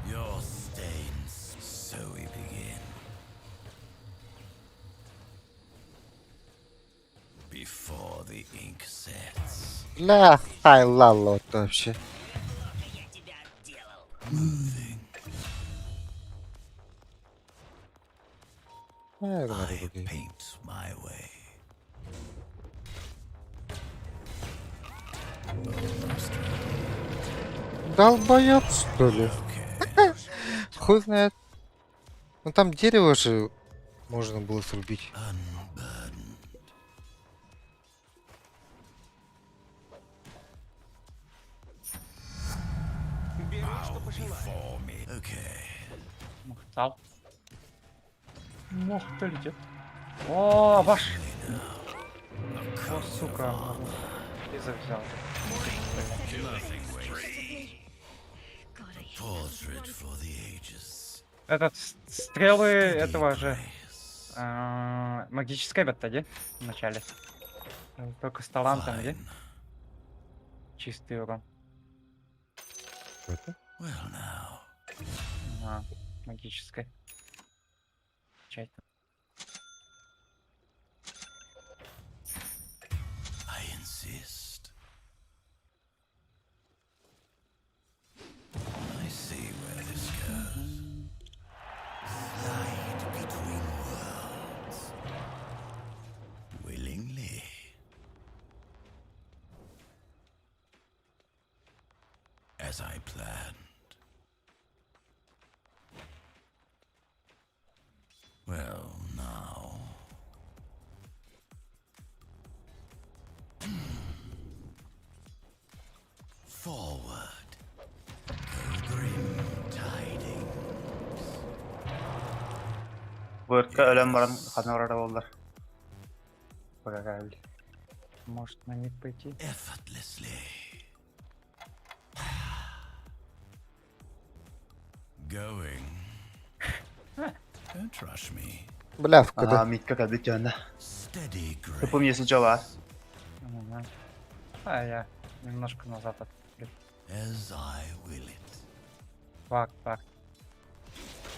Your stains, so we begin. Before the ink sets. Бля, хай лало это вообще. Moving. Наверное, I другие. paint my way. Долбоёб, что ли? Хуй знает. Ну там дерево же можно было срубить. Unburdened. Беру, что пожелаю. Before me. Okay. Мухтал. Мухта летит. О, ваш! О, сука. Лиза взял. Nothing wasted. A portrait for the ages. Этот, стрелы этого же... Магическая бета, де? В начале. Только с талантом, де? Чистый урон. Это? Well now. Ага, магическая. Чай. I insist. I see where this goes. Slide between worlds. Willingly. As I planned. Well, now. Forward. Go grim tidings. Быртка өлөн баран ханна барара буоллар. Бага кабель. Может на мид пойти? Effortlessly. Going. Don't rush me. Бля, в КД. Ага, Митка кәбит жанна. Steady Тупым есін жаба. Ага. А я немножко назад отступлю. As I will it. Фак, фак.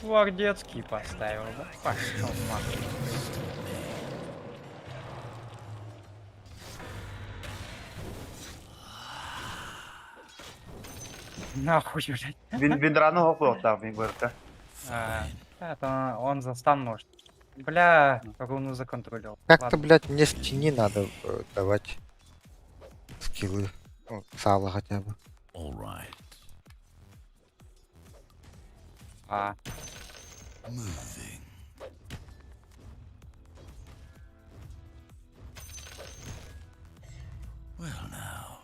Флаг детский поставил, да? Пошел нахуй. Нахуй, блядь. Виндраны хоқуақтағы мен көріпті. А, Это он застан может. Бля, руну законтролил. Как-то, Ладно. блядь, мне в тени надо давать скиллы. Ну, сало хотя бы. All right. А, Moving. Well now.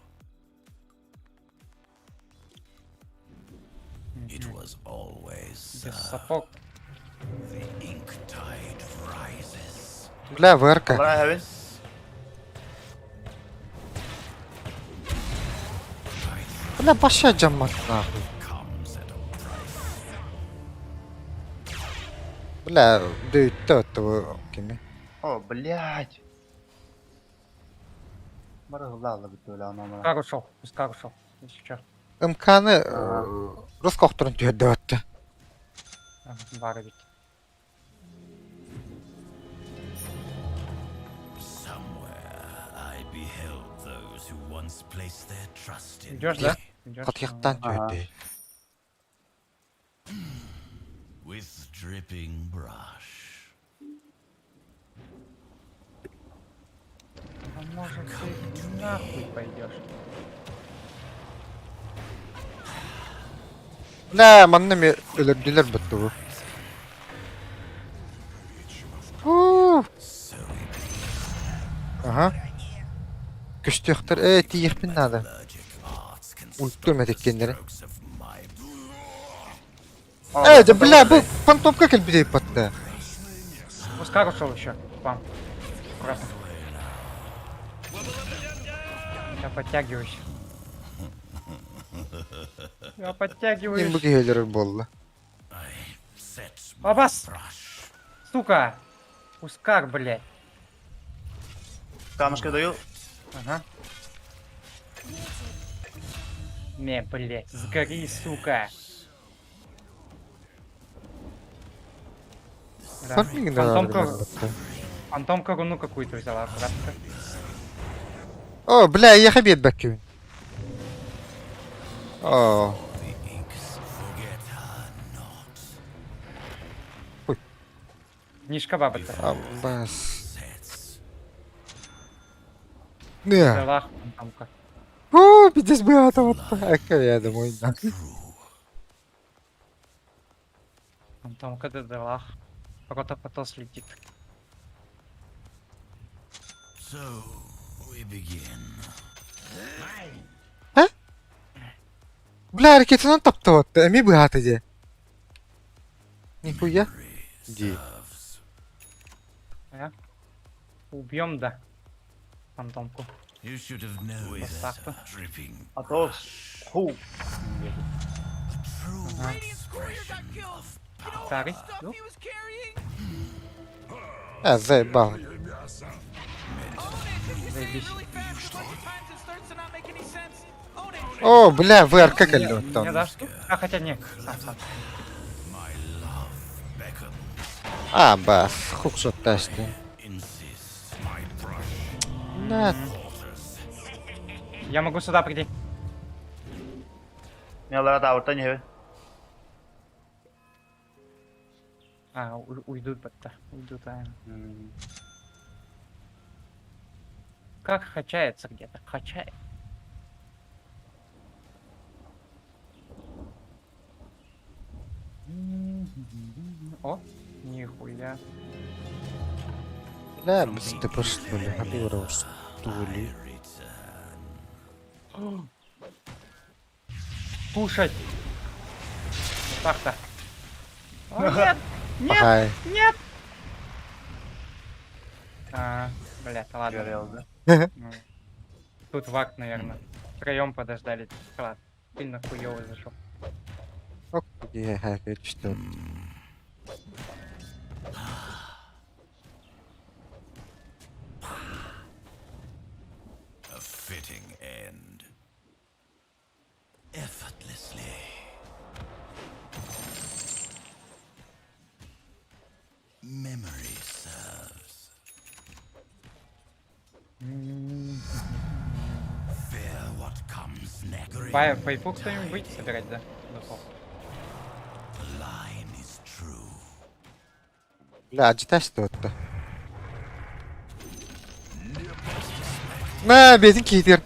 It was always без served. сапог. The ink tide rises. Бля, ВРК. Бра, әбен. Бля, баша жаммат нахуй. Comes at a price. Бля, дөйтті этого кеми. О, блядь. Бара ылла бітті өлі анамына. Как ушел? Пускай ушел. Если чё. МКны Роскохторын түйерді өтті. Бар ведь. Somewhere I beheld those who once placed their trust in Идешь, me. да? Идешь? Қатияқтан Ага. түйерді. With dripping brush. А может ты нахуй пойдешь? Бля, манны ме өлөрдүлөр бітті бұл. Ууу. Ага. Күстүөхтөр, тиихпин надо. Arts can Ульту мәтеккеннери. strokes of my Да, бля, бұл фантомка келбидей батты. Пускай ушел еще. Вам. Аккуратно. Я подтягиваюсь. Я Мен подтягиваюсь. бұл келер болды. set Абас! brush. Сука! Ускар, блядь. Камушка даю. Ага. Не, блядь, сгори, сука. Да. Фарминг надо Фантомка, батты. фантомка руну какую-то взяла, аккуратно. О, бля, я хабит бәккүн. О, The inks forget her not. Мишка баба-то. абас. Sets Не. Взяла фантомка. О, пиздец, бля, это вот так, я думаю, да. Фантомка додала. Рота потос летит. So we begin. Бля, ракетынан тапты вот, эми быхаты де. Нихуя. Ди. Serves А? Убьем, да. Фантомку. You should have known Поставка. better. Dripping Атос. Ху. true Ага. expression of power. Старый. Ну, А, заебал. заебись. О, бля, ВРК Не, кэллэ не оттон. дашь? А, хотя не, сам, сам. My love beckons. А, бас, хукшот тасты. Insist. My brush На, falters. Я могу сюда прийти. Мен алара тавыртан ебен. А, уйдут, б***ь, уйдут, а. Как хачается где-то? Хачает. О, нихуя. бля, біз ТП что ли, хабиров, что ли. Return. Кушать! Вот Так-то. О, нет! Нет! Ага. Нет! А, блядь, ладно. Горел, да? Ну. Тут вак, наверное. Втроем подождали. Класс. Сильно хуёвый зашел. Ок, киһи что. A fitting end. Effortlessly. Memory serves. Fear what comes next. Пай, пайпу кто-нибудь будете собирать, да? Духов. The line is true. Бля, ажиташ туотта. Мэ, бетин киитер.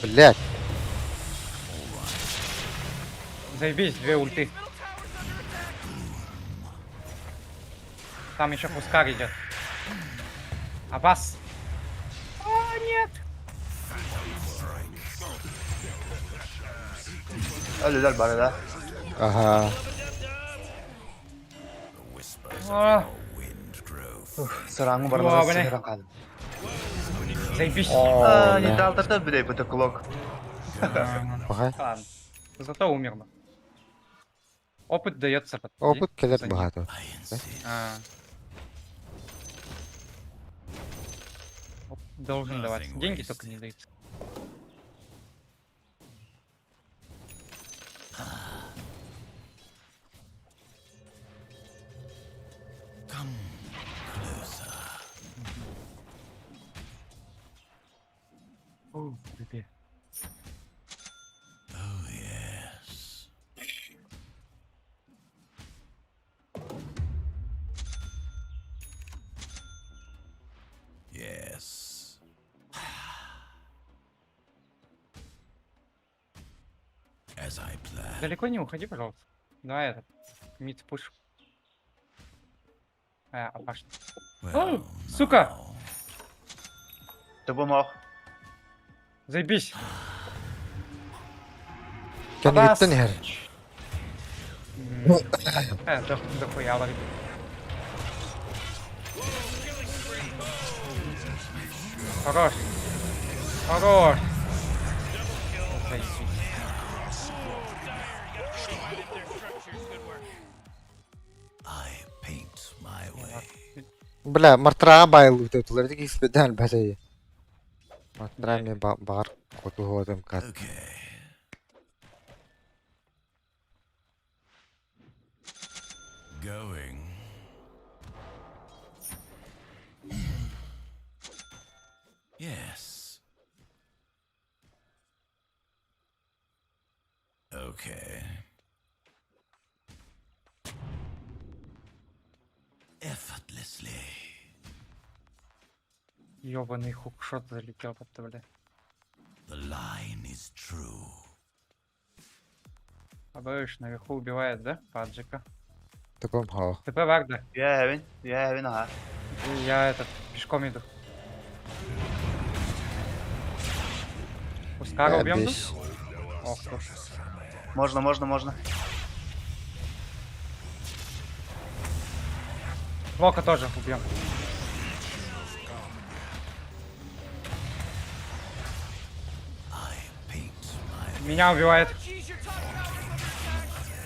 Блядь. Заебись, две ульты. Там еще Хускар идет. Абас. А, нет. Өлүлэр бары да. Ага. А, Сыраңы О, бармаса бля. сыран қалдым. Заебись. А, не дал та блядь, это клок. Ага. Ладно. Зато умер бы. Опыт дается под. Опыт кэлэр За них. баҕата. А. Оп, Должен даваться. Деньги только не даются. Come closer. О, бебе. Oh yes. Yes. As I planned. Далеко не уходи, пожалуйста. Давай этот. Мид пуш. А, опасно. О, сука! Ты бы мог. Заебись! Кэнниттэн иһэр. Э, да, дохуя ловит. Хорош. Хорош. Заебись. I paint my way. Бля, мартраға байылы өтіп Ити киспеден бәле. Мартра мен бар хоту кат. Okay. Going. Yes. Okay. Effortlessly. Ёбаный hookshot залетел под бля. The line is true. Абэш наверху убивает, да? Паджика. Таком хоо. ТП Варда. Я эвин, я эвин, ага. Я этот, пешком иду. Ускара убьем тут? Беш. Ох, слушай. Можно, можно, можно. Лока тоже убьем. I paint my Меня убивает. Jeez, your top tower's under attack.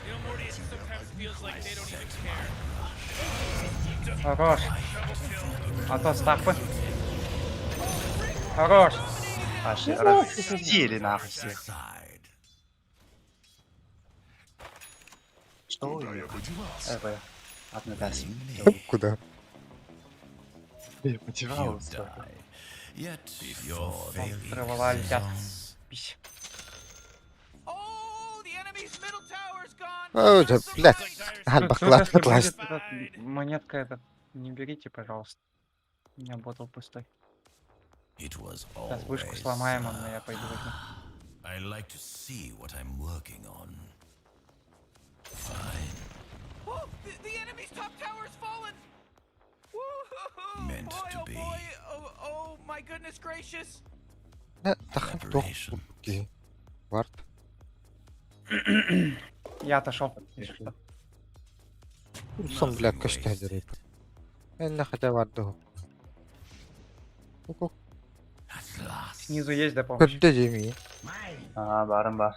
You know, Morty, it sometimes feels like they don't even care. Хорош. А то стапы. Хорош. Аж раздели нахуй всех. side. Что? Я понял. Ладно, дальше. Куда? Я You потерялся. die. Yet your failing Травала летят. saisons Пись. Oh, the enemy's middle tower's gone. О, да, блядь. Тут, Альбаклат если атлас. будет этот, монетка этот, не берите, пожалуйста. У меня ботл пустой. It was Сейчас вышку always сломаем, он, но я пойду возьму. I like to see what I'm working on. Fine. Oh, the enemy's top tower's fallen. Woo-hoo-hoo. Meant boy, to oh be. boy, oh, oh my goodness gracious. Тахан туох киһи. Вард. Я отошел. если что. Сон бля көстө дереп. Энне хотя варды. Снизу есть, да, помощь? Көрдө деми. Ага, барым бар.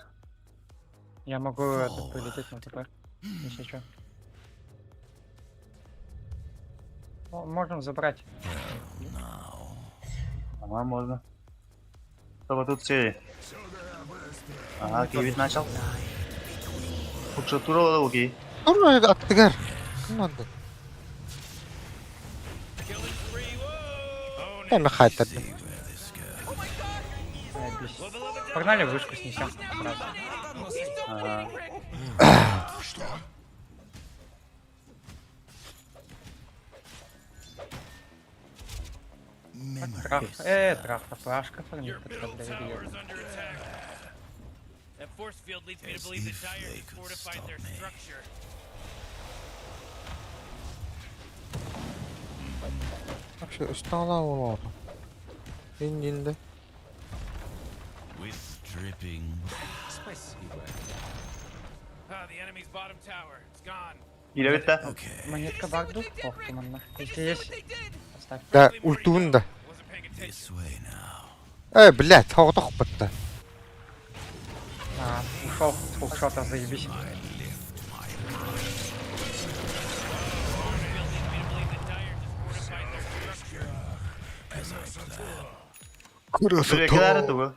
Я могу это, прилететь на ТП, если что. Можем забрать. Ага, можно. Только тут все. Ага, кивит начал. Хукшатура окей. Тур аттыгар. Кыманды. Эми хайтарды. Заебись. Погнали вышку снесем сразу. Ага. Траф, траф, флашка фармит, это, бля, или Tower's under attack. That force field leads me to As believe the if Dire they just could fortified stop their me. structure. Вообще, устала олору. Индинде. With dripping Спасибо. Ah, the enemy's bottom tower. It's gone. Или да? Okay. Монетка барду? Ох, туманно. Если есть, поставь. Да, ультуун да. Wasn't paying attention. This way now. Э, блядь, тоғдох бытта. А, ушел с хукшота, заебись. Красота. Тугу.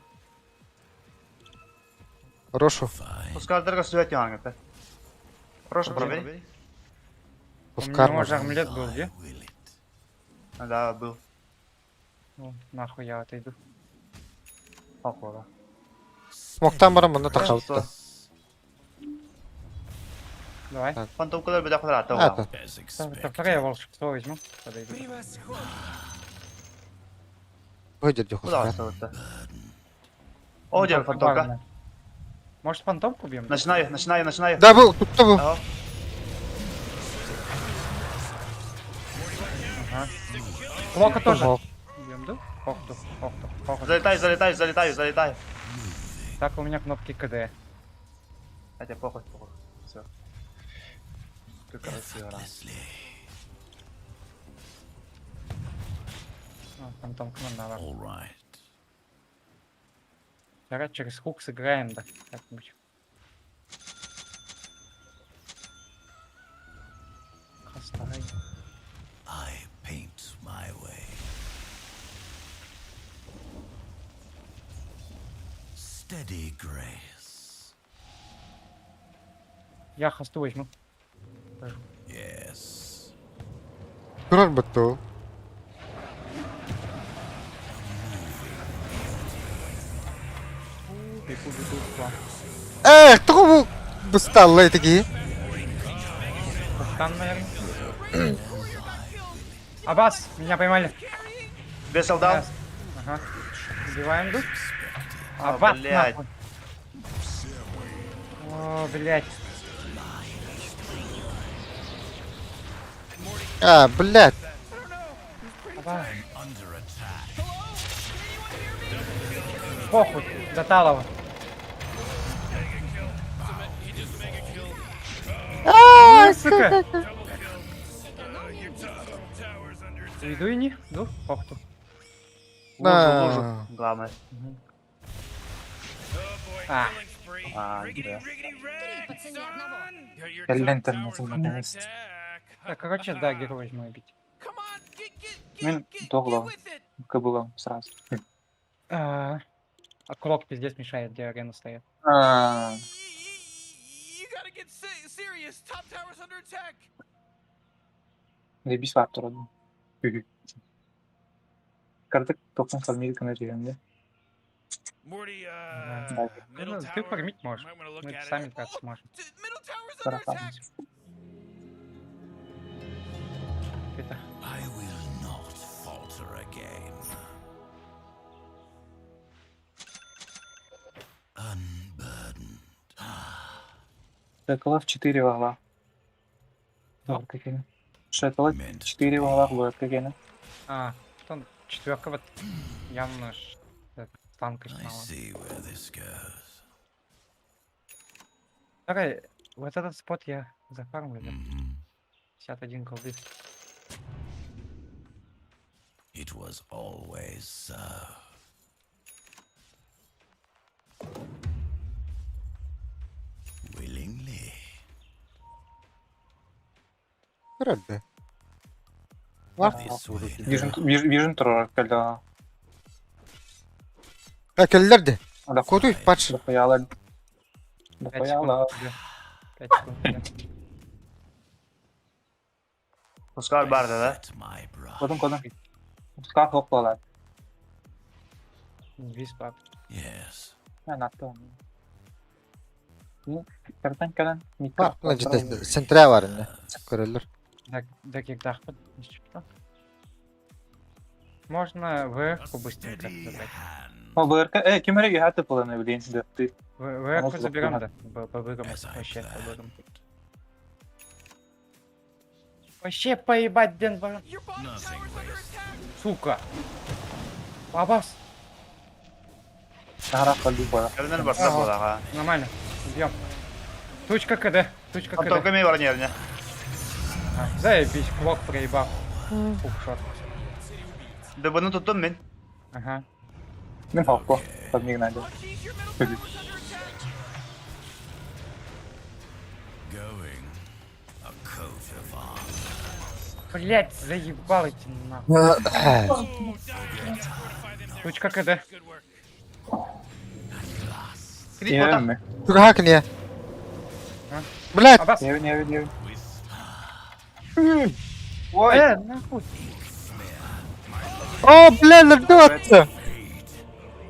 Хорошо. Пускай свет яңгы. Прошу, проверь. У Пускар него же можно. армлет был, где? Да, был. Ну, нахуй я отойду. Похоже. Смоктан барам мында тақабытта. Давай. Фантомкалар беда кудра Это. As Так, expected. так, я волшебство возьму. Подойду. Превосходно. Выйдет Куда Хускар. осталось-то? О, дело фантомка. Ладно. Может, фантомку бьем? Начинаю, начинаю, начинаю. Да был, тут был. Ага. Ага. Лока тоже. Ого. Бьем, да? Охту, охту, охту. Залетай, залетай, залетаю, залетаю. Так, у меня кнопки КД. Хотя похуй, похуй. Все. Как красиво. Effortlessly. А, фантомка нам надо. All right. Давай через хук сыграем, да, как-нибудь. Красавый. I paint my way. Steady grace. Я хосту возьму. Yes. Турар бытты. Бегу, бегу, бегу. Э, кто бу бысталлы такие? Капкан, наверное. Аббас, меня поймали. Без солдат. Ага. Убиваем тут. А, Аббас, блядь. нахуй. О, блядь. А, блядь. Аббас. Under attack. Похуй, до Талова. А, Сука. Иду и не, иду, похту. Лужу, лужу. Главное. А, А, да. Три по цене одного. Кэллентер наконец. так, короче, да, герой возьму бить. Мен тогло. Кобыла сразу. А, а Крок пиздец мешает, где арена стоит. А, You gotta get serious. Top tower's under attack. Заебись ваптор одну. Картак тоқсан фармил кана дегенде. Morty, Да. middle Ну, ты tower. фармить можешь. Might wanna look Мы at it. сами драться сможем. Middle tower's under attack. Парафармить. Это. I will not falter again. Unburdened. Шеколов 4 вагла. Добре, какие. Шеколов 4 вагла будет какие. А, там четверка вот явно ж, танка I мало. see where this goes. Давай, вот этот спот я зафармлю. да. 51 голды. It was always so. Willingly. Көрөрдө. Var. This way Вижен, вижен турар кэллэ. Ha кэллэр де. Да Кодуй патш. Дохуяла. 5 секунд. Дохуяла. 5 секунд. Да. Хускар бар да. Set my brush. Кодун кодун. Хускар хоқ болар. Инвиз пап. Yes. Мен атты. Картан кэлэн микро. Бар. Мына жете центре бар инде. Көрөлөр. Так, так я дахпат. Можно ВФ-ку быстренько забрать. О, БРК, э, ким эрэ хаты планы блин, да ты. ВФ-ку заберем, да. По быгам вообще, по быгам. Вообще поебать, Ден Барон. Nothing wasted. Сука. Бабас. Сахара қалды бола. Кэлэнэр барса буолаҕа. Нормально. Убьем. Тучка КД. Тучка КД. Антонка ми баран yerine. А, заебись, клок проебал. Хукшот. Дыбыны туттум мин. Ага. Мен хоқпо. Подмигнали. Going. A coat of arms. Блять, заебал эти нахуй. Тучка КД. Еве Туга не. Блядь. Абас. Еве, еве, еве. Ой, Э, нахуй. О, блядь, лердётся.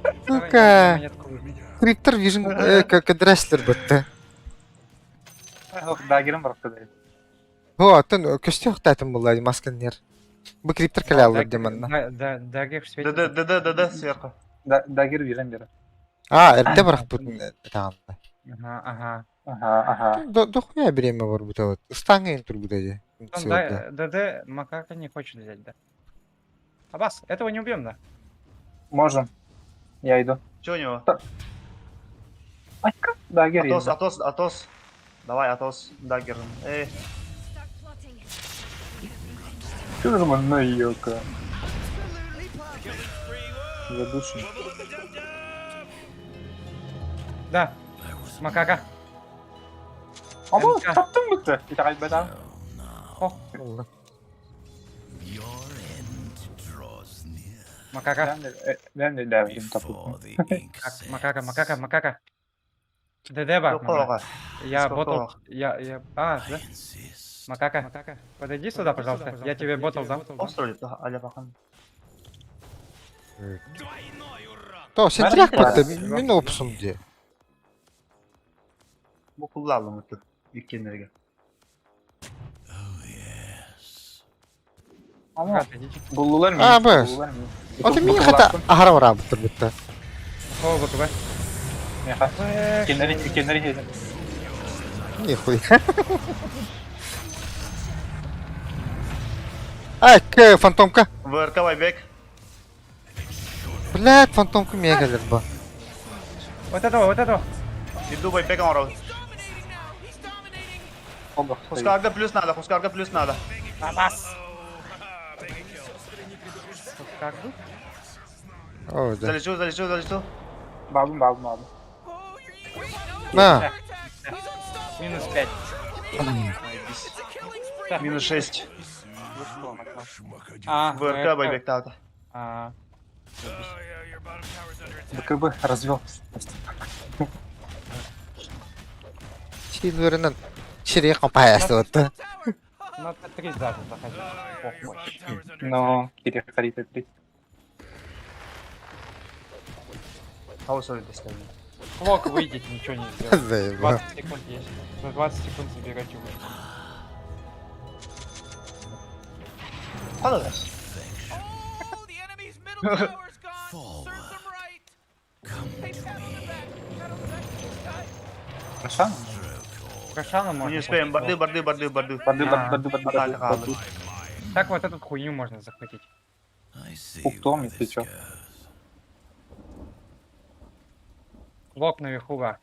Давай, Сука. монетку выбери. Криптор вижен как дресслер бітті. дагерім бар кыдай. О, атын көстө хтатын булай масканер. Бу криптор кэлэ алыр деманна. Да, да, дагер светит. Да да да да да сверху. Дагер вижен бері. А, эрде барах бутун таанна. Ага, ага. Ага, ага. До дохуя время бар бут вот. Станга тур бут эди. Он да, ДД макака не хочет взять, да. Абас, этого не убьем, да? Можем. Я иду. Че у него? Айка, дагер Атос, енді. Атос, Атос. Давай, Атос, дагер. Эй, Start plotting. Чё же мы, ёка. Задушим. Да. Макака. Ама, МК. таптың бітті. Итағай бәда. О, Your end draws near. макака. Мен де дәвдім Before таптым. the ink Так, sets. макака, макака, макака. ДД бар. Сколько? Я Сколько? ботл. Я. А, I да? insist. Макака. Макака. Подойди сюда, пожалуйста. Я тебе ботл дам. Остро аля бахан. То сентряк бутты. Мен опсум ди. Бу куллалым өтү. Иккенерге. Oh yes. Ама, Брат, идите. бұлылар мен. А, бస్. Аты мин хата ахара бара буттур бутта. О, ВКБ. Кеннери, кеннери хезін. Нихуя. Ай, к фантомка. ВРК байбек. Блядь, фантомка мегалер ба. Вот этого, вот этого. Иду байбек оңоров. Ого, Хускарга плюс надо, Хускарга плюс надо. Абас. Как бы? О, да. Залечу, залечу, залечу. Бабым, бабым, бабым. На. Минус 5. Минус 6. А, ВРК байбек тата. А, БКБ развел. Силверинен шире компаясы бутты. на Т3 даже заходить. Похуй. Но, Кирилл, харита 3. Хаус дестен. Клок выйдет, ничего не сделает. Заебал. 20 секунд есть. За 20 секунд забирайте вышку. Када? Oh, the enemy's middle tower's gone. Forward. Serves them right. Come Hey, to pat on the me. back. Pat on the back to this guy. Хорошо? Рошану Мы можно. не успеем. Барды, барды, барды, барды. Барды, барды, барды, барды, Атака барды. қалды. Так вот эту хуйню можно захватить. I see Уктом, where если this чё. goes. Клок наверху, да.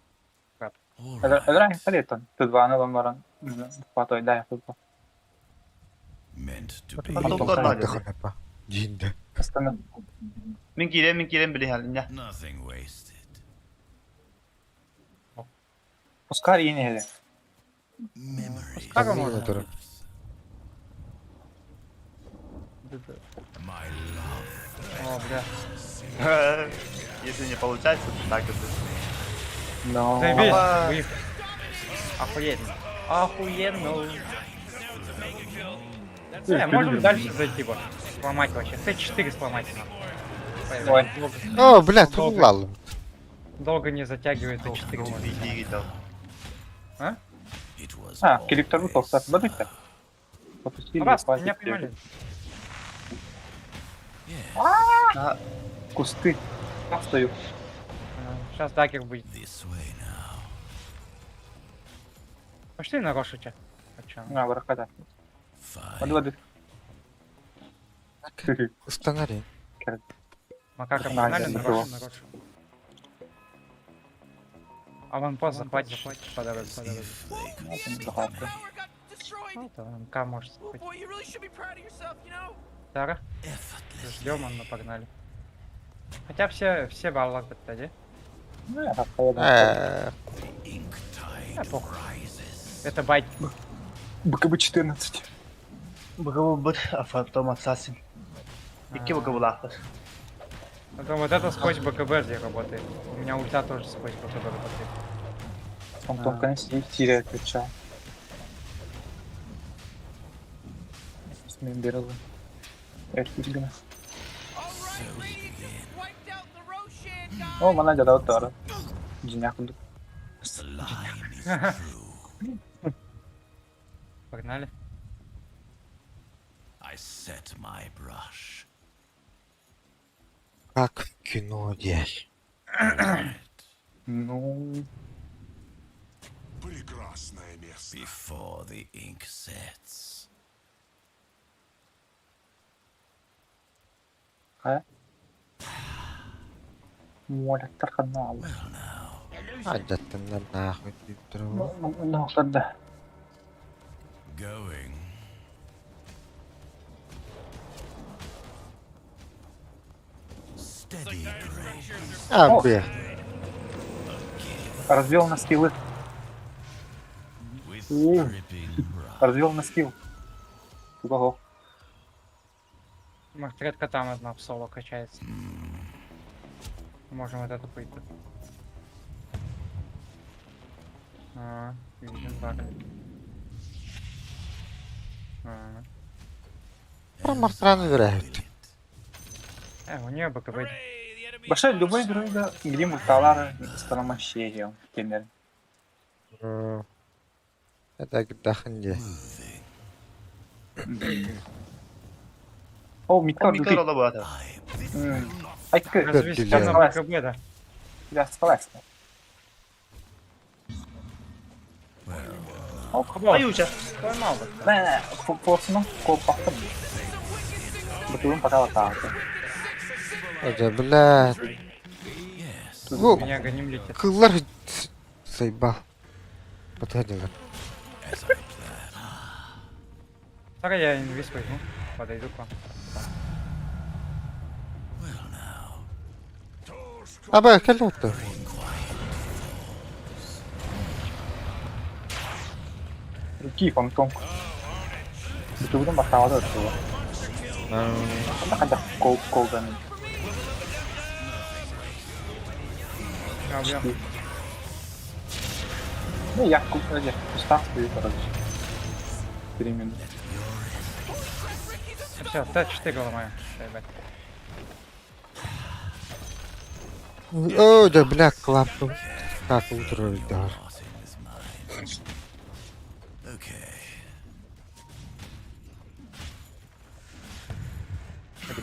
All Эдрай, right. харитон. Тут два на баран. Патой, дай, тут. Meant to be. Фантомка одна. Динде. Астана. Мин киирэн билиһэлиннэ. Nothing wasted. Пускар иин иһэлэ. Пускай можно. Турар. My love. О, бля. Если не получается, то так это. Но. Заебись, Опа. выехал. Охуенно. Охуенно. Не, можем дальше зайти вот. Сломать вообще. С4 сломать надо. Ой. Долго, О, бля, Долго. туллал. долго не затягивает С4 можно. Иди, дал. А? It was А, керекторбу always тоқтат бадыкта. Попустили, Раз, хватит меня тебе. поймали. Ага. Кусты. Я стою. Сейчас дагер будет. this way now. Пошли на Рошича. А чё? На, бараката. Fine. Бады бады. Устанари. Макака На, погнали я на забыл. Рошу, на Рошу. Аванпост захватишь по дороге, по дороге. If they could Это stop me. захватка. Tower got destroyed. Ну, там МК может Oh захватить. boy, you really should be proud of yourself, you know? Тара, Effortlessly. ждем, он, погнали. Хотя все, все баллы подходи. Ну, я так поеду. Э, The ink tide Да, похуй. rises. Это байт. БКБ 14. БКБ быт, а потом ассасин. Икки БКБ лахтар. Потом вот это сквозь БКБ где работает. У меня ульта тоже сквозь БКБ работает. Он там, конечно, и тире отвечал. Мен берілді. Эртилгіні. All right, Radiant just wiped out the Roshan, guys. О, мана жадау тары. Жиняк The line is true. Погнали. I set my brush. Как в кино, дядь. Ну, Прекрасное место. Before the ink sets. а? Моля, тарханал. Адаттаннар нахуй труп. Ну, да. Going. Steady grace. А, бля. Развел на скиллы. With О. dripping brush. Развел на скилл. Ого. Мартретка там одна в соло качается. Можем вот эту пойти. А, видим Барли. А. Про Мартрана веряют. У нее БКБ. Баша любой друга где мульталар старомощею. Кемер. Это гдаханде. О, Миктор Миктор ола бата. Айка. Разве на БКБ, да? Я спалась. Аюча. Поймал бы. Не, форсно, копахтым. Бутылым пока так. Это, блядь. Ну, Меня гоним летит. Кыллар заебал. Подходила. Так я инвиз возьму. Подойду к вам. Аба, калёта. Руки фантом. Бутылым пока вот этого. Когда кол колдан. Ну, я купил, устав стою, короче. 3 минуты. Все, Т4 ломаю. Ебать. О, да, бля, клапу. Так, утро, да.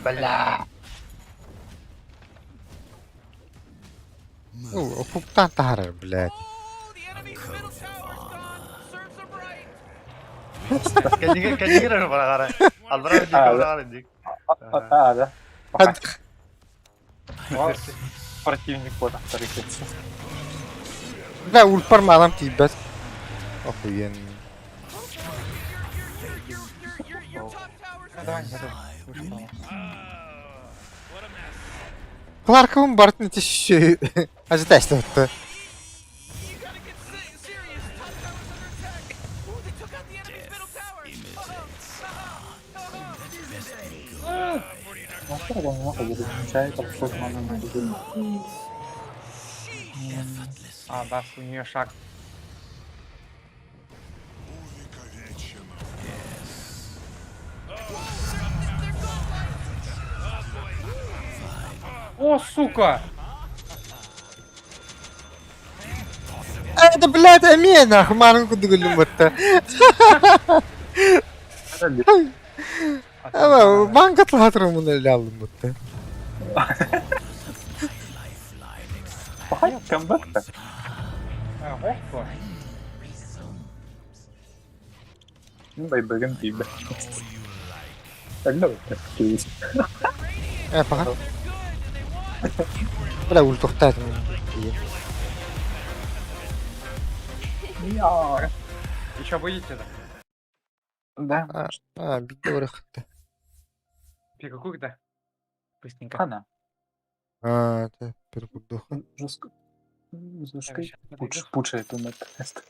Бля. Ну, хуктан тахар, блядь. Кәдигер барагара. Албара дик, албара дик. А, да. Противник вот авторитет. Бля, ульпар малам тибет. Охуенно. Ну, давай, я тут вышел. Кларкабын барытын ити ажиташтыбытты. А, да, у нее шаг. О, сука! Это, блядь, эмиэ нахуй маарын курдук өллүм батта. Банка тлаатырым эле алдым бутта. Пахай, камбэк-то. Ох, Байбэгин тиийбэ. Эллэ бытта. Э, паха. Бля, ультухтаатым. Еще будете, да? Да. А, биирдэ барыаххыт. Перекур, да? Быстренько. Хана. А, это перекурдуха. Жестко. Так, Жестко. щас подойду. Пуч, пучает на тест.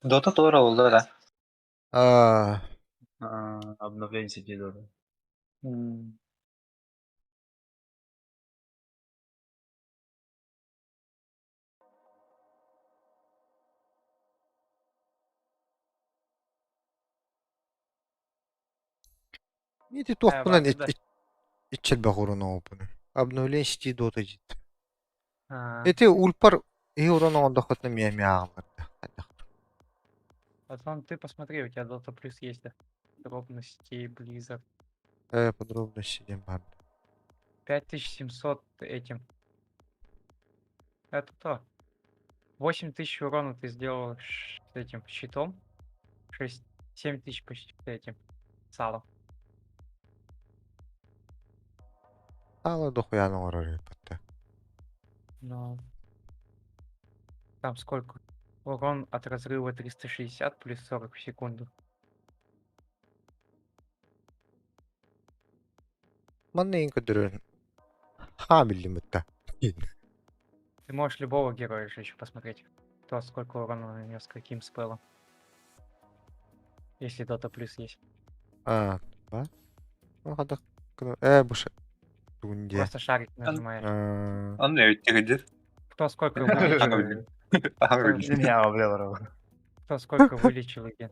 Дота тоже oldu да. А, Обновление сети Дота. М. Ити туохпунан баар, да. иччэлбэх урун оҕоппуну. Обновление сети Дота диит. А, Ити ульпар иһи урун оҥордоххутуна миэ эмиэ ааҕыллар. Потом ты посмотри, у тебя Dota плюс есть, да? Подробности Blizzard. Э, подробности диэн баар. 5700 этим. Это то. 8000 урона ты сделал с этим щитом. 6, 7000 почти с этим салом. Сало дохуя оҥорор эбит. Но там сколько? Урон от разрыва 360 плюс 40 в секунду. Манна иин көрдөрөн хаа биллим бытта. Ты можешь любого героя же еще посмотреть. Кто сколько урона нанес, каким спеллом. Если Dota плюс есть. А, ба? Ну, хада бу тугун диэ. Просто шарик нажимаешь. А, Аны өттегедир. Кто сколько вылечил. Не, бля, Кто сколько вылечил и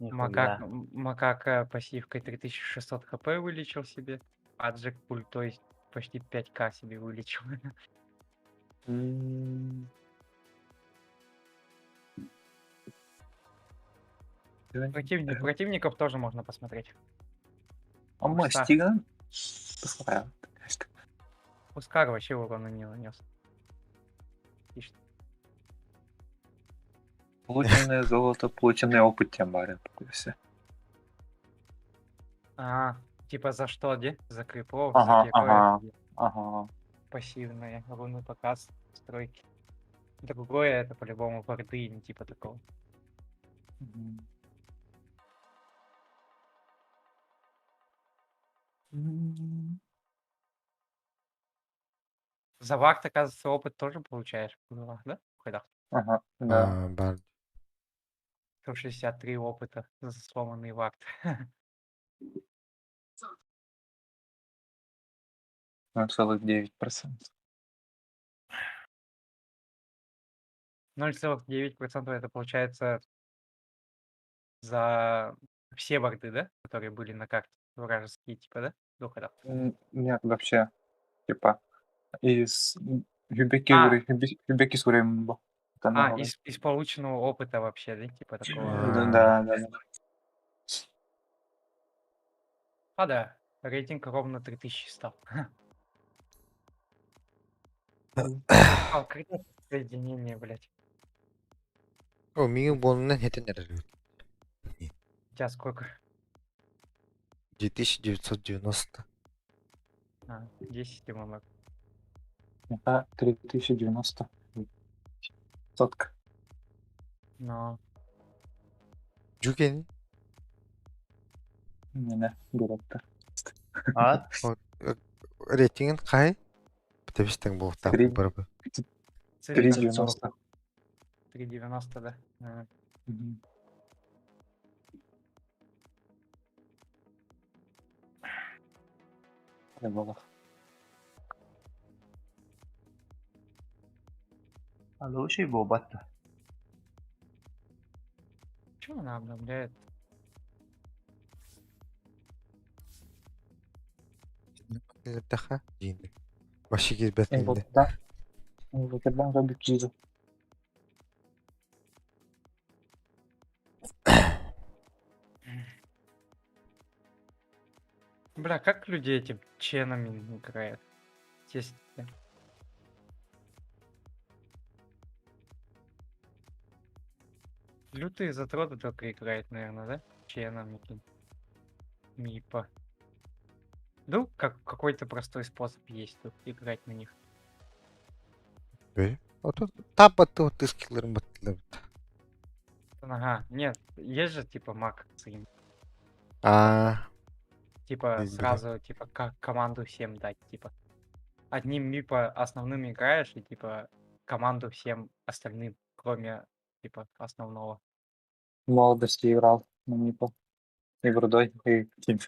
Макак, макака пассивкой 3600 хп вылечил себе. А Джек пультой почти 5к себе вылечил. Противников тоже можно посмотреть. Амма Ускар. стиган. Посмотрел. Ускар вообще урона не нанес. Пишет. Полученное золото, полученный опыт тем бары. Все. А, типа за что, де? За крипов, за Ага, героев, ага, где ага. пассивные руны показ, стройки. Другое это по-любому варды или типа такого. Мгм. За вард, оказывается, опыт тоже получаешь в головах, да? В ходах. Ага, да. А, бар. 163 опыта за сломанный вард. 0,9%. 0,9% это получается за все варды, да? Которые были на карте вражеские, типа, да? До ходов. Нет, вообще, типа, из Юбеки А. Юбеки Сурембо. А, из полученного опыта вообще, да? Типа такого. Да, да, да. А, да. Рейтинг ровно 3000 стал. А, соединение, блядь. О, миигин буолунан хэтэн эрэр. У тебя сколько? 2990. А, 10 ММ. Это 3090. Сотка. Но. Жукен. Не, директор. А? Рейтингин кай? Битебистен буолуктаах Три. барбы. 3,90. 3,90, да? А. Мгм. Не было. А лучше буолбат. Чего она обновляет? Таха. Баши кирбет инде. Да. Инвокердан робит жизу. Бля, как люди этим ченами играют? Естественно. Лютые затроты только играют, наверное, да? Ченами. Мипа. Ну, как какой-то простой способ есть тут играть на них. Бе. Ото тапаты тыскилерин баттылар. Ага, нет, есть же типа маг с ним. А, Типа Есть, бля. сразу, типа, как команду всем дать, типа. Одним мипа основным играешь и типа команду всем остальным, кроме типа основного. В молодости играл на Мипа. И Брудой, и Ким.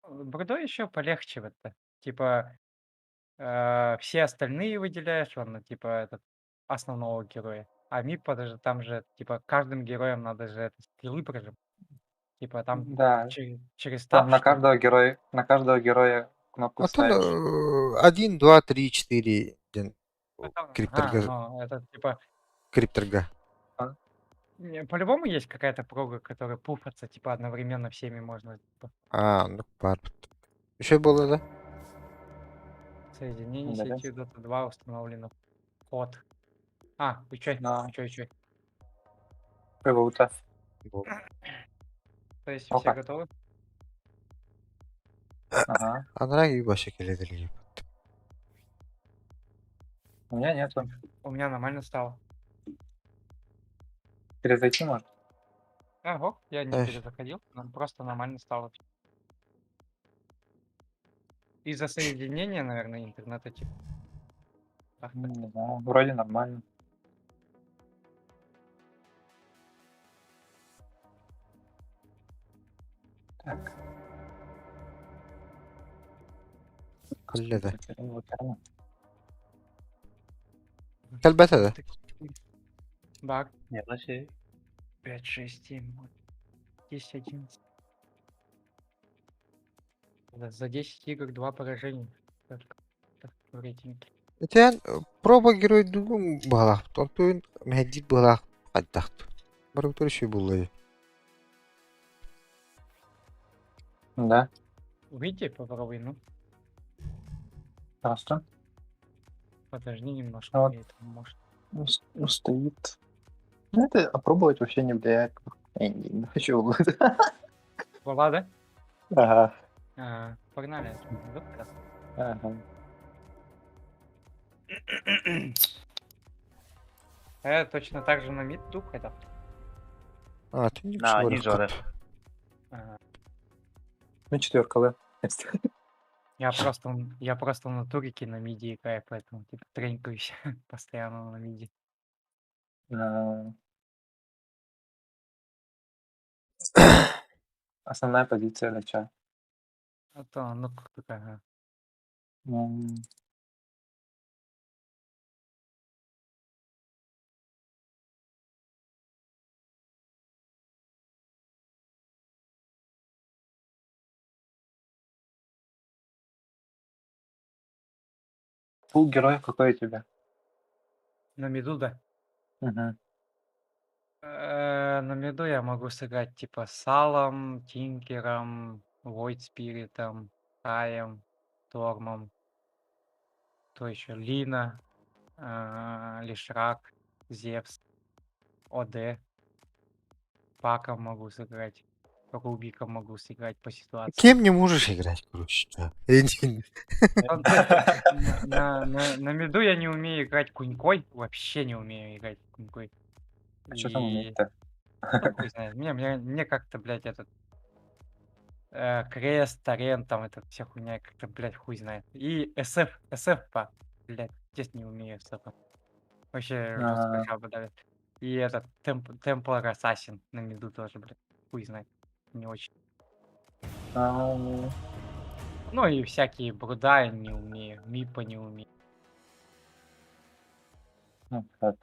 Брудой еще полегче в это. Типа все остальные выделяешь, ладно, типа этот основного героя. А мипа даже там же, типа, каждым героем надо же это, скиллы прожимать. Типа там Да. через Там таб, на что ли? каждого героя кнопку Отон ставишь. 1, 2, 3, 4 ден Ну, там, ага, крипторга ну, это типа крипторга. А? Не, по-любому есть какая-то прога, которая пуфаться, типа, одновременно всеми можно, типа, А, ну бар. Еще было да? Соединение Да. сети Dota 2 установлено. Код. А, учай, учай, учай. Круто. То есть все Опа. готовы? Ага. Анараа киһи вообще кэлэ У меня нету. У меня нормально стало. Перезайти может? Ого, я не Эх. перезаходил, нам просто нормально стало. Из-за соединения, наверное, интернета типа. Так-то. Не знаю. Вроде нормально. Так. Кэллэ да. Инвокерно. Кэлбэтэ да. Баг. Не, вообще. 5, 6, 7, 8, 10, 11. Да, за 10 игр 2 поражения. Только так в рейтинге. Этэн проба герой дугум баҕалаах. Онтуйун мэһэйдиир быһалаах хайдахт. Барыбытыр үчүгэй буолла дии. Да. Выйди, попробуй, ну. Просто. Подожди немножко, А вот. я это может. Ну, ну, стоит. Ну, это опробовать вообще не влияет. Я не хочу. Была, да? Ага. А, погнали. Да? Ага. Точно так же на мид дух это. А, ты не На, не жора. А, Ну, четверка, да. я просто в натурике на миде играю, поэтому типа тренькаюсь постоянно на миде. А. Основная позиция врача. А то, ну как такая. Ага. М, Пул героев какой у тебя? На миду, да. Мгм. На миду я могу сыграть типа Салом, Тинкером, Void Spirit'ом, Таем, Тормом. Кто еще? Лина, Лишрак, Зевс, ОД. Паком могу сыграть. Рубиком могу сыграть по ситуации. Кем не можешь играть, короче. да. Ну, то есть на миду я не умею играть кунькой. Вообще не умею играть кунькой. А что там И- уметь-то? Ну, хуй знает. Мне как-то, блядь, этот крест, торрент, там это вся хуйня, как-то, блядь, хуй знает. И SF, SF, па, блядь, здесь не умею SF. Вообще жестко А. жаба давит. И этот Темплар Ассасин на миду тоже, блядь, хуй знает. Не очень. А, ну, Ну и всякие бруда я не умею, мипа не умею. Ну, так.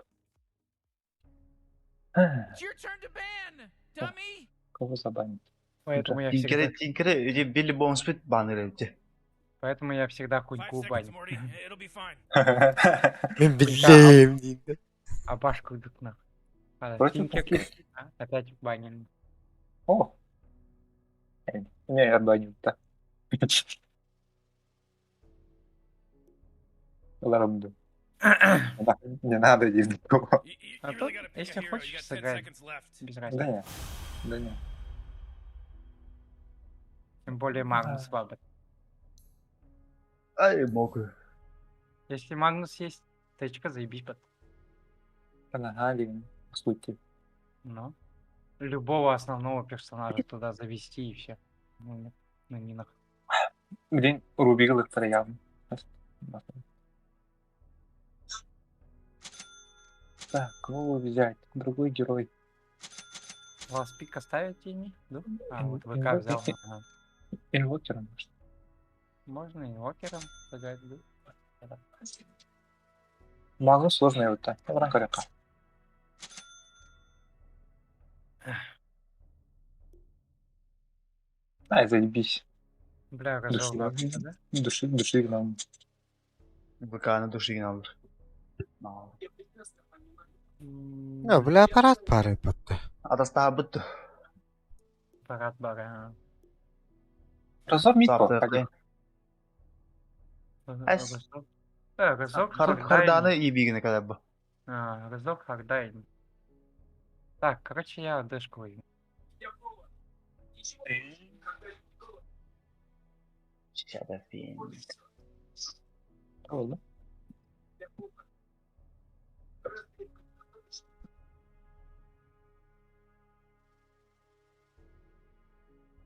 It's your turn to ban, dummy. Кого забанить? Поэтому я всегда, Тинкере, Тинкере, или Билли Бонспит баннер эти. поэтому я всегда Five куньку seconds, баню. Morty. It'll be fine. Мин Кунька, биллим диэн. а башку идут нахуй. А, Против Тинкер, таких. а, опять баним. О! Не, я баню, да. Ладно. Не надо иди You, you, А you то, really gotta pick a если hero. You хочешь got 10 сыграть, seconds left. без Да разницы. не. Да не. Тем более Магнус слабый. Ай, могу. Если Магнус есть, тычка заебись под. Панагали, по сути. Ну. Любого основного персонажа туда завести и все. Ну, нет, на минах. Где Рубик явно. Так, кого взять? Другой герой. Ласт пик оставить тени? Да? А, вот ВК Инвокер- взял. Ага. Инвокера, может. Можно инвокером сыграть, да? Магнус сложный вот так. Ранка Ай, заебись. Бля, Души, разорвался, да? души, души нам. ВК на души надо. Ну, бля, аппарат пары батта. Атастаабыт. Аппарат бара. Разор мид Сапты. по. Эс. Разок. Разок, Хардайн. Харданы ебигini kadar bu. А, Разок, Хардайн. Так, короче, я дэшку возьму. Shadowfiend. Oldu.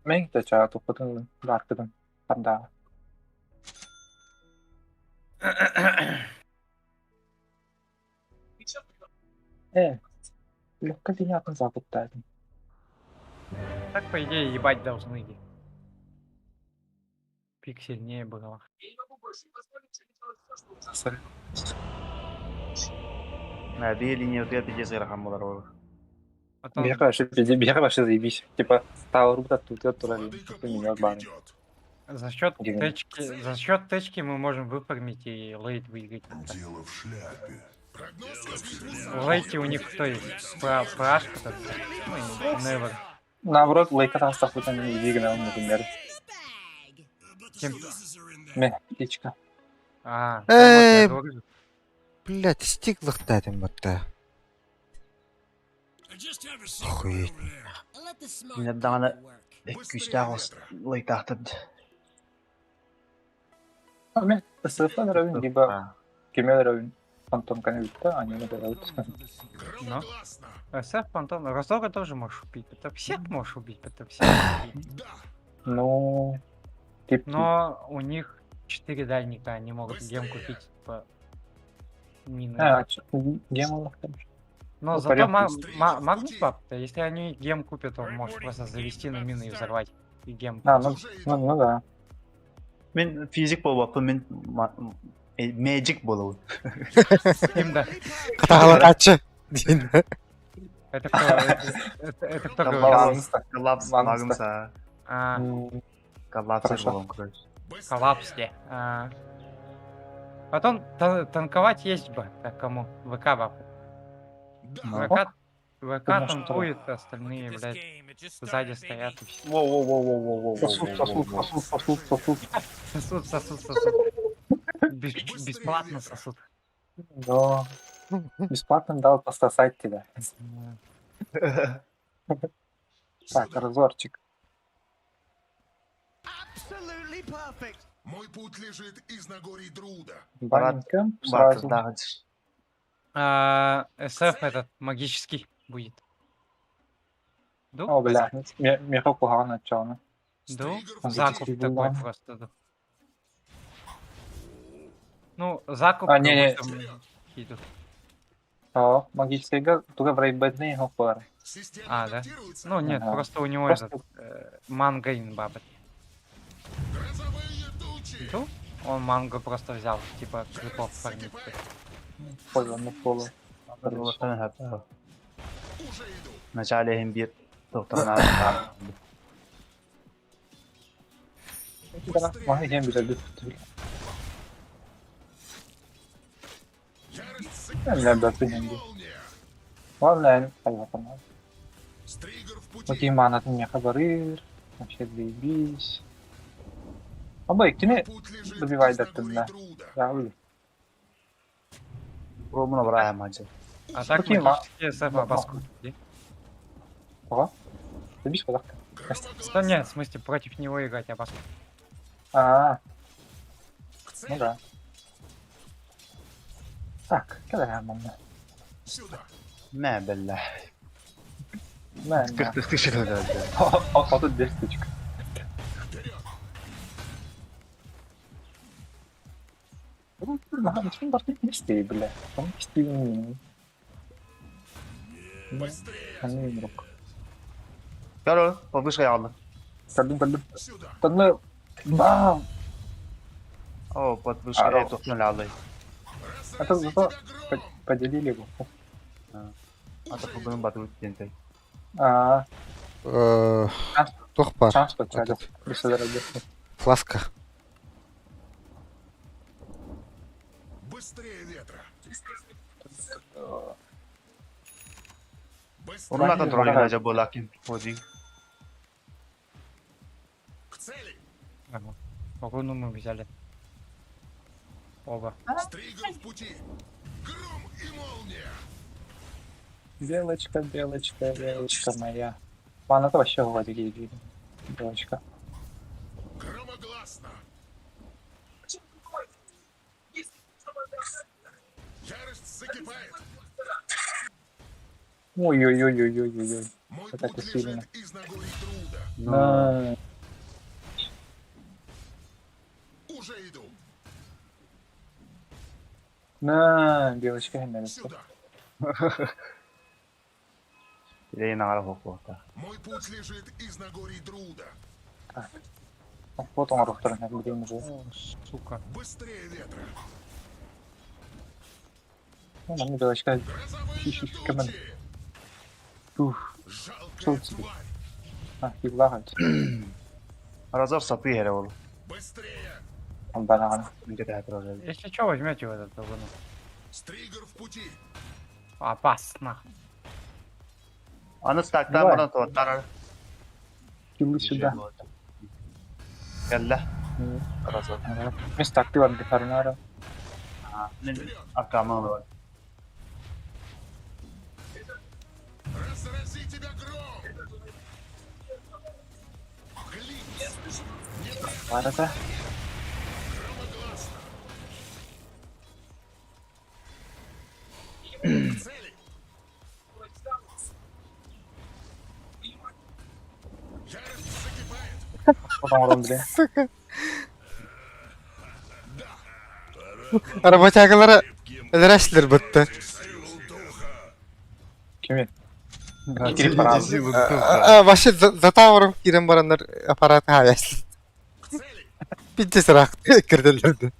Мен de çağı topladın arkadan. Hatta. Э, легко понятно запутали. Так, по идее, ебать должны. Пик сильнее было. Ha, bir линия bir bir cezayir hammalar olur. Потом... Беха вообще, беха вообще заебись. Типа, стал рубта тут, я туда, меня бан. За счет Гимн. течки, за счет течки мы можем выфармить и лейт выиграть. Дело в шляпе. В лейте у них кто есть? Прашка так. Ну и Невер. Наоборот, лейка там став там не выиграл, например. Кем? Ме, птичка. А, ну вот я Эй, говорю. блядь, стик лыхтадым бутта. Охуеть. Yine daha güçler late Ме, СФ равен, либо Кемел равен. Фантом Канвита, они набирают. Ну. СФ, Антон, Разора тоже можешь убить. Это всех можешь убить, это всех. убить. Ну, типа, Но у них 4 дальника, они могут гем купить, типа, мины. А, чё, гемолов там. Но ну, зато порядке. Магнус баб-то, если они гем купят, он может просто завести на мины и взорвать. И гем. А, ну да. Men fizik bol men magic bol. Им да. Катагалатачы. Дин. Это кто? Это кто говорит? Коллапс, Магнус. Магнуса. А, Коллапс Хорошо. болом, короче. коллапс де. А. Потом танковать есть бы, так кому? ВК баб. Ну, ВК, ВК Думаю, что- танкует, остальные, блядь, сзади стоят и все. Воу, воу, воу, воу, воу, воу, Сосуд, сосуд, сосуд, сосуд, сосуд. Сосуд, сосуд, сосуд. Бесплатно сосуд. Да. Бесплатно дал пососать тебя. Так, разорчик. Мой путь лежит из Нагорий Друда. Баннинг Брат, сразу. да. А, СФ этот магический будет. Ду? О, бля, Михаил пугал начало. Ду? Магический Закуп был, такой да. просто. Да. Ну, закуп А, как не-не. будто идут. О, магическая игра, только в рейбедный его пары. А, да? Ну, нет, Ага. просто у него Просто- этот манго инба. Ду? Он манго просто взял, типа, крипов фармить. Понял, ну полу. Начале hem bir doktoruna Магия бля, Не, да, ты не Ладно, понятно. Окей, мана, ты меня хабарыр. Вообще заебись. Абай, кини добивай да ты меня. Я уйду. Романа Брайан мачы. А так Окей, ма- магические СФ обаску. Ого. Забись подарка. Да нет, в смысле, против него играть обаску. А, ну да. Так, когда я мама? Не, бля. На, на. Как ты что А тут 10 штучек. Бля. Он стильный. Они рук. Короче, повыше я Кадым, кадым. Кадым. Бам! О, подвыше я тут не А то зато поделили его. А то проблема батут деньги. А. Тух бар. Шанс почали. Фласка. Быстрее ветра. Урна контроль на была кем ходи. Ага. Руну мы взяли. Оба. Белочка, белочка, белочка моя. Маната вообще вроде гейби. Белочка. Ой-ой-ой-ой-ой-ой-ой. Это так сильно. На. На, белочка нравится. Илейин аҕара суох Так. Вот он оҥоруохтарын билигин уже. О, сука. Ну, манна белочка кэмэн. Уф. Что тебе? А, хиллагат. Разор сатыы иһэрэ ол. Банан. Если что, возьмете вот эту луну. Опасно. Аны стактаан Давай. баран туоттар. Хилы сюда. Кэллэ. Разор. Место актива Бихарнара. Мин аркаман ылар. Барата. Потом бля. Сука. Работягалара өлөрөслөр бытты. Кими? Вообще за тауром кирен бараннар аппараты хаяслы. Пинче сырак кирделерди.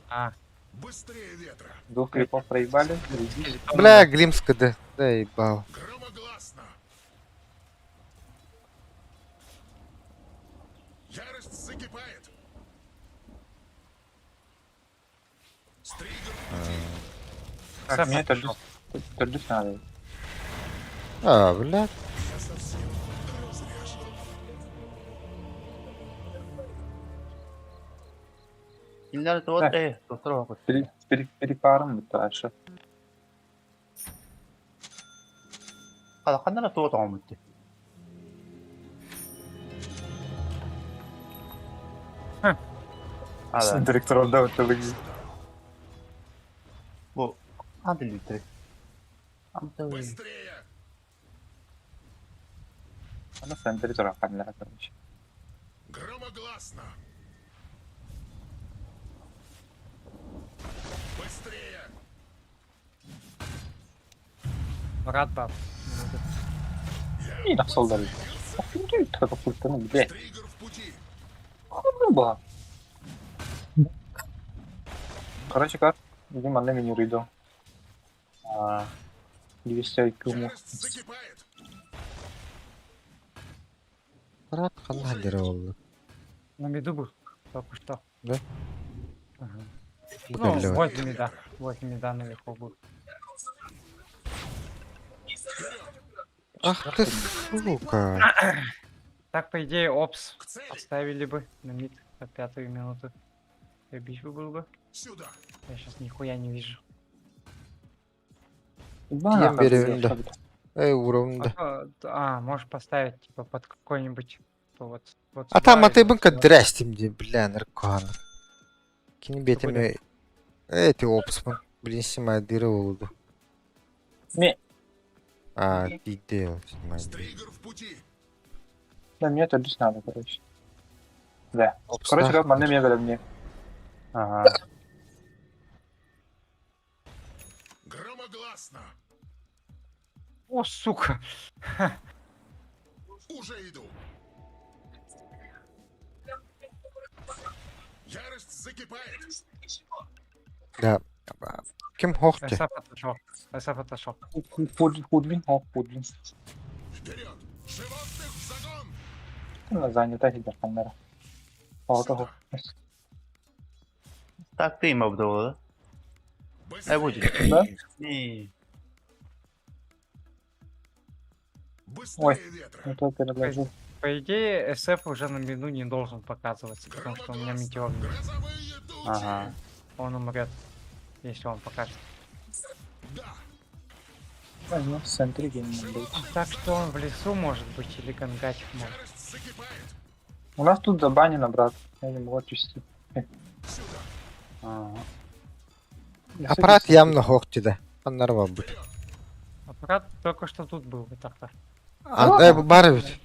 А. Двух крипов проебали. Бля, Глимска да. Да ебал. Так, мне төрдүс надо. А, бля. Кинилэр туот э, туоттар оҕо. Перепаром дальше. Халаханнара туот оҕоммут. Директор да вот выглядит. Бу антилитри. Анты. Она центре тураханнара, короче. Брат баб. И на солдат. Охуеть, как ну, блядь. Хуй Короче, как? Идем на мини рейду. 200 IQ. Аппарат ханна болду. На миду был только что. Да? Ага. Бу Ну, кэллэ. возле мида. Возле мида наверху был. Ах ты сука. Так, по идее, опс поставили бы на мид на пятую минуту. Я бить бы был бы. Я сейчас нихуя не вижу. Тиен беребин Эй, уровында. А, то- а, можешь поставить, типа, под какой-нибудь... типа, Вот, вот А там сюда или атайбын вот сюда. кадырастим ди, бля, наркоан. Кини бетеме... Эй, ты опсман. Блин, снимай дыры болду. Не. А, ты дел, снимай. Да, мне төрдүс надо, короче. Да. Опс, Короче, да. как манна мне мне. Ага. О, сука! Да. Ким хохте? СФ отошел. СФ отошел. Худлин, о, худлин. Занята хидерханнара. Ото. Так ты им обдула, да? Э, будет. Да? Не. Ой, не то переложил. По идее, СФ уже на миду не должен показываться, потому что у меня метеор. Ага. Он умрет, если он покажет. Возьму в центре где-нибудь. Так что он в лесу может быть или гангать может. У нас тут забанено, брат. Я не могу отвести. А. Аппарат явно хоқтида. Аннар бут. Аппарат только что тут был, вот так-то. А, бар бит.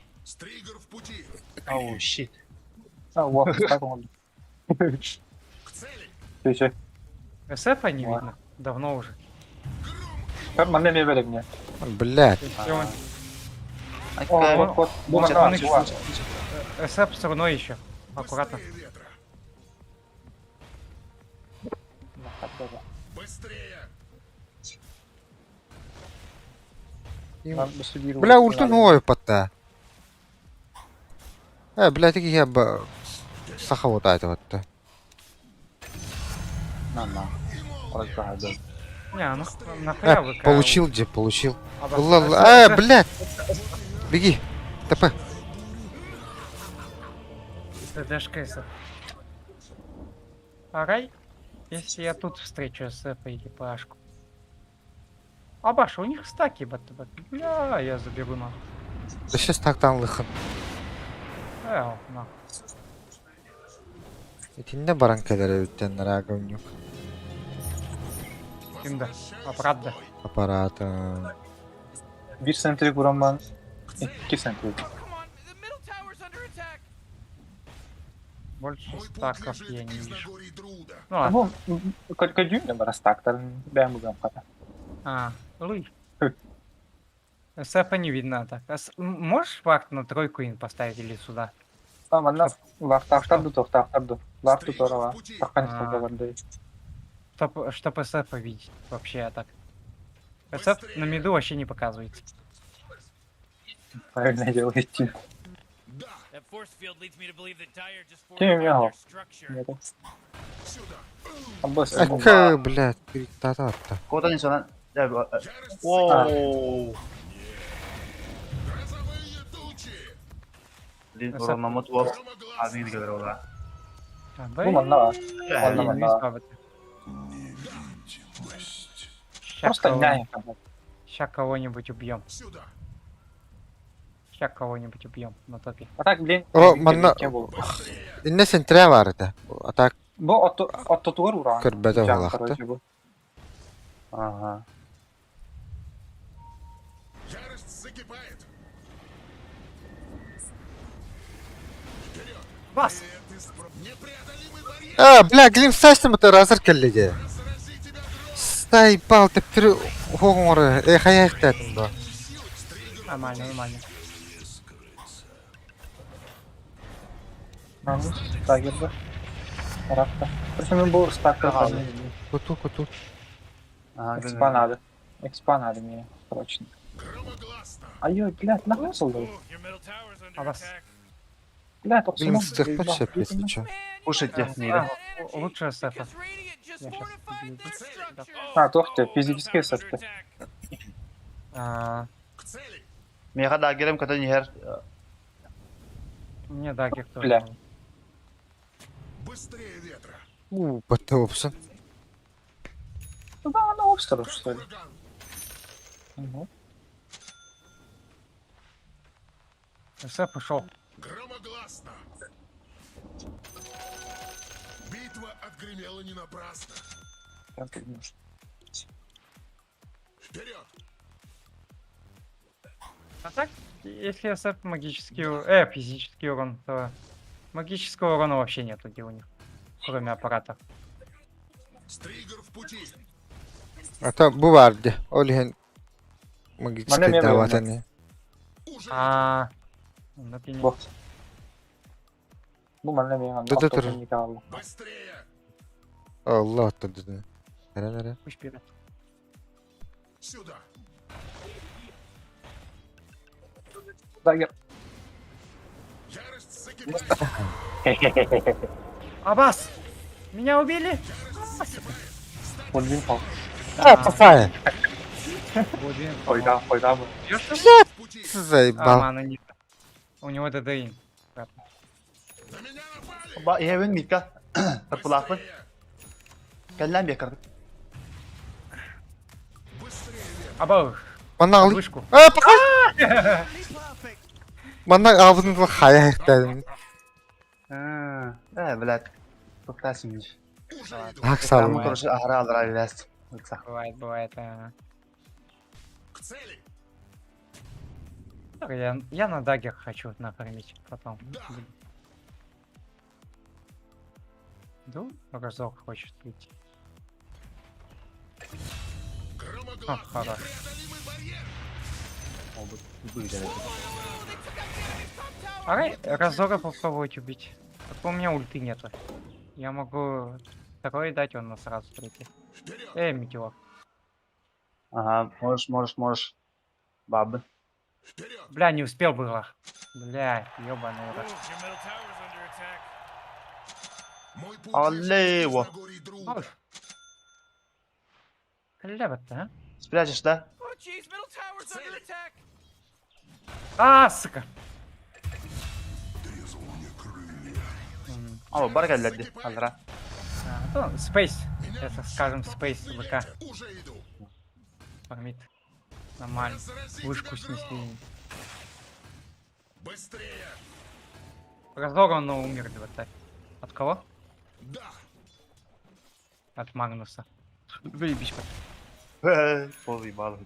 Оу, щит. А, вот, так он. Все, все. СФ не видно. Давно уже. Манна не верит мне. Блядь. Если он... О, вот, вот. Он, Бума, он бума. еще... СФ все равно еще. Аккуратно. Бля, ультун ой патта. Э, блядь, я бы саха вот это вот. На, на. Прокада. Не, ну нахуя Э, вы получил, где получил. Аба- Ла- Э, блядь. Беги. ТП. ДДшка СФ. Арай, если я тут встречу СФ или ПАшку. Абаша, у них стаки, бат бат. Бля, я заберу нахуй. Да сейчас так там лыхан. Э, нахуй. Итинне баран келер өттен рагонюк. Кимда? Аппарат да. Аппарат. Bir sentrik vuran ben. İki sentrik. Больше стаков я не вижу. Ну А ладно. bu кодюм бар стактар. Ben bu kadar. А, луй. СФ не видно так. А можешь варт на тройку им поставить или сюда? Tamam anna var taftar du taftar du. Var tut orava. Takan А. var Чтоб СФ видеть вообще а так. СФ на миду вообще не показывается. Правильно делаете. That force field leads me to believe that Dire just Kim fortified ya? their structure. Abbas. Ака, блядь, та та. Куда не сюда? Воу. Блин, урон намот вот. А, не говорил, да. Bu manna var. Manna manna. Просто няня. Ща кого-нибудь убьем. Ща кого-нибудь убьем на топе. А так, блин. О, манна. Инне сентре бар это. А так Bu ottotuvar uran. Көрбөтө булахты. Ага. Бас! А, бля, глим састым это разыр келлеге. Стай бал тепер хоңоры, э хаяктатын ба. Нормально, нормально. Намус, тагерді. Тарапта. Причем bu стактар. Куту, куту. Экспа надо. Экспа надо мне, срочно. Ай, блядь, нахуй солдат? Абас. Блядь, Глим стыхпат если чё. Кушайте, А, Миля. лучше СФ. Я щас убью. А, тохты, физические сетки. А, Меха дагерем, когда не хер. мне дагер тоже. Бля. У, баттылыпсын. Ну да, она обстрел, что ли? Угу. СФ ушел. Битва отгремела не напрасно. Вперед! А так, если СФ магический, физический урон, то магического урона вообще нету где у них, кроме аппарата. Стригер в пути! А то бу барды. Ол иһин магический Манна мен даватаны. А, ну ты не- Bu. Bu manna мен Dur, dur, dur. dur. Allah attı. Nere nere? Пусть берет. Сюда! Dagger. Ярость закипает! Абас! Меня убили? Гудвин пал. А, папая. Гудвин. Ойда, ойда bu. Бьешь его? Блядь, заебал. А, мана нет. У него ДДИ. Ба, я вин Митка. Тарпулахпын. Кэллээн биэ кырдык. Аба. Манна алы. Вышку. Э, пока. Манна аабытын тыл хайа хехтээдим. Э, блядь. Тоқтасың. Так салым. Короче, ахара алара илээс. Бывает, бывает. А. Так, я на дагер хочу нафармить потом. Да, разок хочет выйти. А, хорош. Арай, Разора попробовать убить. Так у меня ульты нету. Я могу второй дать, он на сразу третий. Эй, метеор. Ага, можешь, можешь, можешь. Бабы. Бля, не успел было. Бля, ёбаный рот. Аллево. Хлеба-то, а? Спрячешь, да? А, сука. О, бар кэллэрди, аллара. А, ну, Space. Это, скажем, Space ВК. Фармит. Нормально. Вышку снесли. Разор он умер, вот От кого? Да. От Магнуса. Выебись, Пол ебал.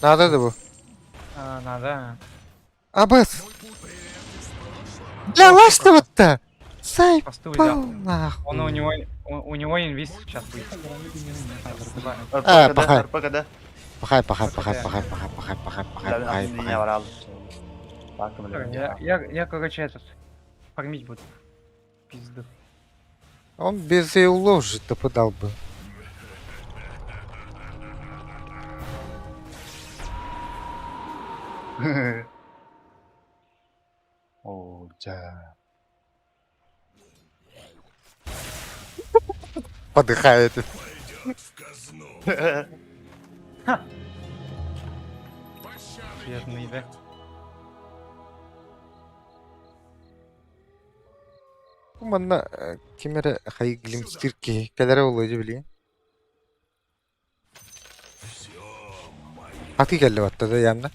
Надо да бу. А, надо. Абыс. Бля, лаштыбытта. Сай Посту взял. нахуй. Он у него инвиз сейчас будет. А, пахай. РПК, Пахай, пахай, пахай, пахай, пахай, пахай, пахай, пахай, пахай, пахай. Я, короче, этот, фармить буду. Пизду. Он без еулов же подал бы. О, да. Подыхает. Бедный, да? Манна кимере хай глимстирки кэлэрэ улуйду били. Аты кэллэ батта да янна.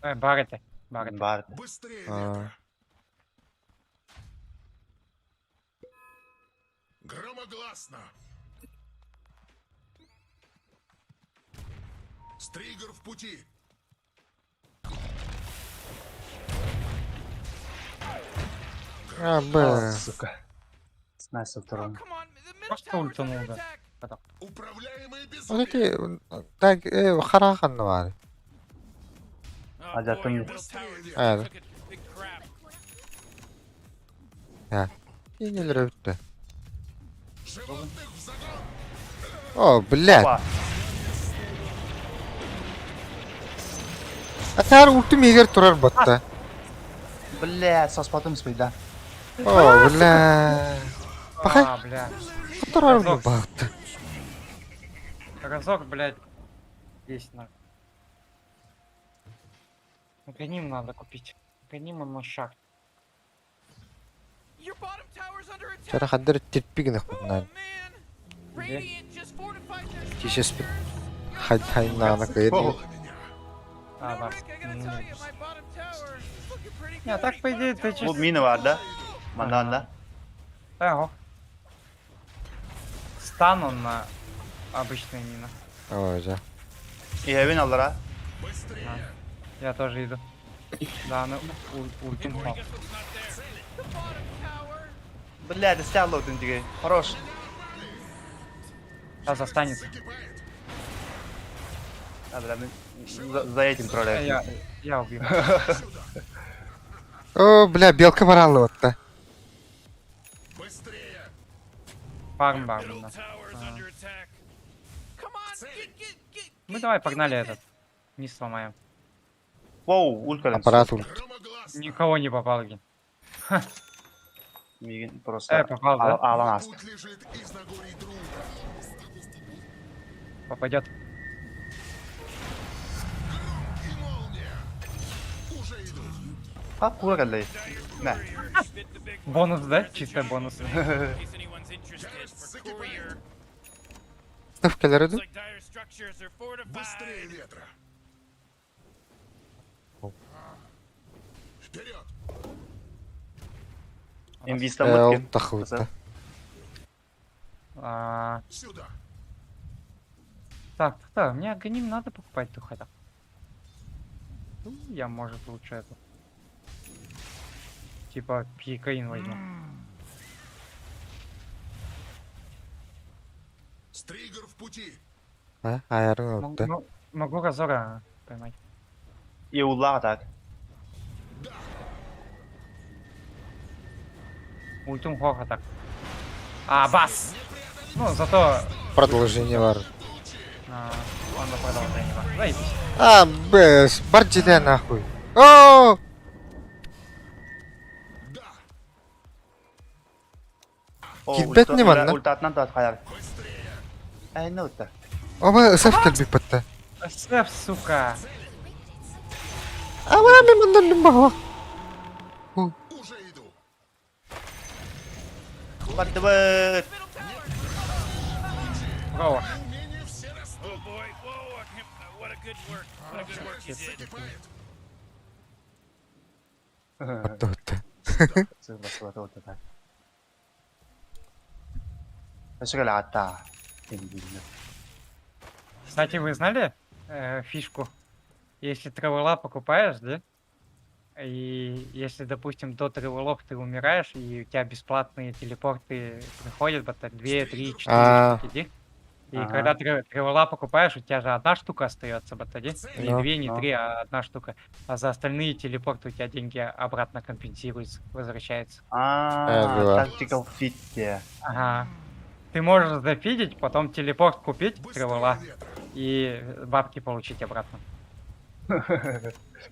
Бар это. Бар это. Бар. А. Громогласно. Стригер в пути. А, б. Сука. Снайсер второй. Просто ультанул, да. Вот эти, так, харахан var. Адятын. Evet. Ha. Yenileri bitti. О, блядь. Атар ультым егер турар батта. Бля, соспатым спейда. О, бля. Пахай. А, бля. Турар батта. Разок, блядь. Здесь на. Ганим надо купить. Ганим он на шаг. Чара хаддар терпигнах буннан. Тишеспит. Хай хай на кайыр. А, да. Не, а так по идее ты чисто... Бу мина бар да? Мандан да? Ага. Стан он на обычная мина. Ой, да. Иһэбин аллара. Я тоже иду. Да, ну ультим упал. Бля, да стяло дигей. Хорош. Сейчас останется. А, бля, мен за этим троллю. Я убью. О, бля, белка морала вот да. Фарм барм, да. Мы давай погнали этот. Не сломаем. Воу, улька. Аппарат ульт. Никого не попал, Ген. Мигин просто. Попал, да? Аланас. Попадет. А, кура кэллэй. Мэ. Бонус, да? Чисто бонус. courier. Став кэлэрэ дуу? Looks like dire structures are fortified. Быстрее ветра. Вперед! Инвистаммыт Э, ким? ол тахыбыта. А, Сюда! Так, так, мне Аганим надо покупать духа. Ну, я, может, лучше эту. Типа, пикаин возьму. Стригер в пути! А, аярын Мог- отта. Могу Разора поймать. И уллаах так. Ультум Хора так. А, бас! Ну, зато... Продолжение бар. А, он на продолжение. бар. Заебись. А, бэс, бар дьиэ нахуй. Оо! О, Килбэт не манна? Ультатынан да хайар. Ай, ну та. Оба ысaf кэлбит батта. СФ, сука! Ама мен манна баҕа. Уже иду! Бардыбыт. Браво. Умение все растут! Oh boy, whoa, I can't, what a good work. What a good work you did. Закипает! Батта. Өсгөл ата. Кстати, вы знали фишку? Если travel а покупаешь, да? И если, допустим, до travel ов ты умираешь, и у тебя бесплатные телепорты приходят, вот так 2, 3, 4 А. штуки, ди. И Ага. когда travel а покупаешь, у тебя же одна штука остается, батади. Не Ну, две, не ну. три, а одна штука. А за остальные телепорты у тебя деньги обратно компенсируются, возвращаются. А, было. tactical fit. Ага. Ты можешь зафидить, потом телепорт купить, travel а, Быстрее ветра! и бабки получить обратно.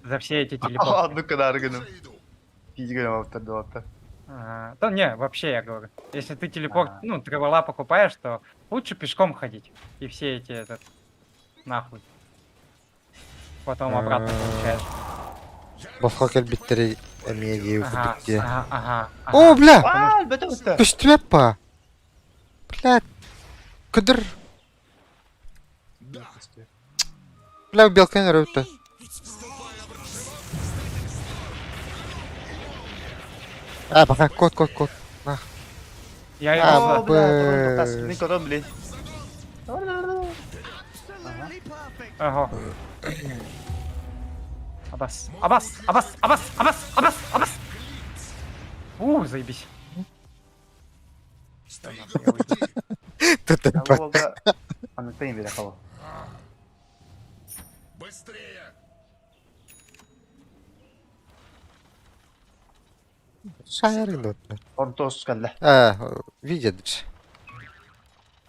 За все эти телепорты. Ну кадаргыным. Уже иду! Пизгем автодота. А, Да не, вообще я говорю. Если ты телепорт, А. ну, travel а покупаешь, то лучше пешком ходить. И все эти, этот, нахуй. Потом обратно получаешь. Босхо кэлбиттери эмиэ диэби Ага, курдук дии. ага, ага. О, ага. бля! А, бөтө Көстүбэт па. Бля. Кыдыр. Да! Бля, белкан өрөбүтэ. А, пока, кот, кот, кот. Нах. Я А, его за- б- Мин көрөм блин. Ага. Абас, абас, абас, абас, абас, абас, абас. У, заебись. Стригер в пути! Тут Волга. Аны тейм бере кабыл. Быстрее! Шайрын отта. Он тос калла. А, видят.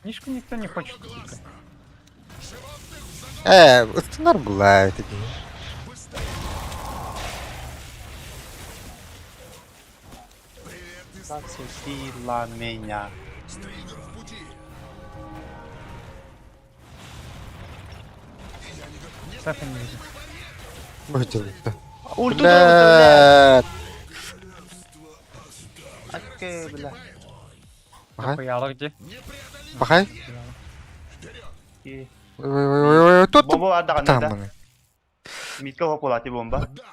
Книжку никто не хочет купить. Ытынар була это. Зацепила меня. Стригер в пути! Я не готов. Не Сафа не вижу. Будет. Ульту Бля. Окей, бля. Бахай. Хуяла где? Бахай. И- Ой, ой, ой, ой, тут Бомба ардаган там. да. маны. Митка хопулати бомба. Да!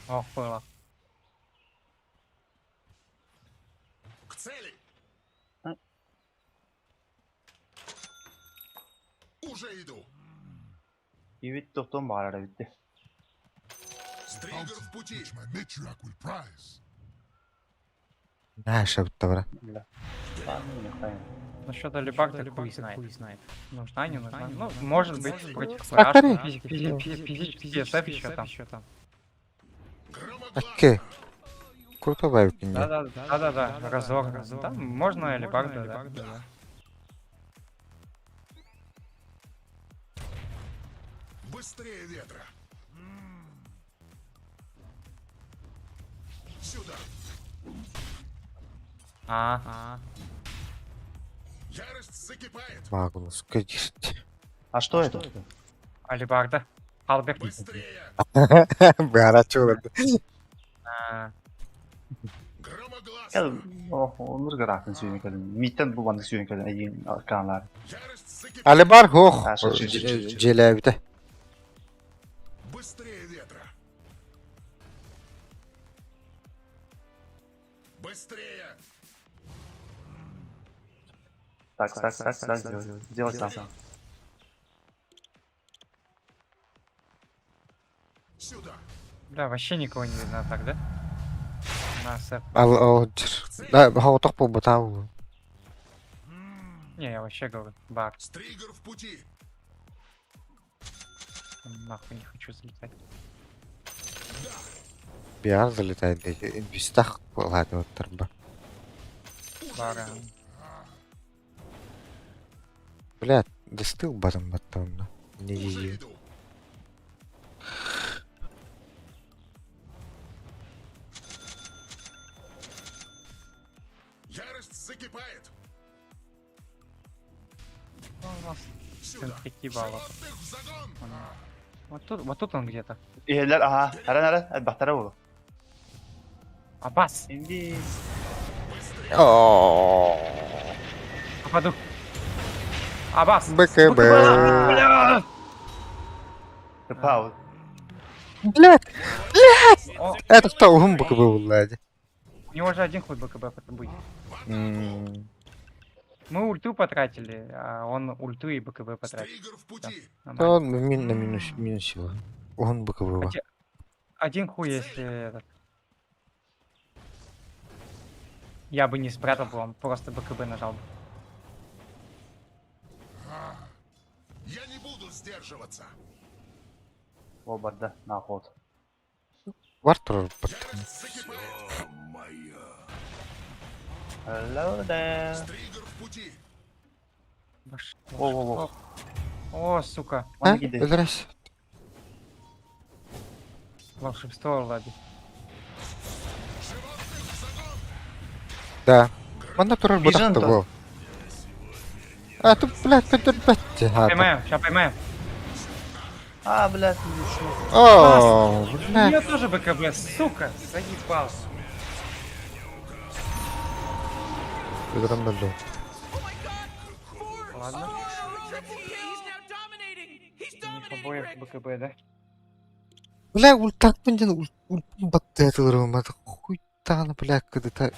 О, хуяла. К цели! А. Уже иду! Ибит токтон багарара битти. Стригер в пути! Наша бра. Бля. Насчет алибарда хуй знает. Нужна, не нужна. Ну, может быть, против Тракторы? Флэша, физический СФ еще там. Окей. Круто вайб Да, да, да, да, да, разор. Там можно алибарда, да. Быстрее ветра! Сюда! А, Ярость закипает! Магнус, конечно. А что это? алибарда. Алберт. Быстрее! Бара чулар. А, Громогласно! Кэл, оннур гыраатын сүүнэ кэлин. Мииттэн бу маннык сүүнэ кэлин эйиин каналаар. Алибар хоох А, шо, шо, шо, шо, шо. дьиэлээбитэ. Быстрее ветра! Быстрее! Так, так, так, так, сделай. Сделай сам. Сюда! Бля, вообще никого не видно так, да? На сеп. Ал ол Да, хоҕотох буолбатаа Не, я вообще говорю, бар. Стригер в пути! Нахуй не хочу залетать. Биар залетает инвестах буолаатыбыттар ба. Бара. Бля, достыл барым баттаунна. Не дии. Ярость закипает! Ну, у нас центрики баллов. Вот тут он где-то. Иһэллэр, аха, аран аран, элбэхтэрэ буолуо. Абас! Инди. Попаду. Абас! БКБ. Бля! Пау. Блядь! Блядь! О. Это кто? Уһун БКБ буолла дии. У него же один хуй БКБ потом будет. М, Мы ульту потратили, а он ульту и БКБ потратил. Да, Да нормально. он мин на минус минус его. Уһун БКБ. Хотя один хуй, если этот... Я бы не спрятал бы, он просто БКБ нажал бы. Я не буду сдерживаться! О, барда, на ход. Бар турар бат. Hello there. Стригер в пути! Баш- О, о, о. О, сука. А? Өлөрөс. Волшебство, ладно. Да. Манна турар Бижан бутахты то. бу. А тут, блядь, көтөр бәтти. Поймаем, сейчас поймаем. А, блядь, О, У блядь. нее тоже БКБ, сука, заебал. Өлөрөм бөлдө. Ладно. У них обоих БКБ, да? Бля, ультакпын ден ультун батты этылырым. Хуй таны, бля, кыдыта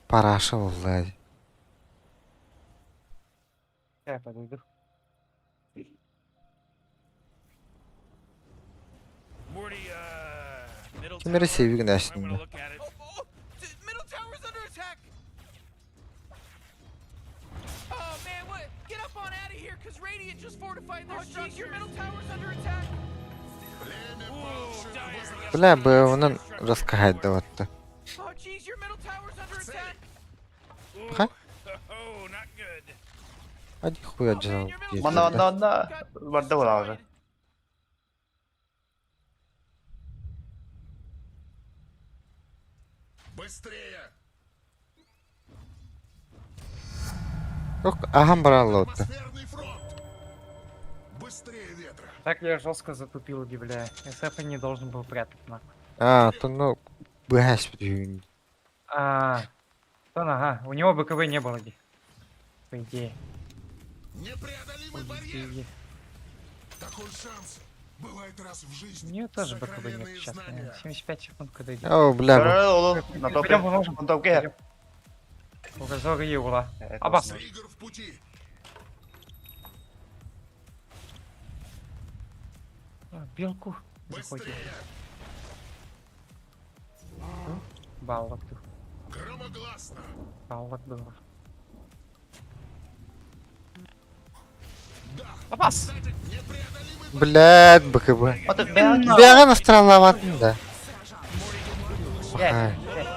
параша болла. Я подойду. Morty, middle Ким эрэ tower. сэбигин I'm gonna әсин. look at it. Middle tower's under attack. Oh man, what? Get up on out of here, cause Radiant just fortified their structure. Your middle tower's under attack. Бля, бы онан раскахайда батты. Oh jeez, your middle tower's under attack. Ха? Oh, not good. Ади хуя джал. Манна, манна, манна. Барда буолаа уже. Быстрее! Ок, ахам бараллы отты. Быстрее ветра! Так я жестко затупил, бля. СФ не должен был прятать, нахуй. А, то ну, быхас бүтүн. А, то ага, у него БКБ не было, ди. По идее. Непреодолимый По барьер! идее. Такой шанс бывает раз в У жизни. нее тоже БКБ нет Сокровенные сейчас, знания. наверное. 75 секунд, когда идет. О, бля. Ол, на топе. Пойдем поможем. На топке. Угазор и Юла. Абас. Стригер в пути! А, Белку заходит. Баллок был. Громогласно! Баллок был. Абас! Блядь, БКБ. Бяган астралаватын да. Блядь, Ай. блядь.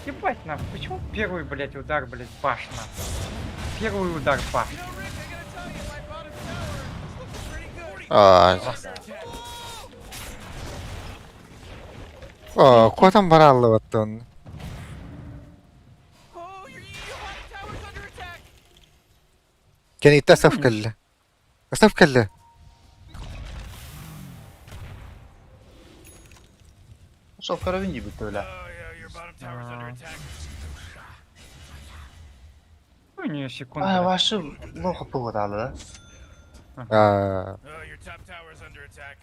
Ебать нахуй, почему первый, блядь, удар, блядь, баш нахуй? Первый удар баш. А. О, куотан бараллы батты он. Кенитте саф кэллэ. Саф кэллэ. Шол карабин дии бүтті бля. Oh yeah, your bottom bottom tower's under attack. Ну, не секунду. А, ваши плохо погода, да? А, Oh, your top tower's under attack.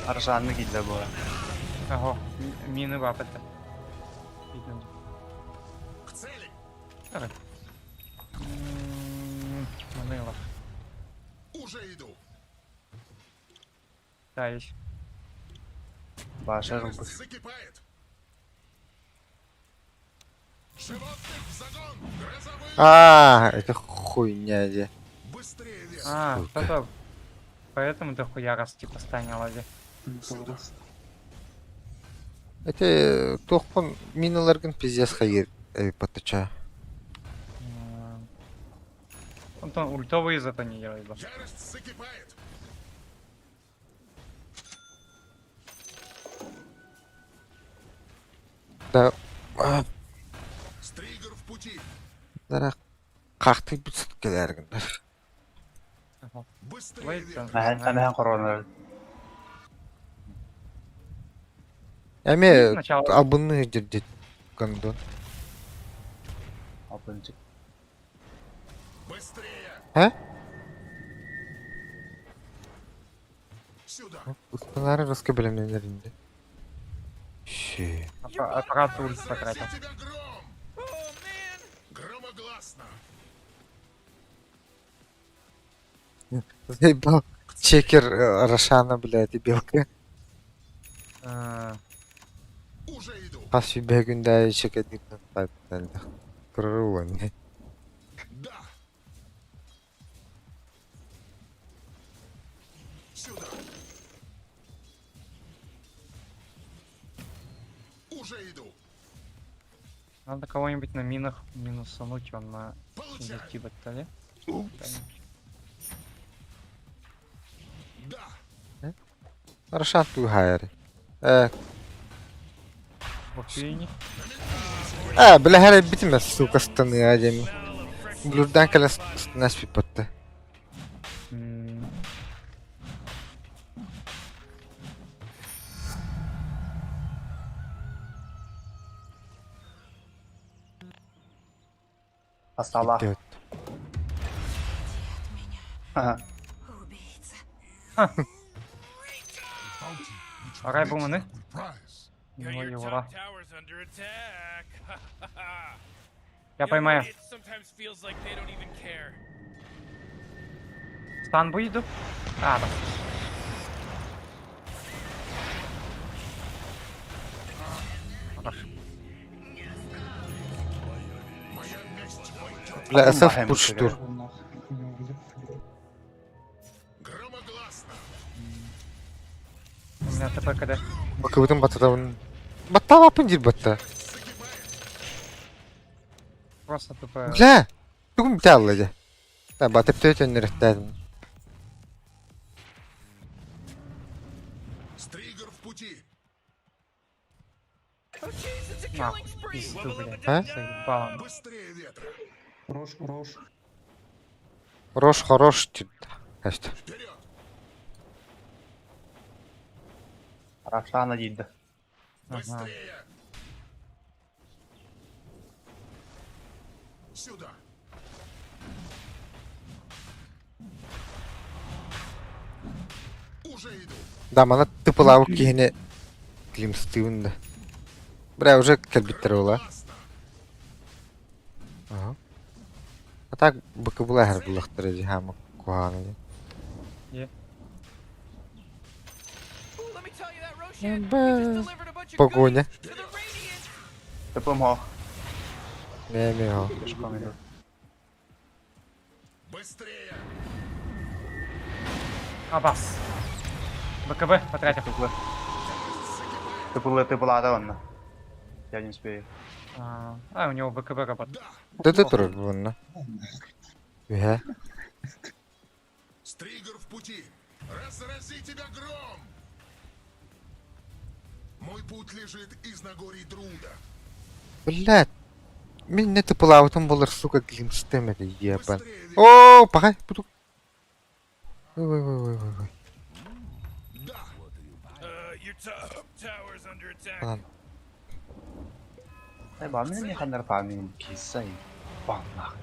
Аржанны кидле бу. Ого, мины вапыта. Видно. Давай. Манылов. Уже иду. Да, есть. Ваша рубы. Закипает. Животных в загон! Грозовые! А, это хуйня, де. Быстрее ветра! А, Сука. что-то... Поэтому дохуя раз типа станет лови. Это тохпон миналаргын пиздец хайыр патача. Антон, ультовый из этого не делает. бы. Ярость закипает! Да. А, Стригер в пути! Дара какты бүтсүт келергин. Ага. Быстрее Лейт, ветра! Әмәһән коронар. Эме Сначала. абыны жердет гондон. Апынчык. Быстрее! Ә? Сюда! Усталары русский билемнеринде. Ши. Аппарат ульт потратил. Разрази тебя гром! Громогласно! Заебал. Чекер Рошана, блядь, и белка. А, Уже иду! Хас бегүндә чекер дип Кырылын. Да! Сюда! Уже иду! Надо кого-нибудь на минах минусануть, он на Получай! типа ли? Да! Рошан тугайр. Э, Вообще а, бля, хәле битмәс, сука, станы адем. Блюрдан кәлә стана спипатты. Астала. Ага. Убийца. Арай буманы. Your Ну и top ура. tower's under attack. Я You know, поймаю. It sometimes feels like they don't even care. Стан будет? А, да. Хорошо. Бля, СФ пуштур. Громогласно! У меня ТП КД. Бакыбытын бататабын. Баттава пындир батта. Просто ТП. Бля! Тугум биталла же. Та батып төтөн рәттәдим. Стригер в пути! Нахуй, пизду, блядь. А? Заебало. Быстрее ветра! Рош, Рош. Рош хорош тип. Кажется. Вперед! Рошана диде. Ага. Быстрее! Сюда! Уже иду! Да, мана тыпылавык киһине климстыын да. Бля, уже кэлбиттер була. Ага. А так быкы була хэр булахтар эди хама куһааны. Е. Ooh, let me tell you that Roshan, he just delivered a bunch of Погоня. goodies to the Radiant. Тепом Неме ho. Пешком иду. Быстрее! Абас. БКБ потратил. Тыпылы тыпылада онна. Я не успею. А, у него БКБ работает. Дөтө турар буна. Үһэ. Стригер в пути! Разрази тебя гром! Мой путь лежит из Нагорий Друда. Блядь. Мин не тыпылавытым болар, сука, глимстем это ебан. О, пахай, буду. Ой, ой, ой, ой, ой, ой. Your top tower's under attack. Ладно. Бамин не ханнар памин кисай баннах.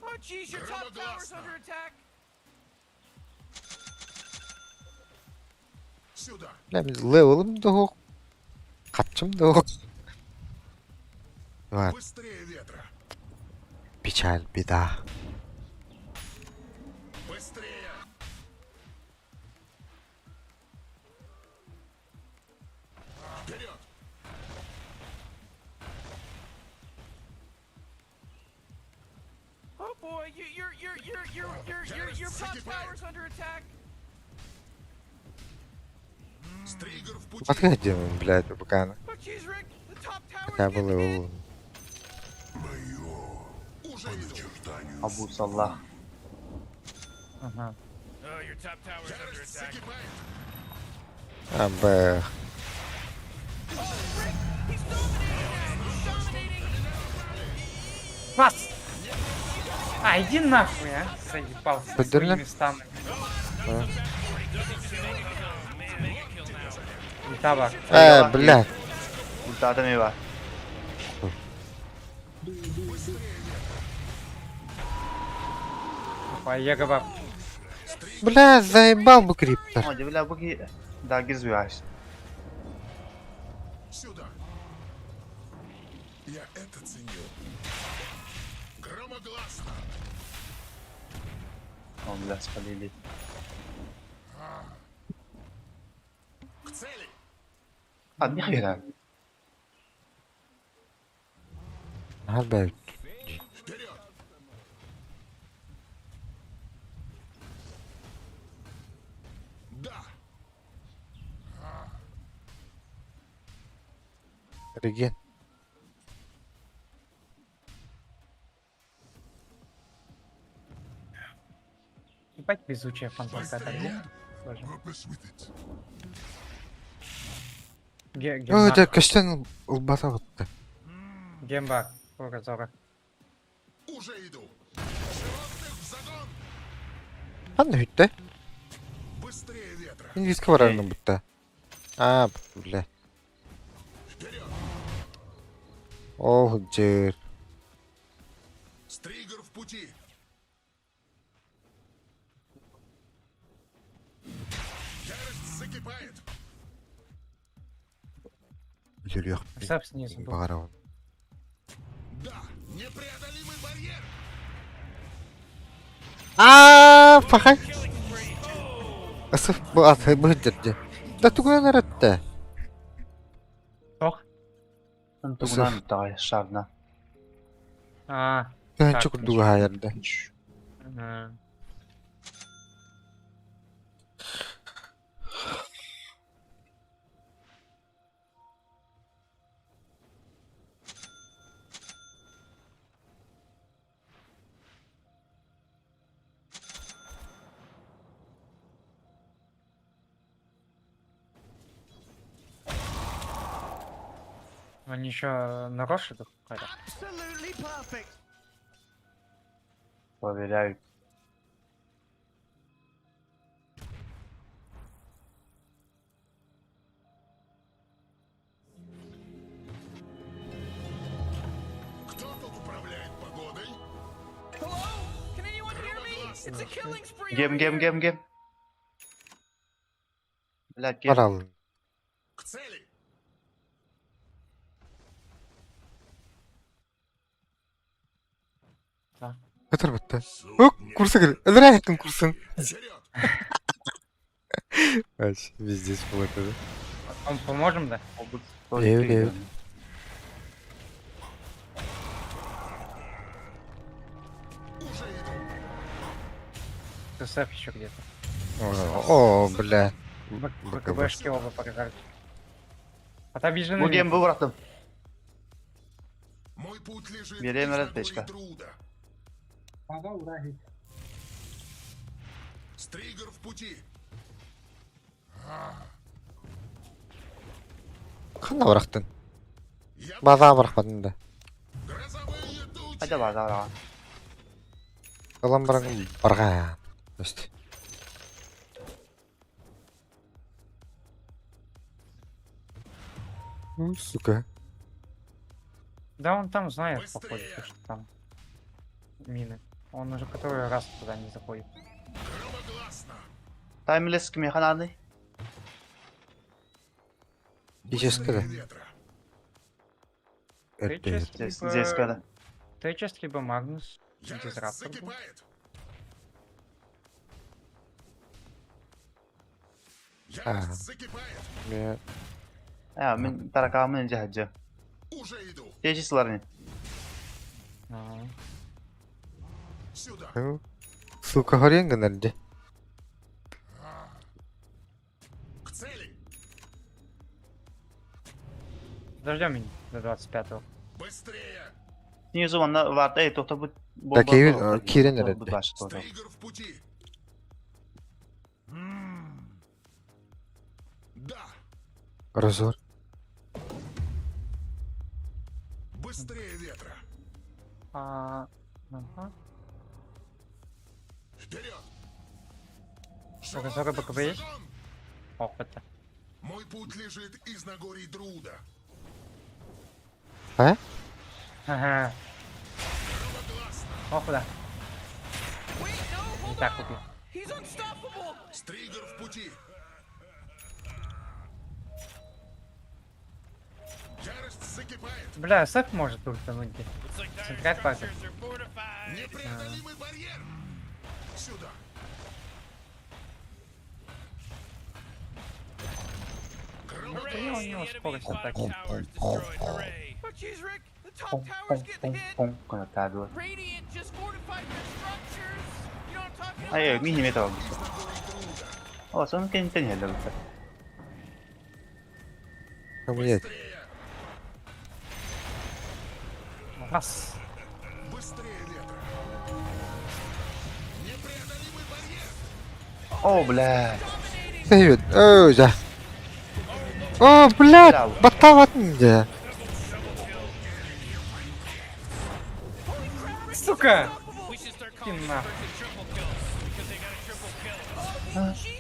Oh jeez, your top tower's under attack. Сюда. Бля, мин левелым да суох. Хаччым да суох. Ладно, Быстрее ветра. печаль, беда. Быстрее. Вперед! Oh boy, you, your your your your your your your top tower's under attack. Стригер в пути. Подходи, делаем, блядь, пока. Oh jeez, Rick, the top tower's Хотя бы getting hit. левел. Уже иду. Абу Саллах. Ага. Oh, your top tower's under Ярость attack. закипает. А, б. He's dominating now. He's dominating. Вас! А, иди нахуй, а! Заебался со Поддержи. своими станами. Ультаба. Блядь. Ультата ми бар. Опа, Егоба. Бля, заебал бы криптор. О, бля, буки. Да, гизуясь. Сюда. Я это ценю. Громогласно. О, бля, спалили. К цели. А, нихера. А, блядь. Вперед. Да. Реген. Ебать везучая фантомка это, Боже. Ге- Ой, Гемба. это каштан лбата вот. Гемба. Зора, Зора. Уже иду. Животных в загон. Ханна хүтте. Быстрее ветра. Инглийский барарным бутта. А, бля. Вперед. Ох, дер. Стригер в пути. Ярость закипает. Юрьях. Представь снизу был. Барон. Да, непреодолимый барьер. А, пахай. Асып бу аты бу дерде. Да туган аратта. Ох. Тугунан тагай шарна. А, Көн так, чук дуга хаярда. м. Они еще на Роше тут какая-то? Absolutely perfect. Проверяют. Кто тут управляет погодой? Hello? Can anyone hear me? It's a killing spree. Гем, over гем, here. гем, гем. Бля, гем. Барал. К цели. Көтөр бутта. Ок, курсы кел. Элрә якын курсын. Вперед. Вообще, везде был это. Он поможем, да? Эв, эв. Уже иду. СФ еще где-то. О, бля. БКБ. БКБшки оба показали. А там бежим. Бу гем бу бырахтым. Мой путь лежит Берем из разбечка. Друда. Стригер в пути. Ханна барахтын. Я База барахпадын да. грозовые тучи. Хайда бар, да, Ылам баран барга. Өст. Ну, сука. Да он там знает, походу, то, что там мины. Он уже который раз туда не заходит. Таймлесс кимиэхэ нааный? Физически да. Тэчес, Здесь, либо... здесь когда? Тэчес, либо Магнус. Дизраптор был. А. Мен А, мин таракаамын илдьэ сылдьа. Течис ылар ини. А, Ну, Сука, горен гынар дии. Дождем меня до 25-го. Снизу манна варта эй тохто бу Да, киирэн эрэр дии. Разор. Быстрее ветра! А, ага. Вперед! Разоры БКБ есть? Ох, это. Мой путь лежит из Нагорий Друда. А? Ага. Ох, да. Не так убил. He's unstoppable. Стригер в пути! Ярость закипает! Бля, Сеф может ультануть. Центрать папе. Непреодолимый барьер! Сюда! Ну, у него скорость атаки. Oh, jeez, Rick, the top tower's getting hit. Radiant just fortified their structures. You know what I'm talking about? Ай, мин эмиэ табылбыт. О, сон кэнниттэн иһэллэр быта. Блять. Раз. Быстрее ветра! Непреодолимый барьер! О, бля. Сэвид. Ой, да. О, блядь, баттаабатын дии. Сука! Иди нахуй.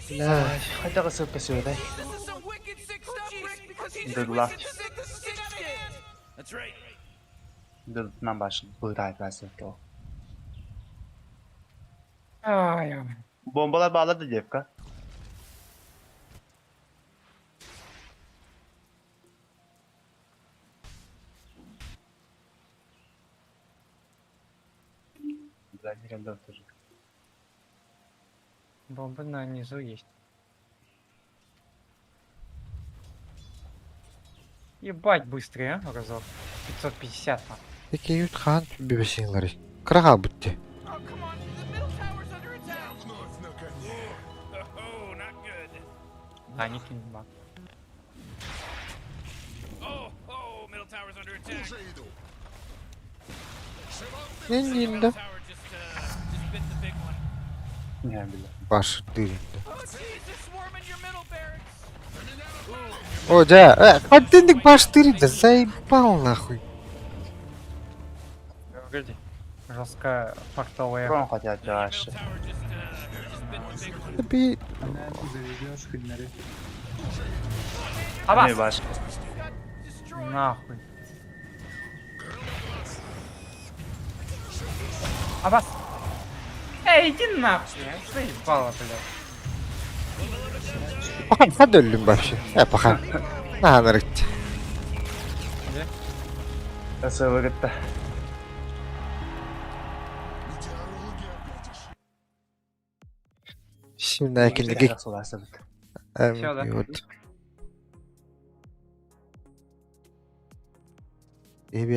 Бля, хайдах ысыпка сүөтэй. This is some wicked sick stuff, Rick, because he just Дыглах. wicked sick the sick shit. That's right. Дыдынан башын быраай сөпкө. Ай, ой. Бомбалар баалар да девка. Бля, не рандом тоже. Бомбы на низу есть. Ебать быстрый, а, разок. 550 нахуй. Ики хаан бибесиңлари. Кыраға бутти. Oh, come on. The middle tower's under attack. Вновь на коне! Oh, not good. А, не кинь бак. Oh, oh, middle tower's under attack. Уже иду! Нинда. Tower just bit the big one. Не, бля. Баш дыринда. Oh, jeez, they're swarming your middle barracks. О, да. Поддынник баш дыринда. Заебал нахуй. Погоди. Жестко фартовая. Рон хотят дальше. Би Абас! Не баш. Нахуй. Абас! Эй, иди нахуй, а? Заебало, блядь. Пахан хадөллүм вообще. Э, пахан. Наанарыт. Где? Ысыбы гытта. Şimdi киндиги. Всё, да? Вот. Эби